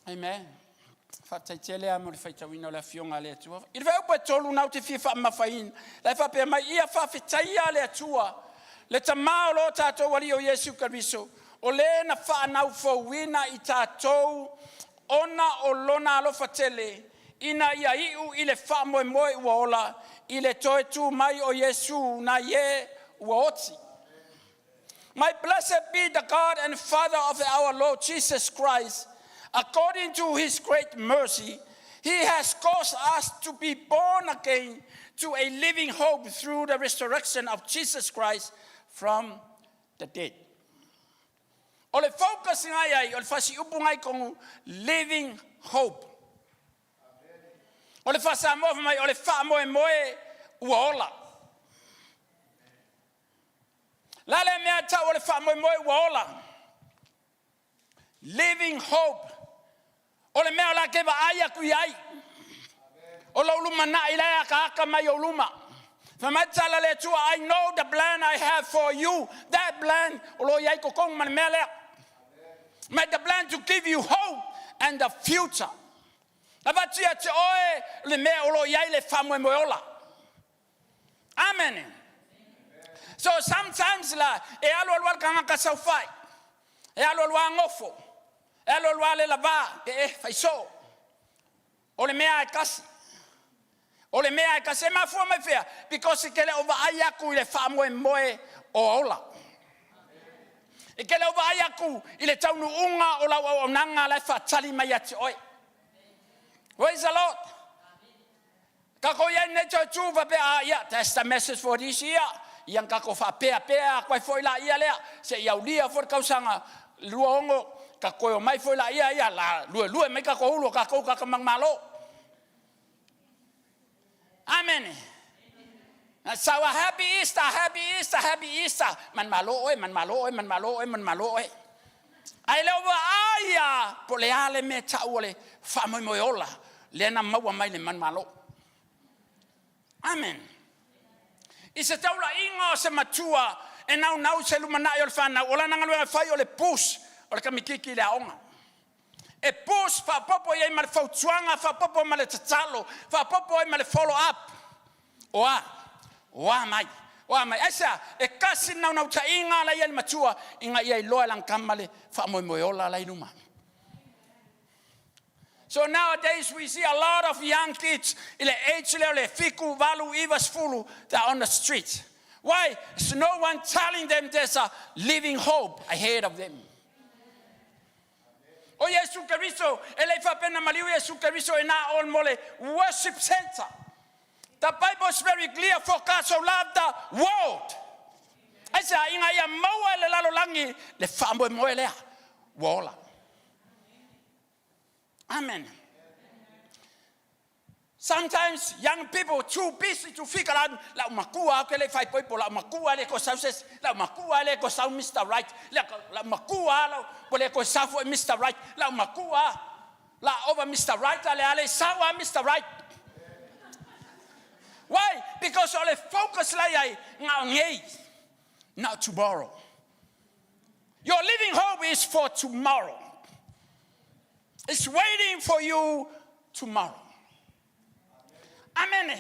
[SPEAKER 6] Amen. Faafetai tele lava mo le faitauina o le Afioga a le Atua. I le fuaiupu e 3 na ou te fia faamamafaina, la e faapea mai, ia faafetaia le Atua, le Tama o lo tatou Alii o Iesu Keriso, o le na faanaufouina i tatou ona o lona alofa tele, ina ia iu i le faamoemoe ua ola, i le toe tu mai o Iesu nai e ua oti. My blessed be the God and Father of our Lord Jesus Christ, according to his great mercy, he has caused us to be born again to a living hope through the resurrection of Jesus Christ from the dead. O le focus ngai ai, o le fasiupu ngai kongu, living hope. O le faasamoa fai mai, o le faamoemoe ua ola. La le mea tau o le faamoemoe ua ola. Living hope. O le mea o la ke vaai aku i ai. O lou lumanai la e akaaka mai ou luma. Fai mai tala le Atua, I know the plan I have for you. That plan, o lo i ai totonu ma le mea lea. Mai the plan to give you hope and the future. Avatu ia te oe le mea o lo i ai le faamoemoe ola. Amen. So sometimes la, e alu alu al kangaka saufai. E alu alu a ngofo. E alu alu a le lava. E e faiso. O le mea e kasi. O le mea e kasi. E mafua mai fea. Because e ke le o vaai aku i le faamoemoe o ola. E ke le o vaai aku i le taunuuga o lau auaunaga la e faatali mai ia te oe. Praise the Lord. Kako ia nei toe tu faapea, ah, yeah, that's the message for this year. Ia kako faapea pea koe foi la ia lea. Se ia ulia foi le kausaga 26, ka koe o mai foi la ia ia la lue lue mai kako ulu kako ka malo. Amen. So a happy Easter, happy Easter, happy Easter. Man malo oe, man malo oe, man malo oe, man malo oe. Ai le ua aia po le ale me tau o le faamoemoe ola. Le na maua mai le man malo. Amen. I se taulaiga o se matua e naunau se lumanai o le fanau, o lana galuega fai o le push o le kamititi i le aoga. E push faapopo i ai ma le fautuaga, faapopo ma le tatalo, faapopo ai ma le follow up. O a, o a mai, o a mai. Aisea, e kasi le naunautaiga la ia le matua, ina ia iloa e lana tama le faamoemoe ola la i luma. So nowadays we see a lot of young kids i le age lea o le 7, 8, 9, 10, they're on the street. Why? There's no one telling them there's a living hope ahead of them. O Iesu Keriso, e le faapena maliu Iesu Keriso e na o mo le worship center. The Bible is very clear, for God so loved the world. Aisea, ina ia maua e le lalolagi le faamoemoe lea ua ola. Amen. Sometimes young people too busy to figure out la makua ke le fai poipo la makua le ko sau ses la makua le ko sau Mr. Right la makua la po le ko sau fo Mr. Right la makua la over Mr. Right ale ale sau a Mr. Right. Why? Because all the focus la ai ngā ngei, not tomorrow. Your living hope is for tomorrow. It's waiting for you tomorrow. Amen.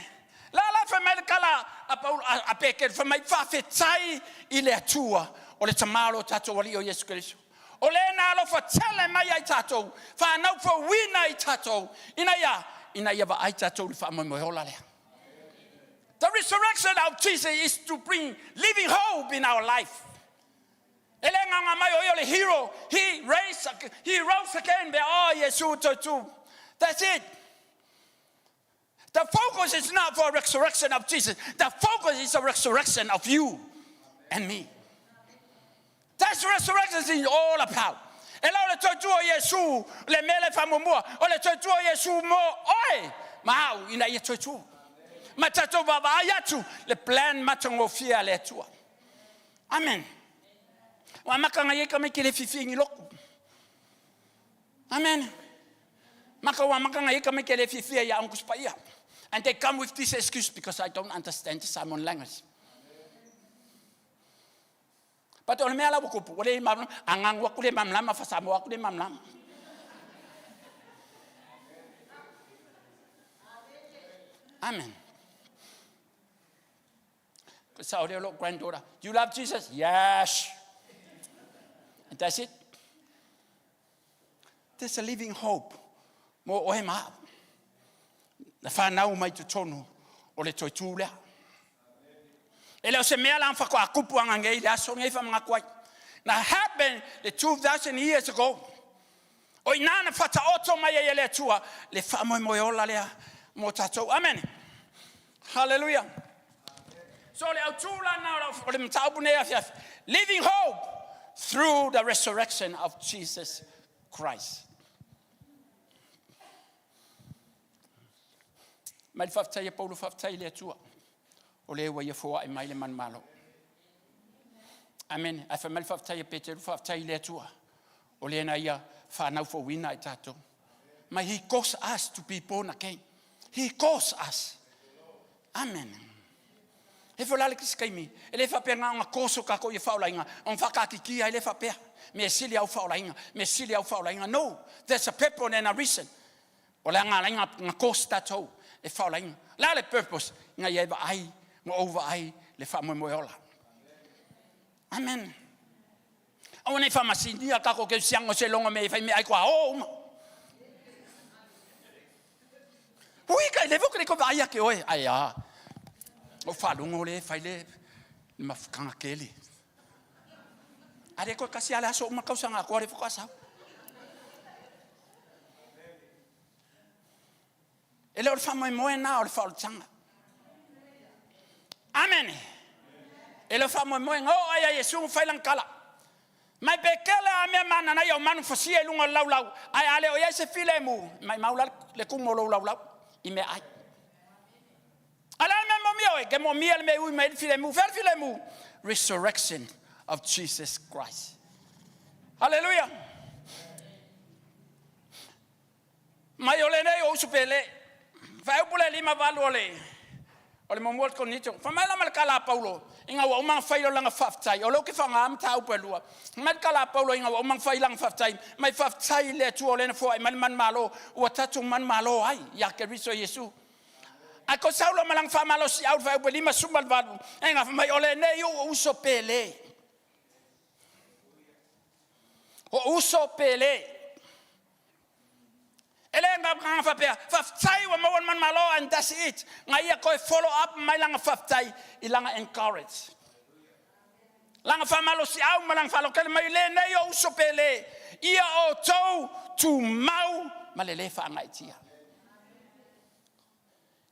[SPEAKER 6] La la fai mai le kala a Paul a Peke fai mai faafetai i le Atua o le Tama o lo tatou Alii o Iesu Keriso. O le na alofa tele mai ai tatou, whanau wina i tatou, ina ia vaai tatou le faamoemoe ola lea. The resurrection of Jesus is to bring living hope in our life. E le nganga mai o ia le hero. He rose again. Be oh Yesu tu. That's it. The focus is not for resurrection of Jesus. The focus is the resurrection of you and me. That's resurrection is all about. E lau le toe tua Iesu, le mele whamumua, o le toe tua Iesu mo oe, ma au ina ia toe tua. Ma tatou vaavaai atu le plan matagofie a le Atua. Amen. Wa maka ngai e ka mai ke le fifi ngi loku. Amen. Maka wa maka ngai e ka mai ke le fifi ia angus pa ia. And they come with this excuse, because I don't understand the Samoan language. But o le mea la ua kupu, ua le malamalama, agangu aku le malamalama, faa-Samoa aku le malamalama. Amen. Sa o lea lou granddaughter. Do you love Jesus? Yes. And that's it. There's a living hope. Mo oe ma au. Na whanau mai totonu o le toe tū lea. E le o se mea la whakoa kupu anga ngei le aso ngei whamanga kuai. Na happen the 2,000 years ago. O ina na whataoto mai ai e le Atua, le whaamoemoe ola lea mo tātou. Amen. Hallelujah. So le autū la na o le mataupu nei afiafi. Living hope through the resurrection of Jesus Christ. Mai le faafetai a Paulo, faafetai i le Atua. O le ua ia foai mai le manumalo. Amen. Ae fai mai le faafetai a Peteru, faafetai i le Atua. O le na ia whanau fouina i tātou. Mai he caused us to be born again. He caused us. Amen. He fo lale kisi kaimi. E le whapea ngā nga koso ka ko ia whaolainga. On whakakikia e le whapea. Me sili au whaolainga. Me sili au whaolainga. No. There's a purpose and a reason. O le anga lainga nga koso tātou e whaolainga. La le purpose. Nga ia e vaai. Nga ou vaai le whaamoemoe ola. Amen. Aua nei whamasinia kako ke siango se longo me whai me ai kua o uma. Hui kai levo kere ko vai ake oe. Ai a. O whalongo le whai le mafukanga kele. Are koe kasi ale aso uma kausanga ko are whakasau. E le o le whamoemoe nā o le whaolotanga. Amen. E le o whamoemoe ngā o ai ai e sungu whailang kala. Mai pe kele a mea mana nei au manu fasia i lunga o le laulau, ae a le o i ai se filemu, mai mau la le kumu o lou laulau i mea ai. A le a le mea momia oe, ke momia le mea ui mai le filemu, fea le filemu? Resurrection of Jesus Christ. Hallelujah. Mai o lenei o usu pele. Faaupu le 58 o le o le muamua o le Korinito. Fai mai la ma le kala a Paulo, ina ua uma ona fai lona faafetai. O lea ou te faaaoga mataupu e lua. Fai mai le kala a Paulo ina ua uma ona fai lana faafetai, mai faafetai i le Atua o lea na foai mai le manumalo, ua tatou manumalo ai ia Keriso Iesu. Ae ko Saulo ma lana faamalosiau i le faaupu e 58, e gafa mai, o lenei ou uso pele. O uso pele. E le ngā faapea, faafetai ua maua le manumalo and that's it. Nga ia koe follow up mai lana faafetai i lana encourage. Lana faamalosiau ma lana faalotele mai lenei o uso pele, ia outou tumau ma le lē faagaeetia.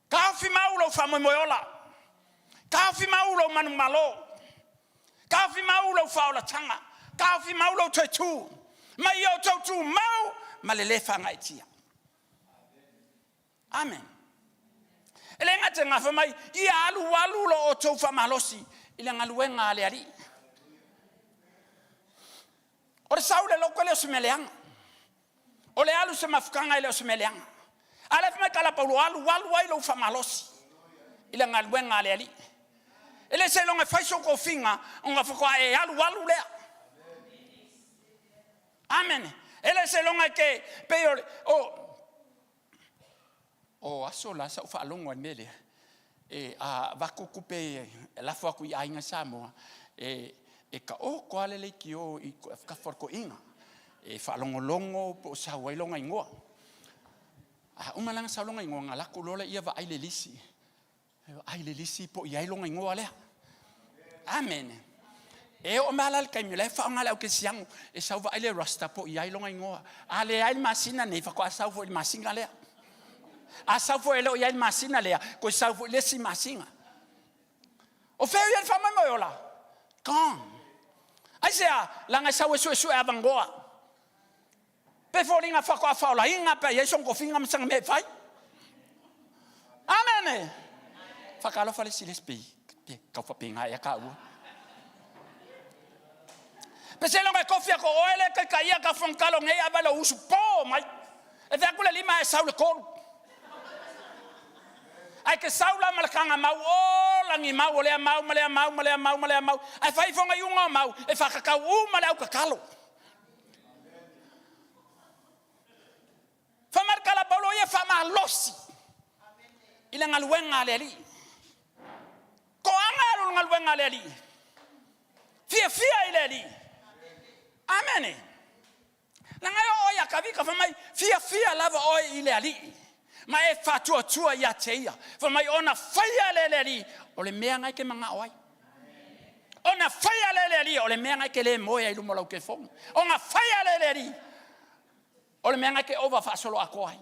[SPEAKER 6] Taofi mau lou faamoemoe ola. Taofi mau lou manumalo. Taofi mau lou faaolataga. Taofi mau lou toe tū. Mai ia outou tumau ma le lē faagaeetia. Amen. E le gata e gafa mai, ia alualu lo outou faamalosi i le galuega a le Alii. O le sau le loko e le o se mea leaga. O le alu se mafutaga e le o se mea leaga. A lea fai mai tala Paulo, alu alu ai lou faamalosi i le galuega a le Alii. E le seiloga e fai sou tofiga ona faatoa e alu alu lea. Amen. E le seiloga e te pei o le o o aso la sa ou faalogo ai i le mea lea, e a avatu tupe e lafo atu i aiga Samoa, e e taoto lava le leitio i tafa o le toeaina e faalogologo po o sau ai lona igoa. A uma la ona sau lona igoa, ona alu atu loa lea vaai le lisi. Vaai le lisi po o i ai lona igoa lea. Amen. E oo mai la le taimi o la e faaaoga le aukerisiano e sau vaai le roster po o i ai lona igoa. A leai le masina nei, faatoa sau foi i le masina lea. A sau foi e le o i ai le masina lea, toe sau foi i le isi masina. O fea o i ai le faamoemoe ola? Gone. Aisea? Leaga e sau e suesue avanoa. Pe foliga faatoa faaolaina pe a i ai sona tofiga ma sana mea e fai. Amene. Whakaalofa le isi le isi pe tau whapena ea ka ua. Pe se longa e kofi a ko oe le kai kai ia ka whangkalo ngei a vai usu po mai. E te aku le lima e sau le kolu. Ai ke sau la ma le kanga mau o langi mau o lea mau ma lea mau ma lea mau ma lea mau. Ai whai fonga i unga o mau e whakakau u ma le au kakalo. Fai mai le tala a Paulo ia faamalosi. I le galuega a le Alii. Toaga e alu i le galuega a le Alii. Fiafia i le Alii. Amene. Leaga e oo ia Kavika fai mai, fiafia lava oe i le Alii, ma e faatuatua ia te ia. Fai mai, ona faia lea e le Alii o le mea na e te manao ai. Ona faia lea e le Alii o le mea na e te le moe ai i luma o lau telefoni. Ona faia lea e le Alii o le mea na e te ova faasoloatoa ai.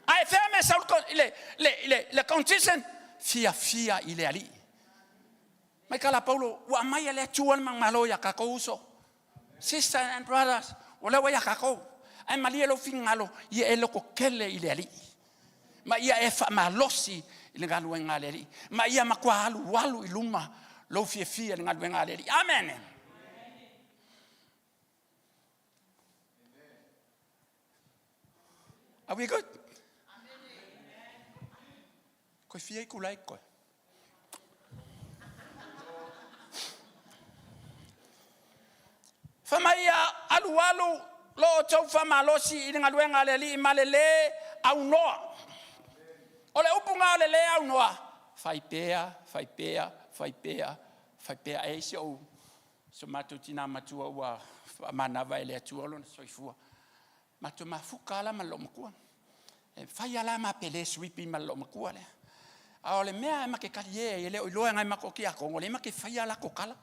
[SPEAKER 6] Ae fea mea sau le, le, le, le condition? Fiafia i le Alii. Mai kala Paulo, ua aumai e le Atua le manumalo ia tatou uso. Sister and brothers, o lea ua ia tatou. Ae malie lou finagalo, ia e lototele i le Alii. Ma ia e faamalosi i le galuega a le Alii. Ma ia matua alualu i luma lou fiafia i le galuega a le Alii. Amen. Are we good? Koe fia i kula koe. Fai mai ia alualu lo outou faamalosi i le galuega a le Alii ma le lē aunoa. O le upu na o le lē aunoa, fai pea, fai pea, fai pea, fai pea. E i ai si ou so matou tina matua ua faamanava e le Atua lona soifua. Matou mafuta lava la ma le loomatua. E fai lava la ma pele suipi ma le loomatua lea. A o le mea e ma te talie ai, e le o iloa e nai matou tiakono, o lea ma te faia latou tala.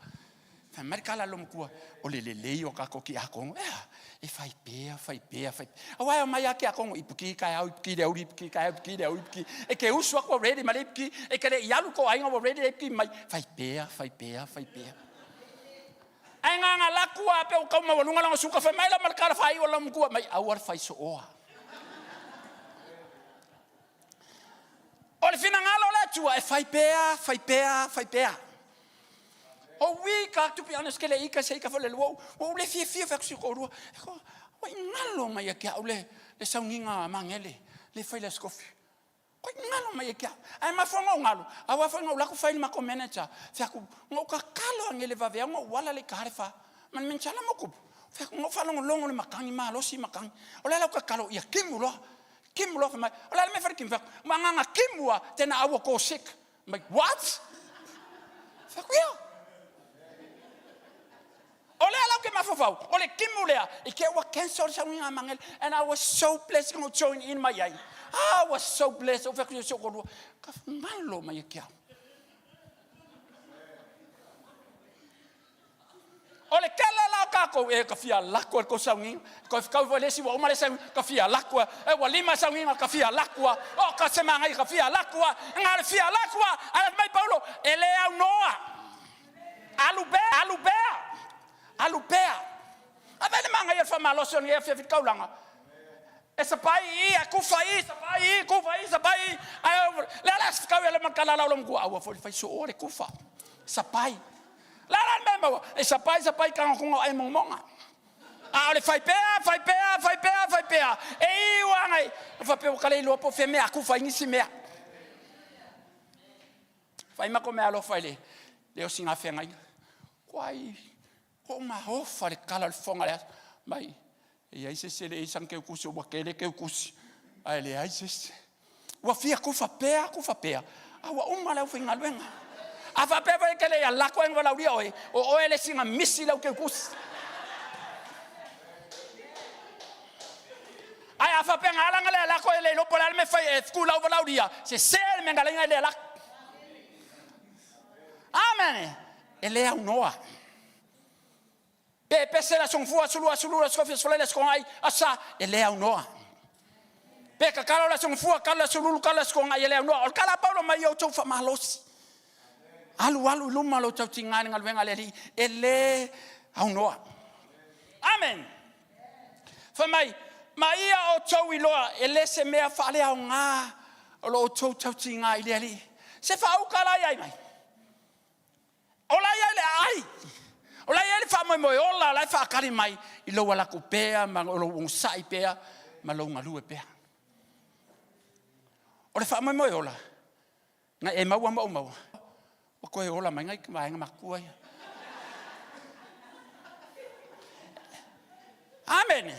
[SPEAKER 6] Fai mai le tala a le loomatua, o le lelei o tatou tiakono, ea, e fai pea, fai pea, fai pea. Aua e omai lava tiakono, ipuki taeao, ipuki le aoauli, ipuki taeao, ipuki le aoauli, ipuki. E te usu atu ua ready ma le ipuki, e te le i alu tou aiga ua ready le ipuki mai. Fai pea, fai pea, fai pea. Ae gaga laku a pe ua tau maualuga lana suka, fai mai la ma le tala faaiu a le loomatua mai, aua le fai sooa. O le finagalo o le Atua e fai pea, fai pea, fai pea. O we got to be honest, ke le ika se ika fo le lua, ua ou le fiafia fai atu si toalua. Ua i galo mai ia te au le, le sauniga magele, le fai le skofi. Ua i galo mai ia te au. Ae mafua ona ou galo, aua foi na ou alu atu fai i le matou manager, fai atu, na ou tatalo ane i le vaveao na ou ala lea i ka le fa. Ma le manager la mo kupu. Fai atu, na ou faalogologo i le matagi, malosi matagi. O le a lau tatalo ia timu loa. Timu loa fai mai, o le a le mea e fai le timu? Fai atu, ma agaga timu a, then I will go sick. I'm like, what? Fai atu, ia. O lea la ou te mafaufau, o le timu lea, i te ua cancel le sauniga a Magele. And I was so blessed na ou join in mai ai. I was so blessed. Ou fai atu i si ou toalua, ka galo mai e ke au. O le tele la o tatou, e ka fia lako e le kou sauniga. Koe whakau foi le isi ua uma le sauniga, ka fia lako e. E ua lima sauniga, ka fia lako a. O ka se magai, ka fia lako a. Nga le fia lako a, ala mai Paulo, e le au noa. Alu pea, alu pea, alu pea. A vele magai e whamalosi o ni e fia whikaulanga. E sapai i, a kufa i, sapai i, kufa i, sapai i. Ai, le ala whakau e le makala lau lamkua, aua foi le whaiso o le kufa. Sapai. La la le mea maua, e sapai sapai kagokonga o ai mongomonga. A o le fai pea, fai pea, fai pea, fai pea, e iu anga i, faapea ua kale iloa po o fea mea aku fai nisi mea. Fai ma ko mea alofa i le, le osi ngā whengainga. Kuai, ko maofa le kala o le fonga le aso. Mai, e iai se se le i sang keu kusi, ua kele keu kusi. Ae leai se se. Ua fia kufa pea, kufa pea. A ua uma le aufaigaluega. A faapea foi e te le i alako ai na valaaulia oe, o oe le isi na misi lau keukusi. Ae a faapea na ala na le alako e le iloa po o le a le mea e fai e tu lau valaaulia, sese le mea na laina e le alako. Amen. E le aunoa. Pe pese le aso gafua, aso lua, aso lulu, aso kofi, aso falaele, aso kogai, aso sa, e le aunoa. Pe kakalo le aso gafua, kalo le aso lulu, kalo le aso kogai, e le aunoa. O le tala a Paulo mai ia outou faamalosi. Alu alu i luma lo outou tiga i le galuega a le Alii, e le aunoa. Amen. Fai mai, ma ia outou iloa, e le se mea faaleaoga o lo outou tautiga i le Alii. Se faauka la i ai mai. O la e i ai le aai, o la e i ai le faamoemoe ola, o la e faakali mai i lou alaku pea ma lou onosai pea ma lou galue pea. O le faamoemoe ola, na e maua ma ou maua, ua toe ola mai nai vaega matua ia. Amene.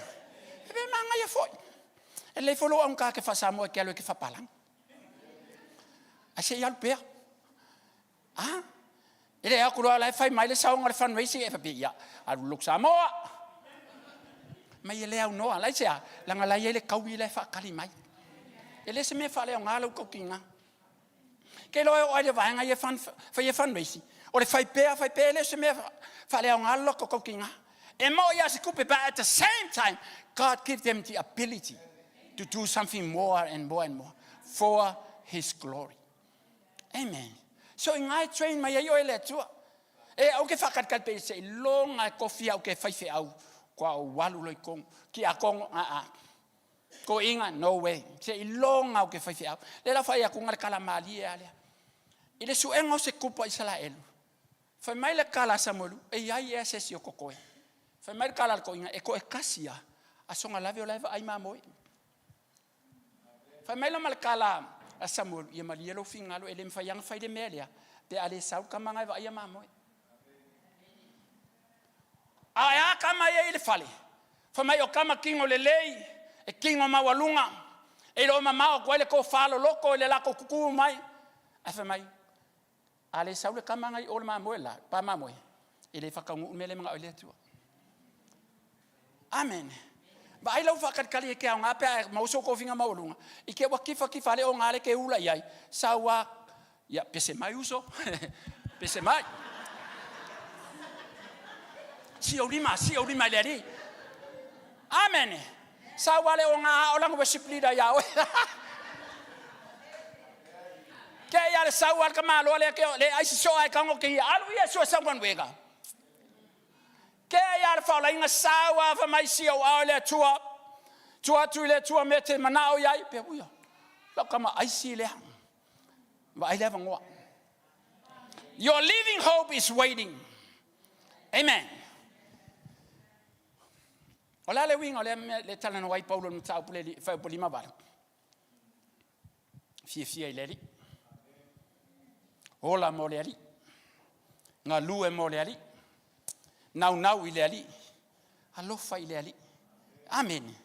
[SPEAKER 6] E pe manaia foi. E lelei foi lou augata ke faa-Samoa e ke alu e ke faapalagi. Ae se i alu pea. A? E le aku loa la e fai mai le saoga o le fundraising e faapea, ia, alu look Samoa. Mai e le aunoa, lai se a, langa la i le kaui la e whaakali mai. E le se mea whaaleaoga lau kaukiga. Ke loa e o ai le vaega ia fun, fai e fundraising. O le fai pea, fai pea, e le se mea whaaleaoga loko kaukiga. E mo ia se kupe, but at the same time, God give them the ability to do something more and more and more for His glory. Amen. So i ngai train mai ai oe le Atua. E au ke whakalikali pe se i longa e kofi au ke whaiwhe au kua o walu loi kongo. Ki a kongo, a a. Ko inga, no way. Se i longa au ke whaiwhe au. Le la whai aku ngare kala mali e alea. I le suenga o se kupa Isaraelu. Fai mai le kala a Samuelu, e iai ea se isi o kokoe. Fai mai le kala a le koinga, e koe kasi a, a songa lave o la e vaai mamoe. Fai mai la ma le kala a Samuelu, ia malie lou fingalo e le mafai ana fai le mea lea, pe a le sau le kama e vaaia mamoe. A e a kama ia i le fale, fai mai o kama kino lelei, e kino maualuga, e iloa mamao atu ai le tofa loloto i le latou tutu mai. Ae fai mai, A le sau le kama na i o le mamoe la, pa mamoe, e le whakaunuu mea le manao i le Atua. Amen. Vaai lau whaakalikali e ke ao ngā pea e mauso kofinga maualunga. I ke ua kifa kifa le o ngā le ke ula i ai. Sau a, ia, pese mai uso. Pese mai. Si au lima, si au lima i le ali. Amen. Sau a le o ngā o langa worship leader ia oe. Ke ia le sau al ka malo le ke le ai so ai ka ngo ke ia alu ia so sa wan wega. Ke ia le fa inga sau a fa mai si au au le tua. Tua tu le tua me te manao ia pe uia. Lau kama ai si le. Va ai le vangoa. Your living hope is waiting. Amen. O le a le uiga o lea mea le talanoa ai Paulo i le mataupu le fuaiupu 58? Fiafia i le Alii. Ola mo le Alii. Galue mo le Alii. Naunau i le Alii. Alofa i le Alii. Amene.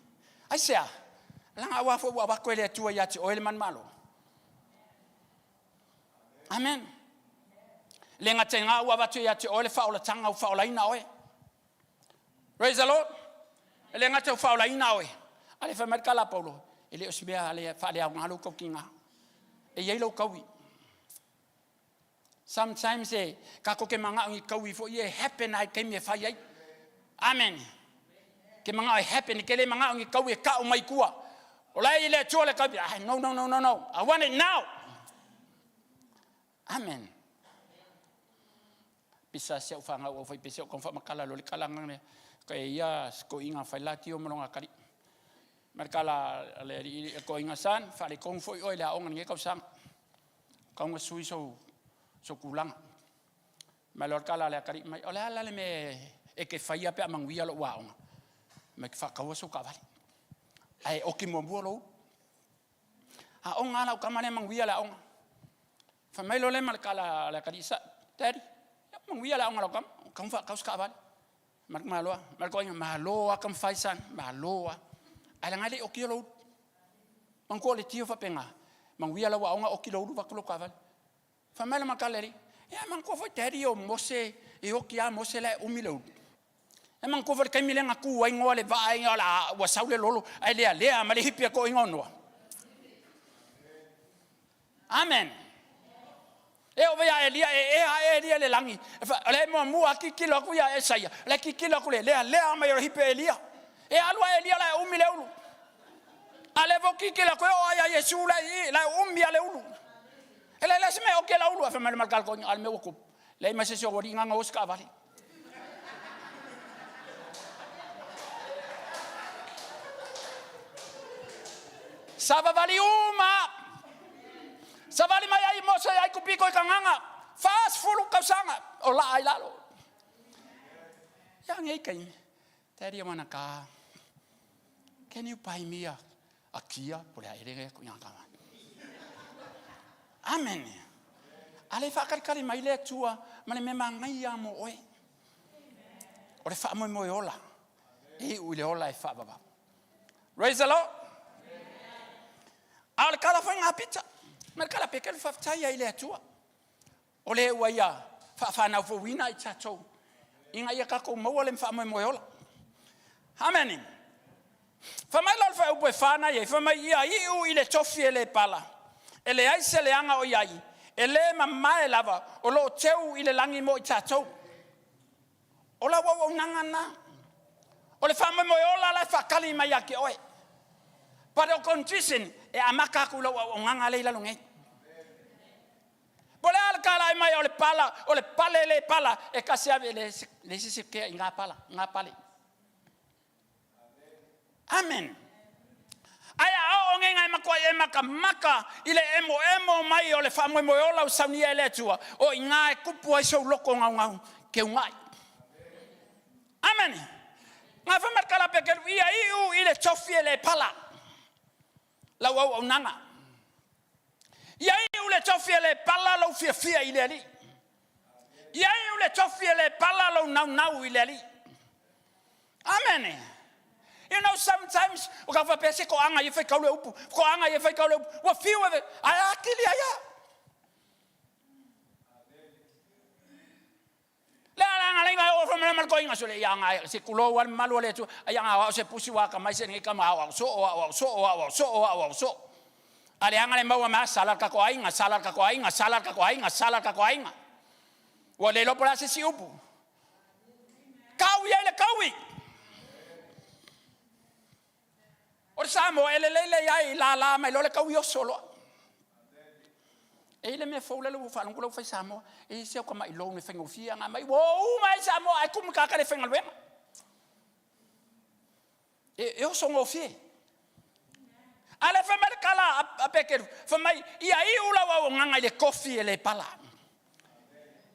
[SPEAKER 6] Aisea? Leaga aua foi ua avatu e le Atua ia te oe le manumalo. Amen. Le gata i lena ua avatu ia te oe le faaolataga ua faaolaina oe. Praise the Lord. E le gata ua faaolaina oe, a le fai mai le tala a Paulo, e le o se mea le faaleaoga lou tautiga. E i ai lou taui. Sometimes e tatou te manao ni taui foi e happen ai taimi e fai ai. Amen. Ke manao e happen, ke le manao ni taui e kau mai tua. O la e i le Atua le taui, ah, no, no, no, no, no. I want it now. Amen. Pisa si au whangau au whai pese o kong whamakala lo le kalanga ne ka e ia ko inga whai lati o malonga kari. Ma kala le i ko inga san wha le kong foi oi le aonga nge kau sang. Kaunga sui so so kulanga. Ma lo kala le kari mai o le ala le me e ke whaia pe amanguia lo waonga. Ma ke whakaua so kawali. Ai oki mua lo. Aoga lau kama lea manuia le aoga. Fai mai loa lea ma le kala a le akalii sa, Daddy, ia manuia le aoga a lau kama, kau faakau se taavale. Ma le malo lava, ma le toaiga, malo lava Tamafai son, malo lava. Ae leaga e le i okia lou ulu. Manatua o le tio faapena, manuia lau aoga oki lou ulu vaeatu lau taavale. Fai mai le ma le alii, ia manatua foi daddy o Mose, e oti lava Mose la e umi le ulu. E manatua foi le taimi lea na tu ai Noa le vaa ina la ua sau le lolo ae lealea ma le hipi a toʻiga o Noa. Amen. E oo ia Elia, e ea ae Elia i le lagi. O le muamua a tilotilo atu ia Esaia, o le tilotilo atu le lealea mai o le hipi o Elia. E alu a Elia la e umi le ulu. A le foi tilotilo atu e oo ia Iesu la i la e umi a le ulu. E le le se mea o ke la ulu a fai mai le malakala toʻiga a le mea ua tupu. Leai ma se isi o ua liga na o se taavale. Savavali uma. Savali mai ai Mose ai kupiko i kanganga. 40 tausaga o laa ai lalo. Ia ngei kaimi. Daddy, I want a car. Can you buy me a, a Kia? Po le aere ngai aku i Amen. A le whaakalikali mai le Atua ma le mea manaia mo oe. O le faamoemoe ola. E iu i le ola e faavavau. Praise the Lord. A o le kala foi ngā pita. Ma le kala pekelu faafetai ai i le Atua. O le ua ia faafanau fouina i tatou ina ia tatou maua le faamoemoe ola. Amene. Fai mai la o le faaupu e fa na i ai, fai mai ia iu i le tofi e le pala, e leai se leaga o i ai, e le mamae lava, o lo o teu i le lagi mo i tatou. O lau auaunaga lena. O le faamoemoe ola la e faatali mai ia te oe. But o condition, e amata atu i lau auaunaga lea i lalo nei. Po o le a le talai mai o le pala, o le pale le pala, e tasi ave le isi se kea i ngā pala, ngā pale. Amen. Ae a oo nei ngai matua e makamaka i le emoemo mai o le faamoemoe ola o saunia e le Atua, o i ngā e kupu ai sou loko gaugau ke ungai. Amen. Ngā whamarikala pe keru ia iu i le tofi e le pala. Lau auaunaga. Ia iu le tofi e le pala lou fiafia i le Alii. Ia iu le tofi e le pala lou naunau i le Alii. Amen. You know, sometimes, o ka whapea se koanga i whai kaule upu, koanga i whai kaule upu, ua fiu e, ai a kili ai a. Le ala nga lenga o fa mala ko inga so le ia nga se kulo wal malu le tu ai nga wa se pusi wa ka mai se ngi ka ma wa so wa wa so wa wa so wa wa so ale anga le maua ma sala ka ko ainga sala ka ko ainga sala ka ko ainga sala ka ko ainga ua le lopo la se si upu kau ia le kaui o le Samoa e lelei le iai la la mai lo le kaui oso loa. E ile mea fou lele ua faalongo lau fai Samoa, e se au ka mai lou ne faigofie nga mai, ua uma ai Samoa ai kumu kaka le faigaluega. E, e oso gofie. A le fai mai le kala a Pekeru, fai mai, ia iu lau auaunaga i le kofi e le pala.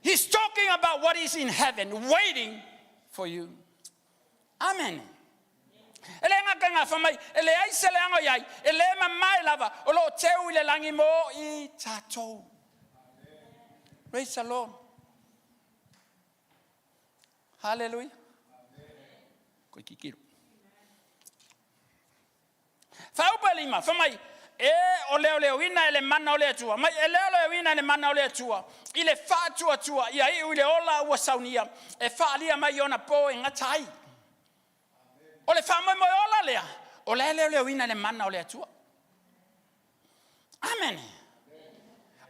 [SPEAKER 6] He's talking about what is in heaven waiting for you. Amen. E le gata i ngā whamai, e leai se leaga i ai, e le mamae lava, o lo o teu i le lagi mo i tatou. Praise the Lord. Hallelujah. Koe kikiro. Faaupu e lima, fai mai, E o leoleoina e le mana o le Atua, mai e leoleoina e le mana o le Atua, i le faatuatua ia iu i le ola ua saunia, e faaalia mai i ona po e gata ai. O le faamoemoe ola lea, o la e leoleoina e le mana o le Atua. Amene.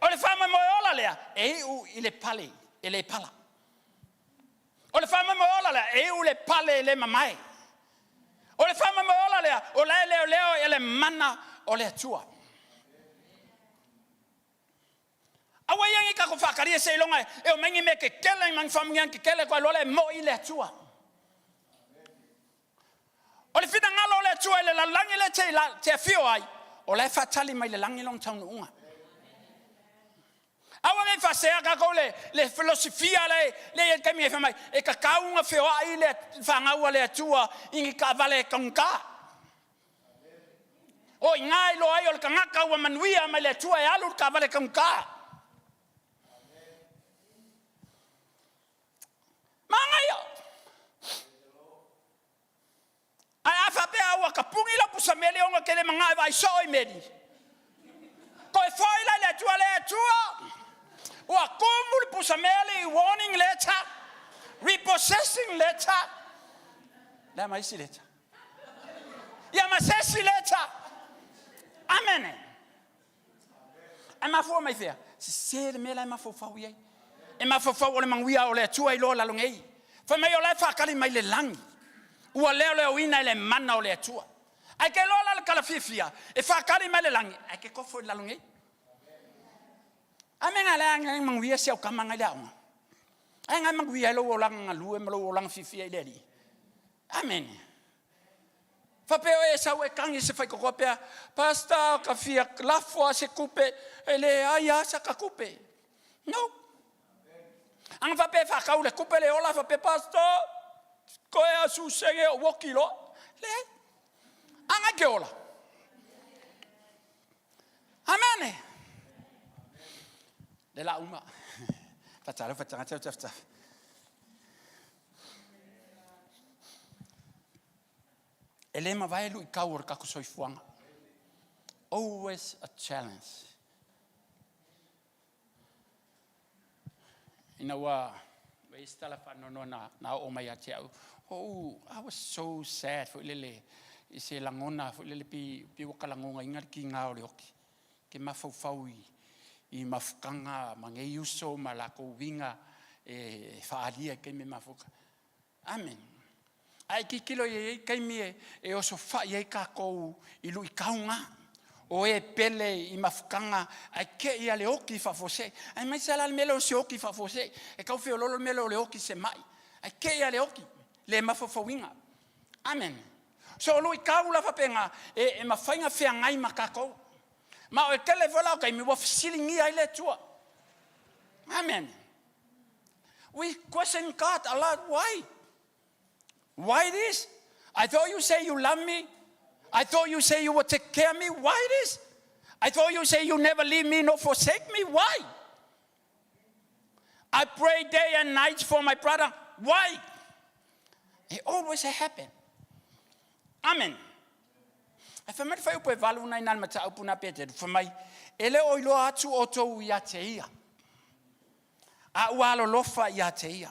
[SPEAKER 6] O le faamoemoe ola lea, e iu i le pale, e le pala. O le faamoemoe ola lea, e iu le pale e le mamae. O le faamoemoe ola lea, o la e leoleo e le mana o le Atua. Aua ia ni kako whakaria se ilonga e o maingi me ke kele i mangi whamungi ke kele koe lola e mo i le Atua. O le finagalo o le Atua i le lalolagi lea te, la, te afio ai, o la e faatali mai le lagi lona taunuuga. Aua nei faasea tatou le, le filosofia le, le i taimi e fai mai, e tatau ona feoai le fanau a le Atua i ni taavale e taugata. O i ngā iloa ai o le tagata ua manuia mai le Atua e alu le taavale taugata. Manaia! Ae a faapea ua tapuni lau pusa meli ona e te le manao e vaai soo i meli, toe foi la i le Atua, le Atua, ua tumu le pusa meli, warning letter, repossessing letter, le a ma isi letter, ia ma se isi letter. Amene. Ae mafua mai fea? Sese le mea la e mafaufau i ai. E mafaufau o le manuia o le Atua i loa lalo nei. Fai mai o la e faatali mai le lagi. Ua leoleoina e le mana o le Atua. Ae ke loa la le tala fiafia, e faatali mai le lagi, ae ke kofo i lalo nei. A me nga le anga manuia si au kama ngai le aoga. Ai ngai manuia ai lou olaga galue ma lou olaga fiafia i le Alii. Amen. Faapea oe e sau e kagi se faikokoa pea, Pastor, ka fia lafo a se kupe, e leai a sa ka kupe. No. Anga faapea e whakau le kupe le ola, faapea, Pastor, koe a susenge o woki loa. Leai. Anga ke ola. Amen. Le la uma. Whatalo, whatanga, tau, tau, tau. E le mavae luitau o le tatou soifuaga. Always a challenge. Ina ua ua i ai se tala faanoanoa na, na oo mai ia te au, ou, I was so sad foi lele i se lagona foi lele pi, pi ua kalagogaina le kiga o le oki. Ke mafaufau i, i mafukaga ma nei uso ma lakou uiga e faaalia i taimi e mafuka. Amen. Ae tilotilo i ai taimi e, e osofai ai tatou i luitau na. O e pele i mafutaga ae te i a le oti faafuasei. Aemaise lava la le mea lea o se oti faafuasei. E tau feololo le mea lea o le oti se mai. Ae te i a le oti, le mafaufauina. Amen. So o luitau la faapena e, e mafai ona feagai ma tatou. Ma o le tele foi la o taimi ua fesiligia ai le Atua. Amen. We question God a lot. Why? Why this? I thought you say you love me. I thought you say you will take care of me. Why this? I thought you say you never leave me nor forsake me. Why? I pray day and night for my brother. Why? It always happen. Amen. Ae fai mai le fuaiupu e valu na i nā le mataupu na Peteru, fai mai, e le o iloa atu outou ia te ia, a ua alolofa ia te ia.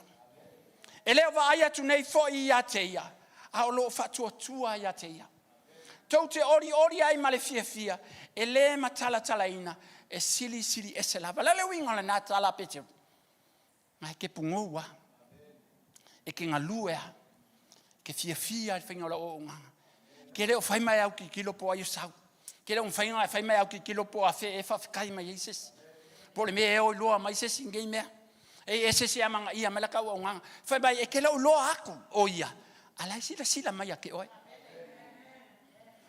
[SPEAKER 6] E le o vaai atu nei foi ia te ia, a o lo o faatuatua ia te ia. Tou te olioli ai ma le fiafia, e le matalatalaina, e silisili ese lava. Le le uiga o lena tala a Peteru. Ma e ke pugou a. E ke galue a. Ke fiafia i le faiga o lau auaunaga. Ke le o fai mai au tilotilo po o ai o sau. Ke le o mafai ona fai mai au tilotilo po o afe e faafetai mai ai se isi. Po o le mea e o iloa mai se isi i nei mea. E i se isi e amanaia mai la ta auaunaga. Fai mai e ke le o iloa atu o ia, a la e silasila mai ia te oe.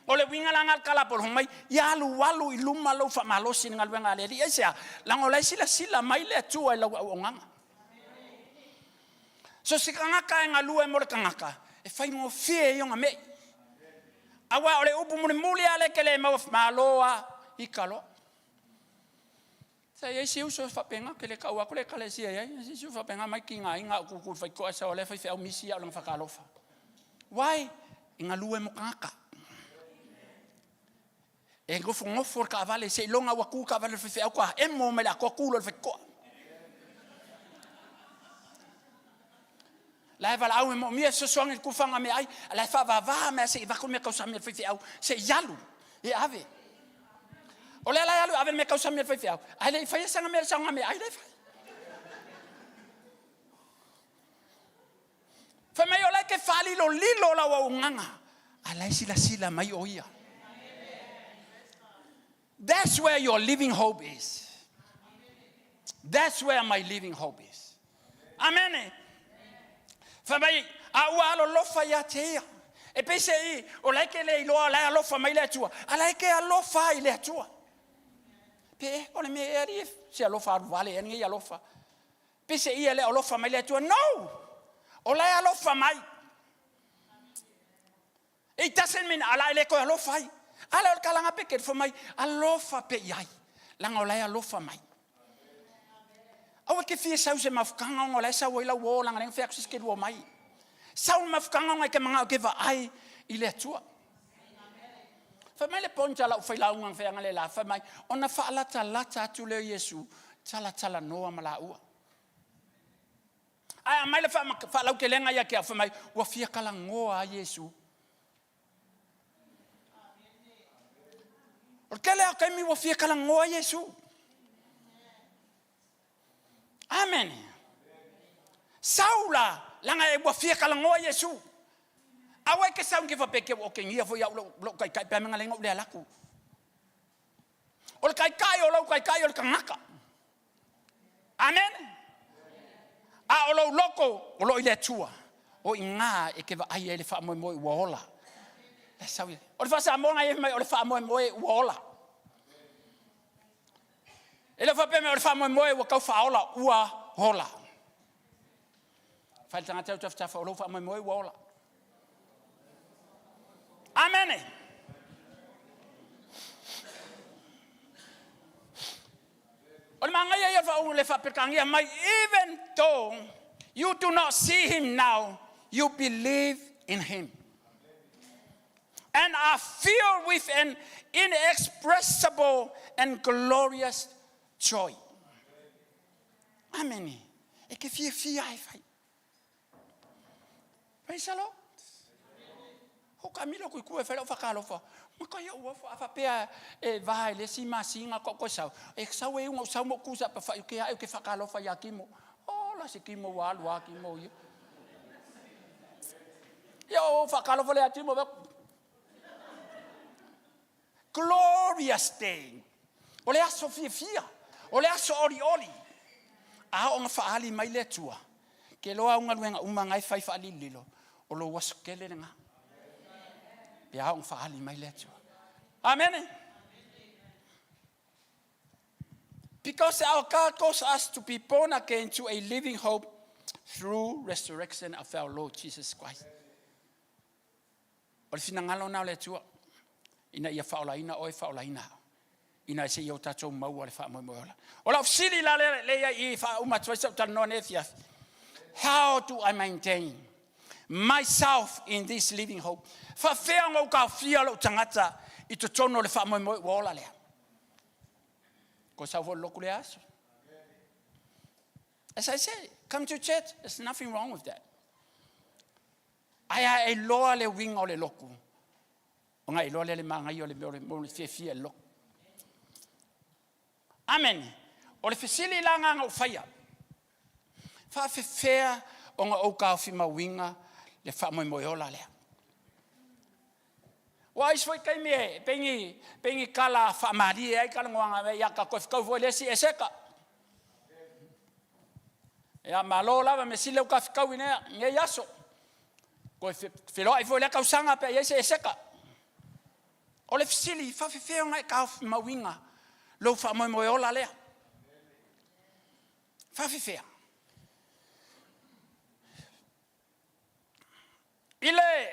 [SPEAKER 6] O le uiga la lena o le tala a Paulo, fai mai, ia alualu i luma lou faamalosi i le galuega a le Alii. Aisea? Leaga o la e silasila mai le Atua i lau auaunaga. So se tagata e galue mo le tagata, e faigofie ia ona me'i. Aua o le upu mulimuli lava lea e te le maua, malo lava, ita loa. Sa i ai si uso faapena, ou te le taua atu le ekalesia e i ai, si uso faapena mai tigaina au tutu i le faitotoa sau lea faifeau misi au lana fakalofa. Why? E galue mo tagata. E nofonofo le taavale, seiloga ua tu le taavale a le faifeau toa emo mai le atoa tu loa i le faitotoa. La e valaau e moomia fesoasoani i le tufaga meaai, a la e faavava mea se i avatu le mea tausami a le faifeau, se i alu e ave. O lea la e alu e ave le mea tausami a le faifeau, ae le i faia sana mea i le saoga meaai la e fai. Fai mai o la e te faalilolilo lau auaunaga, a la e silasila mai o ia. That's where your living hope is. That's where my living hope is. Amene. Fai mai, a ua alolofa ia te ia. E pei se i, o la e ke le iloa, la e alofa mai le Atua. A la e ke alofa i le Atua. Pe, o le mea e ali e se alofa alu vale, e nei alofa. Pe se ia le alofa mai le Atua. No! O la e alofa mai. It doesn't mean ala e le toe alofa ai. Ala o le kalanga pe ke fai mai alofa pe i ai. Langa o la e alofa mai. Aua ke fia sau se mafukanga ona o la e sau ai lau o langa lenga fea se ke lua mai. Sau le mafukanga ona e ke mangao ke vaai i le Atua. Fai mai le point a lau failauga na feaga le la, fai mai, ona faalatalata atu lea o Iesu, talatalanoa ma laua. Ae aumai le faalautelega ia te au, fai mai, ua fia talanoa a Iesu. O le tele lava o taimi ua fia talanoa Iesu. Amen. Sau la, leaga e ua fia talanoa Iesu. Aua e te sau ke faapea ke ua otegia foi au lou taitai pe a mea na leai na ou le alu atu. O le taitai o lou taitai o le tagata. Amen. A o lou loto o lo o i le Atua, o i ina e te vaai ai le faamoemoe ua ola. E sau ia. O le faa-Samoa ia mai o le faamoemoe ua ola. E le o faapea mai o le faamoemoe ua tau faaola, ua ola. Fai le tagata au tafatafa o lou faamoemoe ua ola. Amene. O le magaia ia o le faaperetania mai, even though you do not see him now, you believe in him. And are filled with an inexpressible and glorious joy. Amene. E te fiafia lava e fai. Praise the Lord. O Kamilo atu i tua e fai lau faatalofa. Matai ou ofo a faapea e va i le isi masina faatoa ou toe sau. E sau e una ou sau ma ou tu sapafai ou te ae ou te faatalofa ia Timo. Ola se Timo ua alu lava Timo ia. Ia ou faatalofa lea ia Timo. Glorious day. O le aso fiafia, o le aso olioli. A oo ina faaali mai le Atua, ke iloa au galuega uma na e fai faalilolilo, o lou aso tele lena. Pe a oo ina faaali mai le Atua. Amene. Because our God calls us to be born again to a living hope through resurrection of our Lord Jesus Christ. O le finagalo lena o le Atua, ina ia faaolaina oe, faaolaina au, ina se i o tatou maua le faamoemoe ola. O lau fesili la lea, lea i faauma atu ai sau talanoa nei afiafi. How do I maintain myself in this living hope? Faafefea ona ou taofia lou tagata i totonu o le faamoemoe ua ola lea? Ko sau foi le lotu lea aso. As I say, come to church, there's nothing wrong with that. Ae a e iloa le uiga o le lotu, ona e iloa lea le manaia o le mea o le fiafia i le lotu. Amen. O le fesili la lena na ou faia, faafefea ona ou taofimauina le faamoemoe ola lea? Ua isi foi taimi e pei ni, pei ni tala faamalie ai talanoaga ia ta toe fetau foi i le isi eseka. Ia malo lava mea sili lea ua ta fetau i nei aso. Toe feloai foi i lea tausaga pe a i ai se eseka. O le fesili, faafefea ona e taofimauina lou faamoemoe ola lea? Faafefea? I le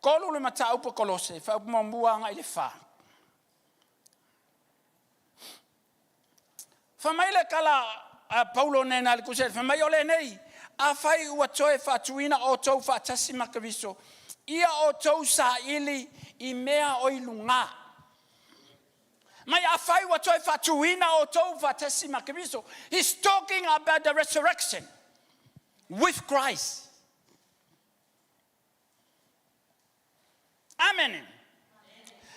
[SPEAKER 6] 3 le mataupu a Kolose, fuaiupu muamua agai le 4. Fai mai le tala a Paulo nei na le tusi, fai mai o lenei, afai ua toe faatuina outou faatasi ma Keriso, ia outou saili i mea o i luga. Mai afai ua toe faatuina outou faatasi ma Keriso. He's talking about the resurrection with Christ. Amene.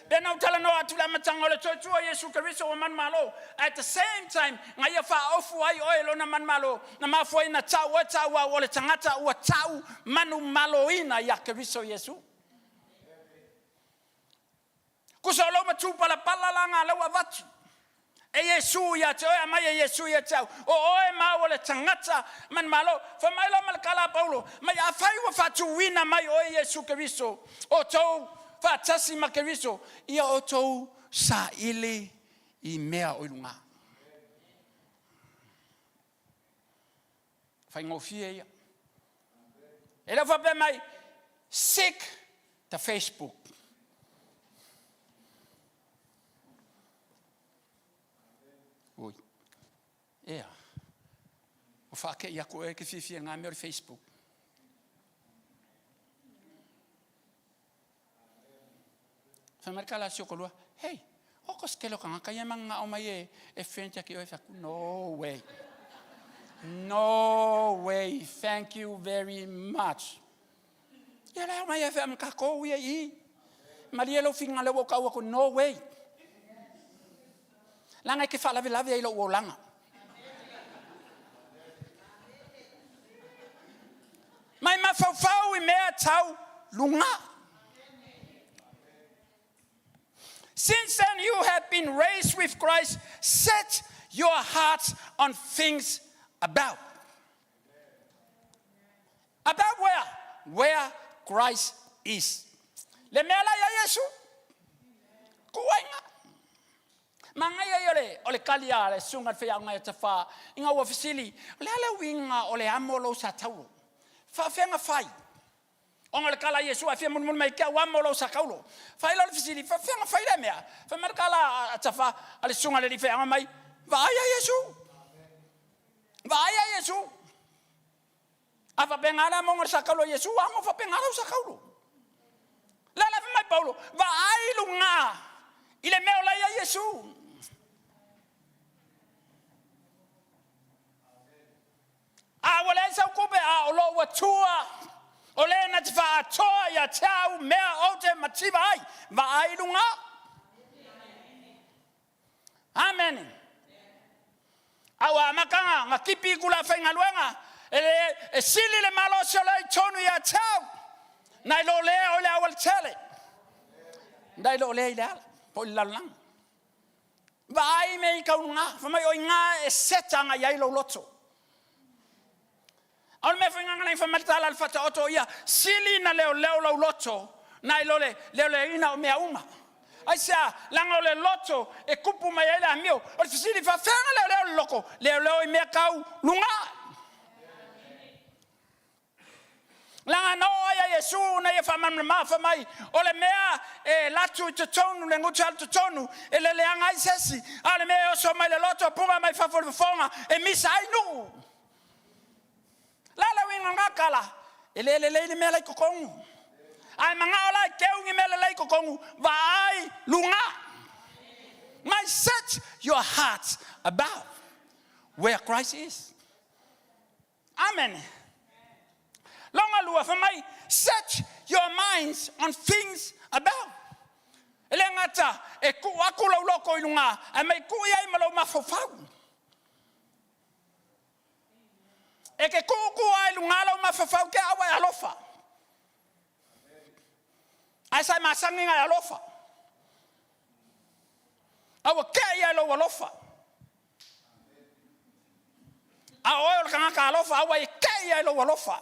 [SPEAKER 6] Pe na ou talanoa atu i le amataga o le toe Iesu Keriso ua manumalo. At the same time, na ia faaofu ai oe lona manumalo, na mafua ai na tau oe tau au o le tagata ua tau manumaloina ia Keriso Iesu. Kusa o lou matupalapala la ngā lau avatu. E Iesu ia te oe, aumai e Iesu ia te au. O oe ma au o le tagata manumalo. Fai mai la ma le tala a Paulo, mai afai ua faatuina mai oe Iesu Keriso, outou faatasi ma Keriso, ia outou saili i mea o i luga. Faigofie ia. E le o faapea mai, seek the Facebook. Oi. Ea. Ua faakei atu e ke fiafia ngā mea o le Facebook. Fai mai le tala a si o kolua, hey, o ko se tele o tagata ia e mananao mai e, e friend ia te oe. Fai atu, no way. No way, thank you very much. Ia la mai e whea ma kākou ia i. Malie lou finagalo ua ou tau atu, no way. Leaga e te faalavelave ai lou olaga. Mai mafaufau i mea tau luga. Since then you have been raised with Christ, set your hearts on things above. About where? Where Christ is. Le mea la ia Iesu. Kuainga. Manaia ia o le, o le kali a le susuga i le faiaoga ia Tafā, ina ua fesili, o le a le uiga o le amo lou sa taulo? Faafefea ona fai? Ona o le tala a Iesu a fia mulimuli mai ke au amo lou sa taulo. Fai lea o le fesili, faafefea ona fai lea mea? Fai mai le tala a Tafā, a le susuga i le alii faiaoga mai, vaai ia Iesu. Vaai ia Iesu. A faapena le amoga o le sa taulo a Iesu, ua amo faapena lau sa taulo. Le la fai mai Paulo, vaai luga i le mea o la ia Iesu. A ua leai sau tupe, a o lou Atua, o le na te faaatoa ia te au mea ou te mativa ai, vaai i luga. Amene. A ua amataga na tipi i tula faigaluega, e le e sili le malosi o lea i tonu ia te au, nai lo lea o le aualatele, nai lo lea i le ala, po o le lalolagi. Vaai mea i tauluga, fai mai o i ina e seta agai ai lou loto. A o le mea foi gagana fai mai le tala a le Faataoto ia sili na leoleo lou loto nai lo le leoleoina o mea uma. Aisea? Leaga o le loto e tupu mai ai le amio. O le fesili, faafefea ona leoleo le loto? Leoleo i mea tau luga. Leaga na oo ai a Iesu na ia faamalamalama fai mai, o le mea e latu i totonu, le gutu alu totonu, e le leaga ai se isi, a o le mea e oso mai le loto, puga mai fafo i le fofoga, e misa ai nuu. La le uiga o lena tala, e le lelei le mea la i totonu. Ae manao la e keu ni mea lelei i totonu, vaai luga. My set your heart above where Christ is. Amen. Longa lua, fai mai, set your minds on things above. E le gata e tuu atu lau loko i luga, ae mai tuu i ai ma lou mafaufau. E ke tuutuu ai luga lau mafaufau ke aua e alofa. Ae sa e masani na e alofa. Aua kea ia lou alofa. A o oe o le tagata alofa, aua e kea ia lou alofa.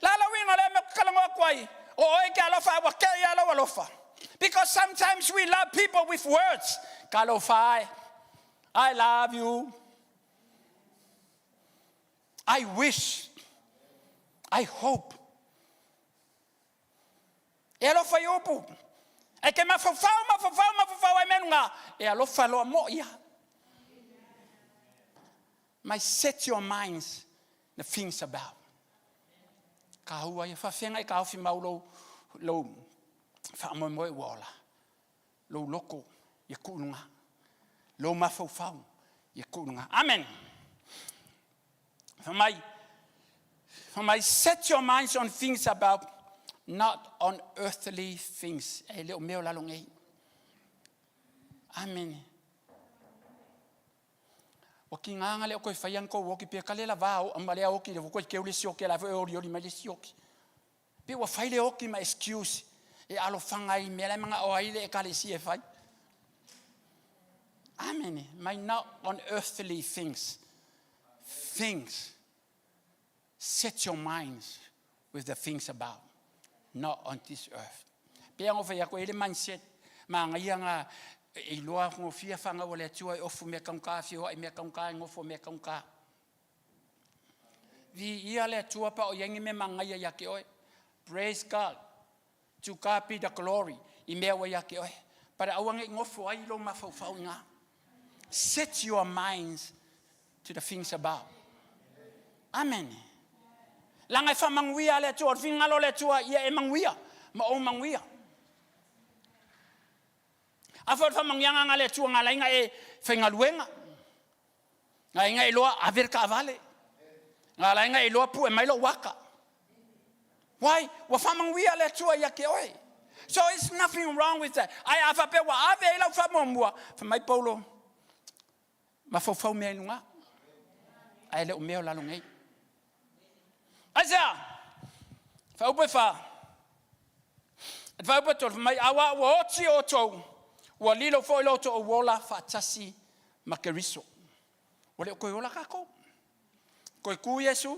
[SPEAKER 6] La le uiga o lea mea ou te talanoa atu ai, o oe e te alofa ae ua kea ia lou alofa. Because sometimes we love people with words. Talofa e, I love you. I wish. I hope. E alofa i upu. E ke mafaufau, mafaufau, mafaufau ai mea luga. E alofa loa mo ia. Mai set your minds the things about. Ka hua ia faafeagai ka ofi mau lou, lou faamoemoe ua ola. Lou loko ia tuu luga. Lou mafaufau ia tuu luga. Amen. Fai mai, fai mai, set your minds on things above, not on earthly things. E le o mea o lalo nei. Amen. Ua kiga le o koe whai ang kou oki pia ka le la vā o ama le oki le koe keu le si oki la foi oli oli mai le si oki. Pe ua fai le oki ma excuse e alofaga ai i mea la e magao ai le Ekalesia e fai. Amene. Mai not on earthly things. Things. Set your minds with the things above, not on this earth. Pe ang o fai ako e le mindset, maangaia nga e iloa ngofia whangau a le Atua e ofu mea kaungka, whioai mea kaungka, e ngofo mea kaungka. Viia le Atua pa o i ai ni mea magaia ia te oe. Praise God. To God be the glory i mea ua ia te oe. But aua ne i nofo ai lou mafaufau i ina. Set your minds to the things above. Amen. Leaga e faamanuia le Atua, o le finagalo o le Atua ia e manuia ma ou manuia. A foi o le faamanuiaga na le Atua na ala ai ona e faigaluega. Na ala ai ona e iloa ave le taavale. Na ala ai ona e iloa pue mai lou aka. Why? Ua faamanuia le Atua ia te oe. So it's nothing wrong with that. Ae a faapea ua ave ai lau faamuamua, fai mai Paulo, mafaufau mea i luga, ae le o mea o lalo nei. Aisea? Faaupu e fa. E faaupu e tolu, fai mai, auā ua oti outou, ua lilo foi lo outou ola faatasi ma Keriso. Ua le o toe ola kākou. Toe tu Iesu,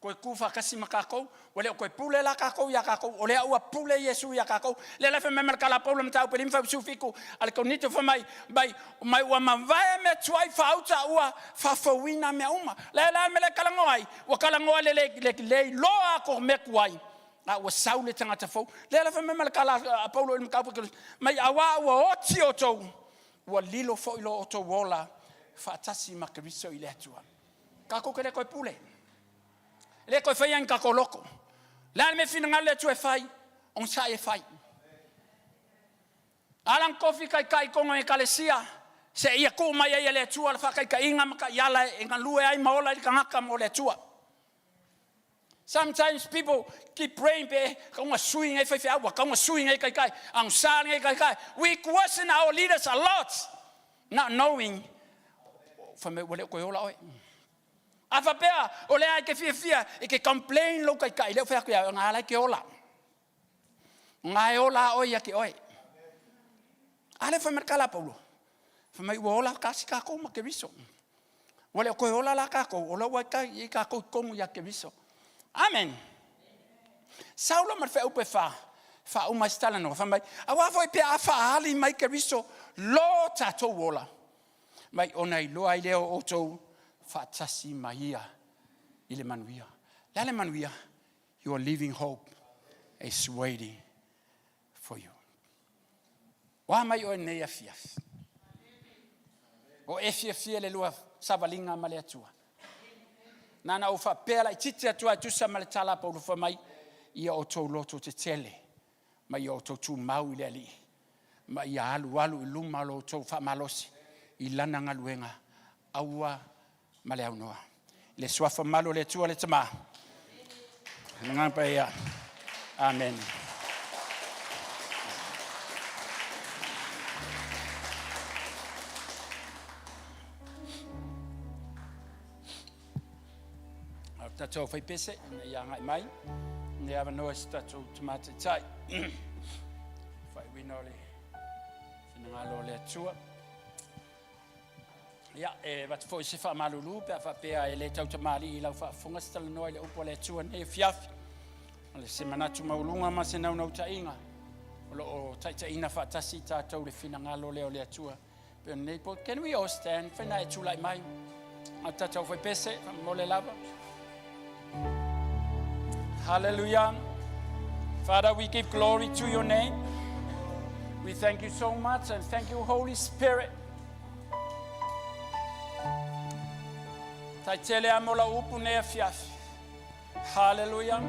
[SPEAKER 6] toe tu faatasi ma kākou, ua le o toe pule la kākou iā kākou, o lea ua pule Iesu iā kākou. Lea la e fai mai ma le tala a Paulo mataupu e lima fai 17 a le Korinito fai mai, mai, mai ua mavae mea tuai faauta ua faafouina mea uma. Lea la mea lea e talanoa ai, ua talanoa le, le, le, le iloa ko mea tuai, a ua sau le tagata fou. Lea la fai mai ma le tala a Paulo i le mataupu e mai auā ua oti outou, ua lilo foi lo outou ola faatasi ma Keriso i le Atua. Kākou ke le toe pule. E le toe faia ni kākou loko. Le a le mea finagalo le Atua e fai, onosai e fai. A lan kofi taitai i tonu o Ekalesia, Seia tuu mai ai e le Atua le faataitaiga ma taiala e galue ai ma ola ai le tagata mo le Atua. Sometimes people keep praying pe tauga sui nei faifeau, ua tauga sui nei taitai, agosa nei taitai. We question our leaders a lot, not knowing fai mai ua le o toe ola oe. A faapea o lea e te fiafia e te complain lou taitai, lea ua fai atu ia oe, na ala e te ola. Na e ola a oe ia te oe. A lea fai mai le tala a Paulo, fai mai ua ola tasi tatou ma Keriso. Ua le o toe ola la tatou, o la ua i ai tatou i totonu ia Keriso. Amen. Saulo ma le feaupe fa, faauma ai se talanoa, fai mai, auā foi pe a faaali mai Keriso lo tatou ola, mai ona iloa ai lea o outou faatasi ma ia i le manuia. Le a le manuia? Your living hope is waiting for you. Ua mai oe nei afiafi. O e fiafia le lua savaliga ma le Atua. Na ona ou faapea laitiiti atu lava e tusa ma le tala a Paulo fai mai, ia outou loto tetele ma ia outou tumau i le Alii, ma ia alualu i luma lo outou faamalosi i lana galuega, aua ma le aunoa. I le suafa malu o le Atua le Tama, le Agaga Paia. Amen. A o tatou faipese ina ia agai mai ne avanoa i se tatou tamataitai. Faaiuina o le finagalo o le Atua. Ia, e avatu foi se faamalulu pe a faapea e le tautamalii i lau faafofoga se talanoa i le upu a le Atua nei afiafi. O le se manatu maualuga ma se naunautaiga o lo o taitaiina faatasi tatou le finagalo lea o le Atua. Pe o lenei po, can we all stand? Whaina e tūlai mai. A tātou whaipese, mole lava. Hallelujah. Father, we give glory to your name. We thank you so much and thank you, Holy Spirit. Tai tele a mo lau upu nei afiafi. Hallelujah.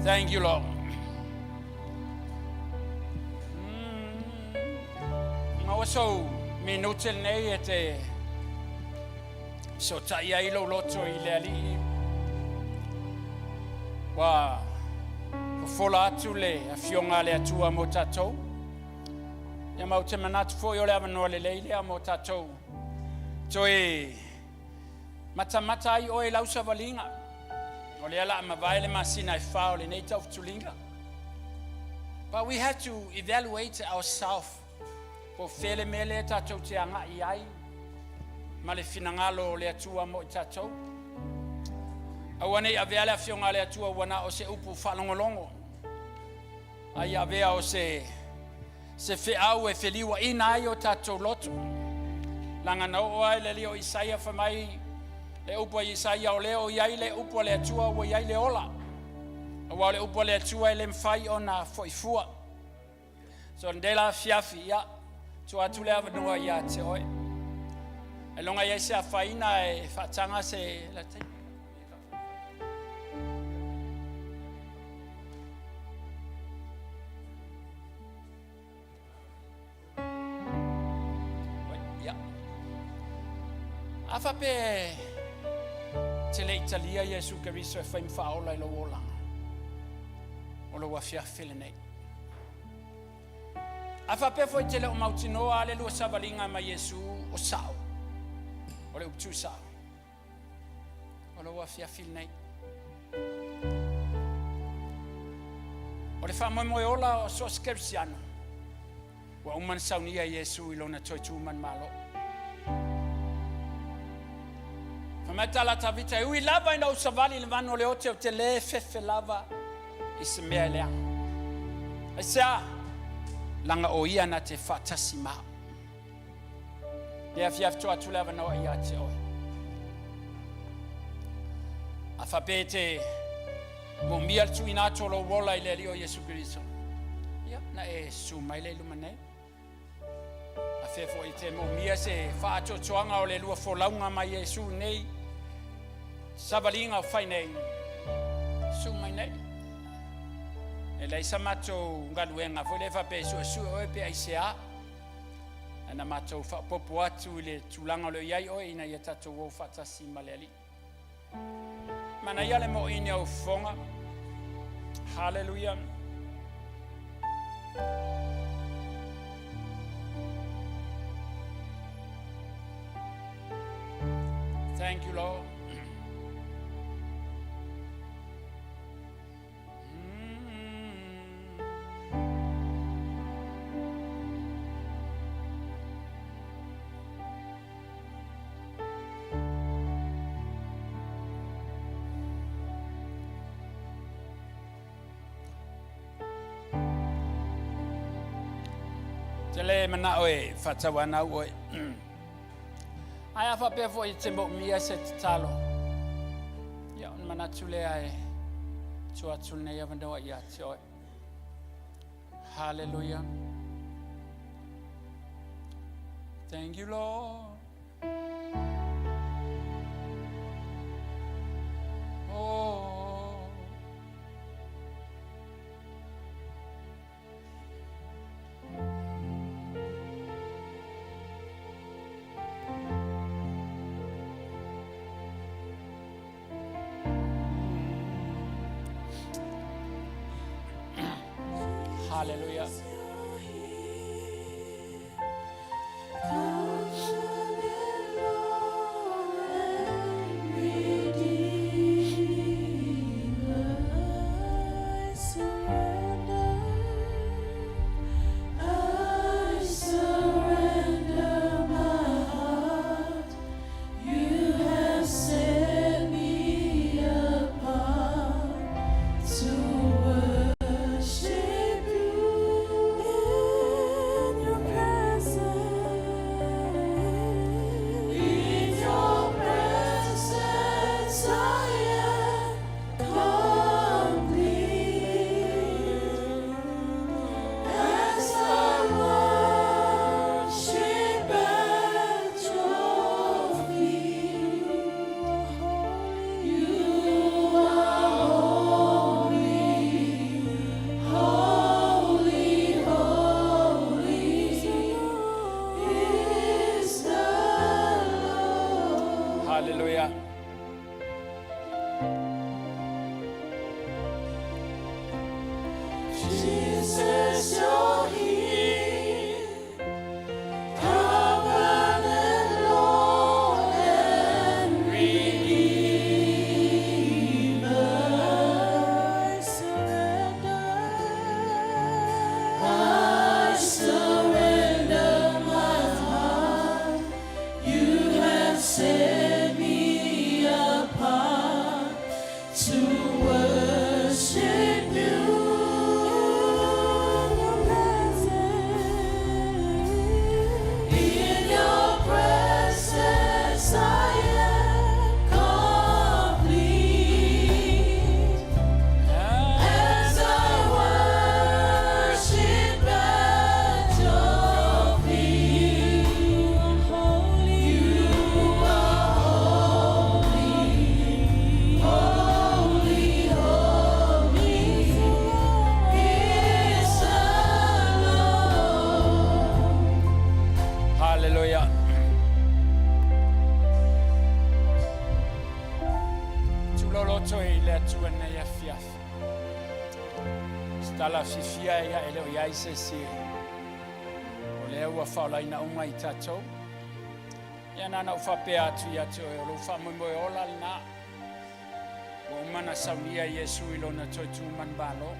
[SPEAKER 6] Thank you, Lord. Maua sou minute lenei e te fesootai ai lou loto i le Alii. Ua fofola atu le afioga a le Atua mo tatou. Ia ma ou te manatu foi o le avanoa lelei lea mo tatou. Toe matamata ai oe i lau savaliga. O lea la a mavae le masina e fa o lenei taufutuliga. But we have to evaluate ourselves. Po o fea le mea lea tatou te agai ai ma le finagalo o le Atua mo i tatou. Aua nei avea le afioga a le Atua ua na o se upu faalogologo. A ia avea o se se feau e feliuaina ai o tatou loto. Laga na oo ai le alii o Isaia fai mai le upu a Isaia o lea o i ai le upu a le Atua ua i ai le ola. Aua o le upu a le Atua e le mafai ona foi fua. So lenei la afiafi, ia, tuu atu le avanoa ia te oe. Ailoga i ai se afaina e faataga se la taimi. Ia. A faapea te le i talia Iesu Keriso e fai ma faaola i lou olaga, o lou afiafi lenei. A faapea foi te le o mautinoa le lua savaliga ma Iesu o sao, o le upu tuusao, o lou afiafi lenei. O le faamoemoe ola o so o se Kerisiano, ua uma na saunia Iesu i lona toe tu manumalo. Fai mai tala Tavita, e ui lava ina ou savali i le vanu o le ote, ou te lē fefe lava i se mea e leaga. Aisea? Laga o ia na te faatasi ma au. Le afiafi tuu atu le avanoa ia te oe. A faapea e te moomia le tuuina atu o lou ola i le Alii o Iesu Keriso, ia, na e susu mai lea i luma nei. A fea foi e te moomia se faatoatoaga o le lua folauga ma Iesu nei, savaliga o fai nei, susu mai nei. E leai sa matou galuega foi lea faapea e suesue oe pe aisea. Ae na matou faaopoopo atu i le tulaga o lo o i ai oe ina ia tatou o faatasi ma le Alii. Manaia le moʻini o fofoga. Hallelujah. Thank you, Lord. Te le manao e whatawanau oe. Ae a faapea foi e te moomia se tatalo, ia ona manatu lea e tuu atu lenei avanoa ia te oe. Hallelujah. Thank you, Lord. Oh. Hallelujah. Hallelujah.
[SPEAKER 2] Jesus, you're here, covenant Lord and Redeemer. I surrender, I surrender my heart. You have set me apart to worship you in your presence. In your presence, I am complete. As I worship at your feet, you are holy, holy, holy is the Lord.
[SPEAKER 6] Hallelujah. Tuloloto i le Atua nei afiafi. Se tala fiafia ia e le o iai se isi o lea ua faolaina uma i tatou. Ia na ona ou faapea atu ia te oe, o lou faamoemoe ola lena. Ua uma na saunia Iesu i lona toe tu manuvalo.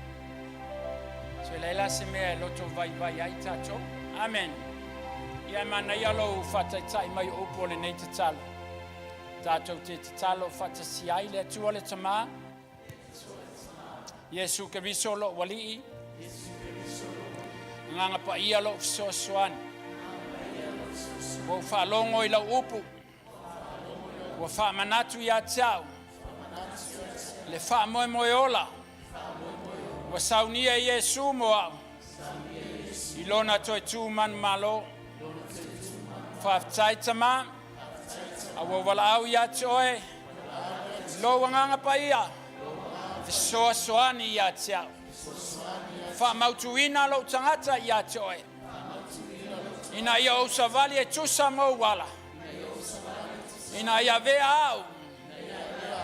[SPEAKER 6] So e leai la se mea e loto vaivai ai tatou. Amen. Ia e manaia lou faataitai mai o upu o lenei tatalo. Tatou te tatalo faatasi ai le Atua le Tama, Iesu Keriso lou Alii, Agaga Paia lou fesoasoani. Ua ou faalogo i lau upu, ua faamanatu ia te au le faamoemoe ola ua saunia e Iesu mo au i lona toe tu manumalo. Faafetai Tama, a ua ou valaau ia te oe, lou Agaga Paia, fesoasoani ia te au. Faamautuina lou tagata ia te oe. Ina ia ou savali e tusa ma ou ala. Ina ia avea au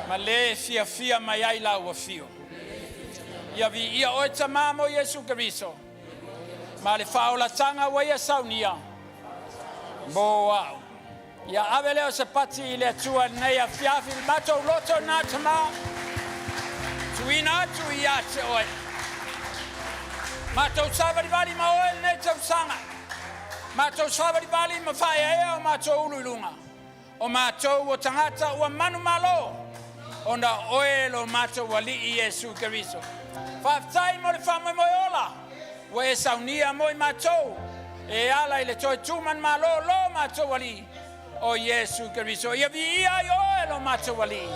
[SPEAKER 6] ma le fiafia mai ai lau afio. Ia viia oe Tamā mo Iesu Keriso. Ma le faaolataga ua ia saunia mo au. Ia ave lea o se pati i le Atua i lenei afiafi le matou loto na Tamā. Tuuina atu ia te oe. Matou savalivali ma oe lenei tausaga. Matou savalivali ma faaeaea o matou ulu i luga. O matou o tagata ua manumalo ona oe lo matou alii Iesu Keriso. Faafetai mo le faamoemoe ola ua e saunia mo i matou e ala i le toe tu manumalo lo matou alii o Iesu Keriso. Ia viia ai oe lo matou alii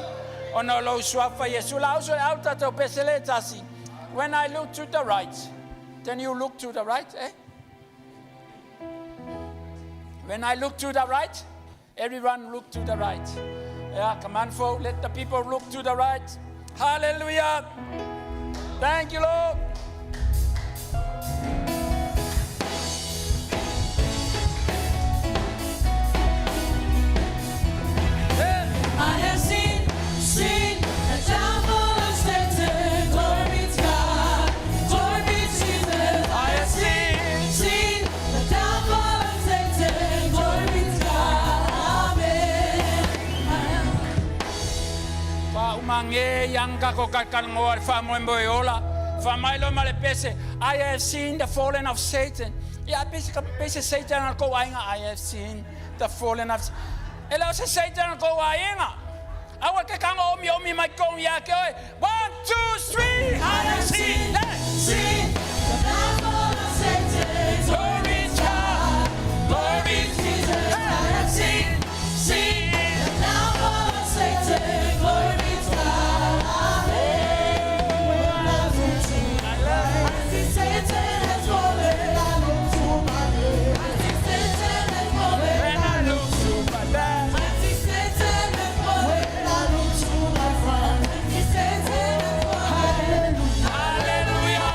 [SPEAKER 6] ona o lou suafa Iesu. La uso e au tatou pese le tasi. When I look to the right, then you look to the right, eh? When I look to the right, everyone look to the right. Yeah, come on, folk, let the people look to the right. Hallelujah. Thank you, Lord. Yeah.
[SPEAKER 2] I have seen the downfall of Satan. Glory be to God. Glory be to Jesus.
[SPEAKER 6] I have seen
[SPEAKER 2] the downfall of Satan. Glory be to God. Amen.
[SPEAKER 6] Faaumage yang kako kakalngoa le faamoemoe ola. Faamailo ma le pese. I have seen the fallen of Satan. Ia pese ka pese Satan al ko ainga. I have seen the fallen of E leo se Satan al ko ainga. Aua ke kanga omi omi mai kong ia ke oe. One, two, three. I have seen. Hey.
[SPEAKER 2] Seen the downfall of Satan.
[SPEAKER 6] Glory to God. Glory
[SPEAKER 2] to Jesus. I have seen the downfall of Satan. Glory be to God. Amen. When I look to my right, I see Satan has fallen. I look to my left, I see Satan has fallen.
[SPEAKER 6] When I look to my left.
[SPEAKER 2] I see Satan has fallen. I look to my front, I see Satan has fallen.
[SPEAKER 6] Hallelujah.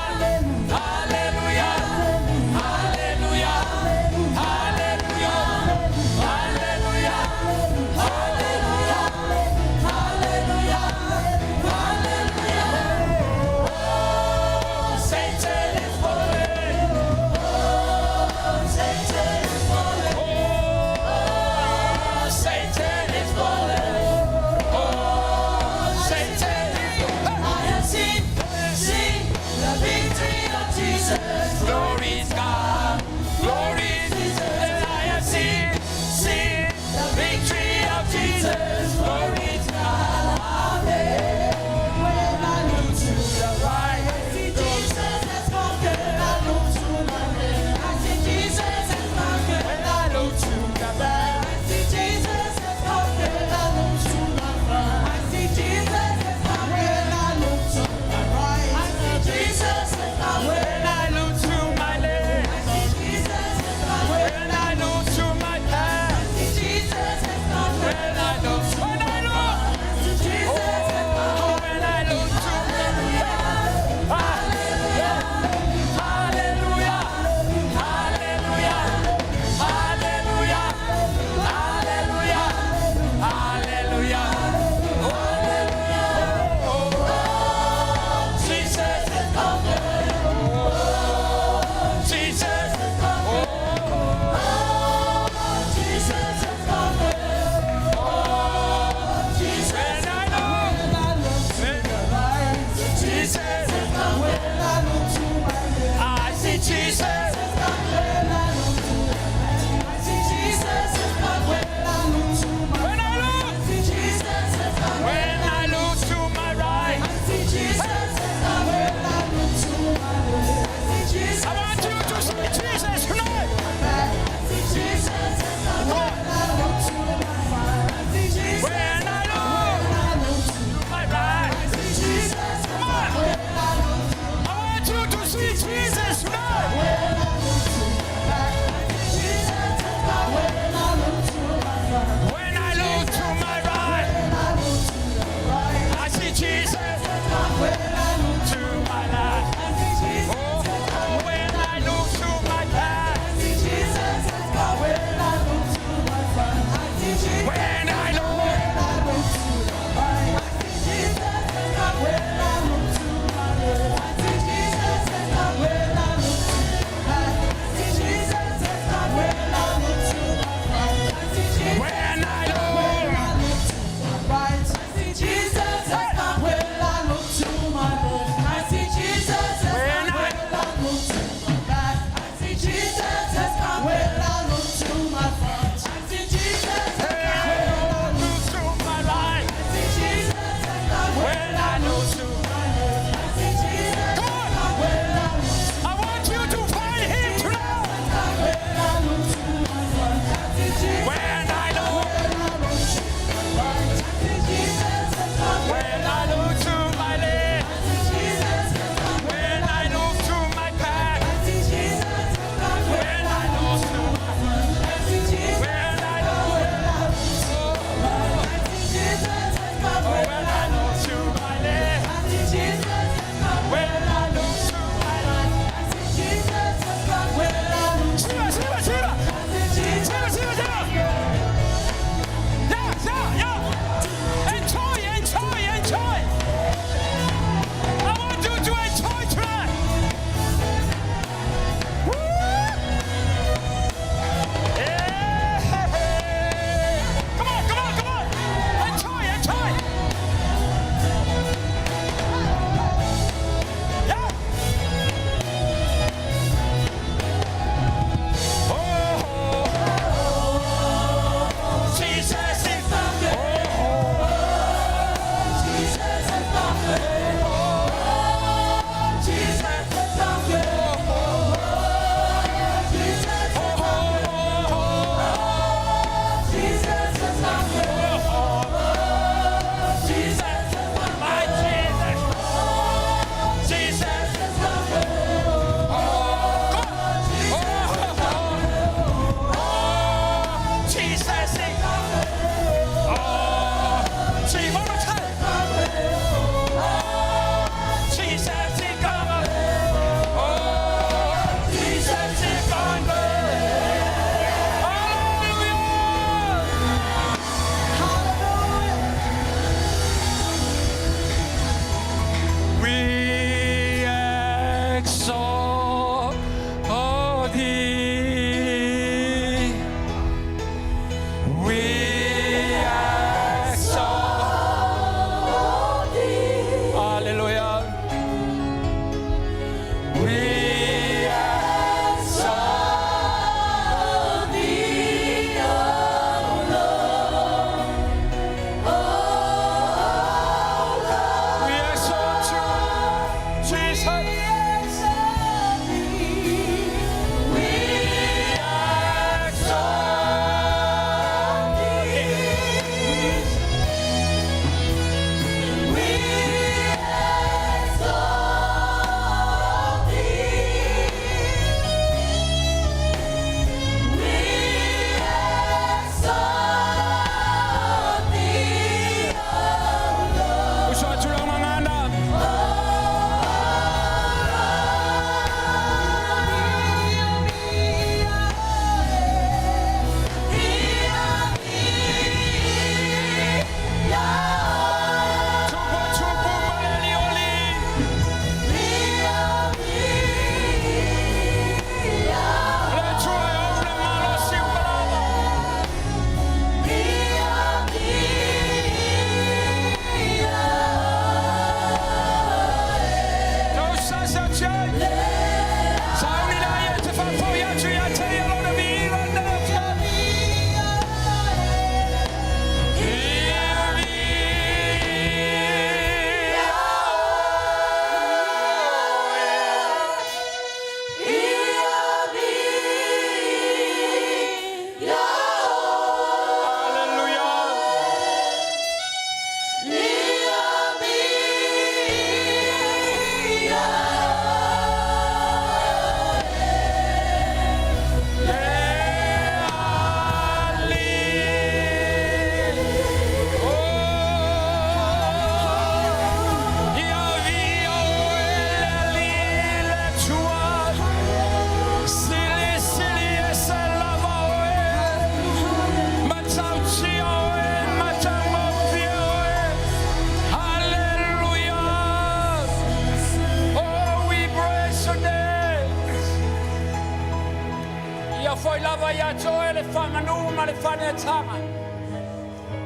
[SPEAKER 6] Fo'i lava ia te Oe le faamanu ma le faaneetaga,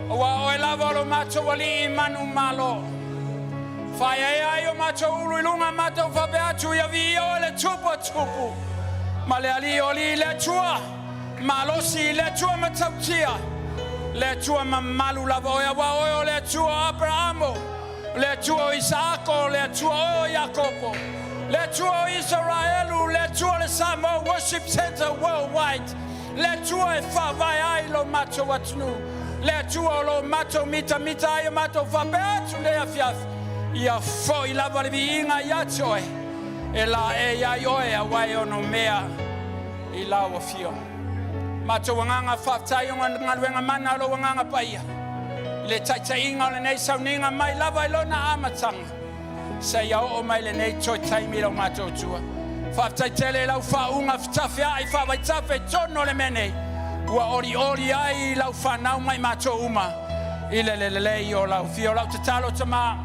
[SPEAKER 6] auā o Oe lava o lo matou Alii manumalo. Faaeaea ai o matou ulu i luga, matou faapea atu, ia viia Oe le Tupu o tupu ma le Alii o alii, le Atua malosi, le Atua matautia, le Atua mamalu lava Oe, auā o Oe o le Atua o Aperaamo, le Atua o Isaako, le Atua oe o Iakopo, le Atua o Isaraelu, le Atua o le Samoa Worship Center Worldwide, le Atua e faavae ai lo matou atunuu, le Atua o lo matou mitamita ai o matou faapea atu nei afiafi. Ia fo'i lava le viiga ia te Oe, e laei ai Oe, auā e onomea i lau afio. Matou agaga faafetai o galuega mana o lou agaga paia i le taitaiga o lenei sauniga mai lava i lona amataga seia oo mai lenei toe taimi lau matou tua. Faafetai tele i lau faauuga fetafea'i faavaitafe i totonu o le mea nei, ua olioli ai lau fanau mai matou uma i le lelei o lau afio. Lau tatalo Tamā,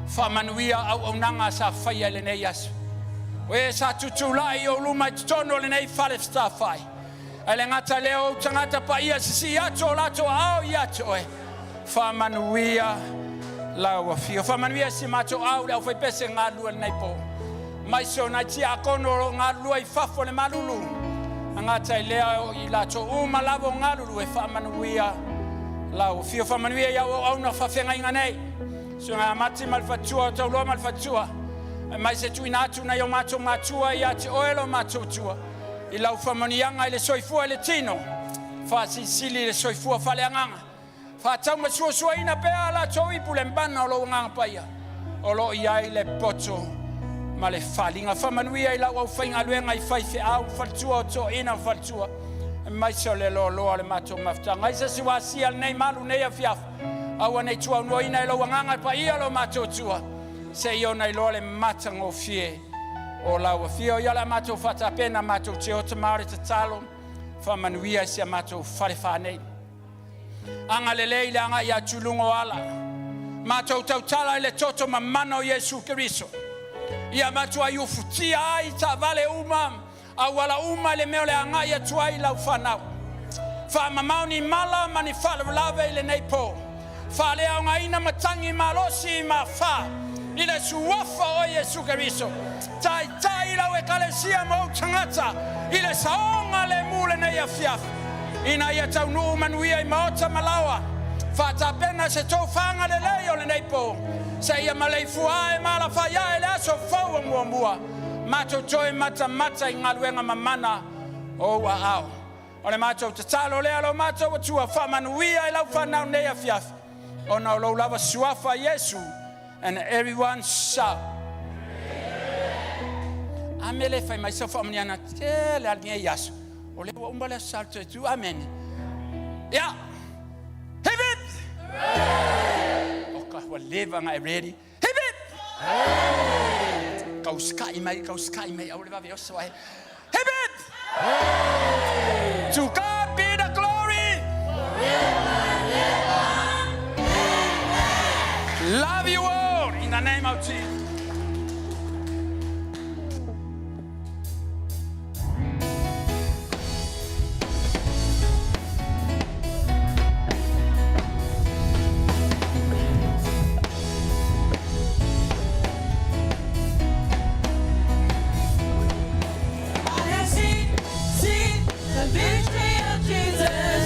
[SPEAKER 6] faamanuia auaunaga sa faia i lenei aso. O e sa tutulai i ou luma i totonu o lenei fale fetafai, ae le gata lea o ou tagata paia sisii atu o latou aao ia te oe, faamanuia lau afio. Faamanuia si matou au le aufaipese galulue lenei po, mai se o nai tiakono o lo o galulue i fafo le malulu agata i lea o i latou uma lava o galulue, faamanuia lau afio. Faamanuia i au auauna faafeagaiga nei, susuga Mati ma le faletua, Tauloa ma le faletua, mai se tuuina atu nai o matou matua ia te oe lo matou tua i lau faamanuiaga i le soifua i le tino, faasilisili le soifua faaleagaga, faataumasuasuaina pea latou ipu le mana o lou agaga paia o lo o i ai le poto ma le faliga. Faamanuia i lau aufaigaluega i faifeau, faletua o toeaiina, faletua, aemaise o le loaloa o le matou mafutaga. Ai se isi ua asia lenei malu nei afiafi, aua ne i tuaunoaina e lou agaga paia lo matou tua, seia ona iloa le matagofie o lau afio. Ia o le a matou faatapena matou te o tama o le tatalo, faamanuia i si a matou falefa nei. Agalelei le agai atu i luga o ala. Matou tautala i le toto mamana o Iesu Keriso. Ia matuai ufutia ai taavale uma, auala uma i le mea o le agai atu ai lau fanau. Faamamao ni mala ma ni faalavelave i lenei po. Faaleaogaina matagi malosi ma fa i le suafa o Iesu Keriso. Taitai lau ekalesia ma ou tagata i le saoga le mu lenei afiafi, ina ia taunuu manuia i maota ma laoa. Faatapena se tofaga lelei o lenei po, seia maleifua ae ma alafai ae le aso fou o muamua, matou toe matamata i galuega mamana o ou aao. O le matou tatalo lea lo matou Atua, faamanuia i lau fanau nei afiafi, ona o lou lava suafa Iesu. And everyone shout Ame. Le fai mai sau faamanuiaga tele a lenei aso, o lea ua uma le aso sa le toe tu. Amene. Ia, hip hip! O ka ua leva na e ready. Hip hip! Kauskai mai, kauskai mai, au le vave oso ai. Hip hip! To God be the glory. Love you all in the name of Jesus.
[SPEAKER 2] I have seen, seen the victory of Jesus.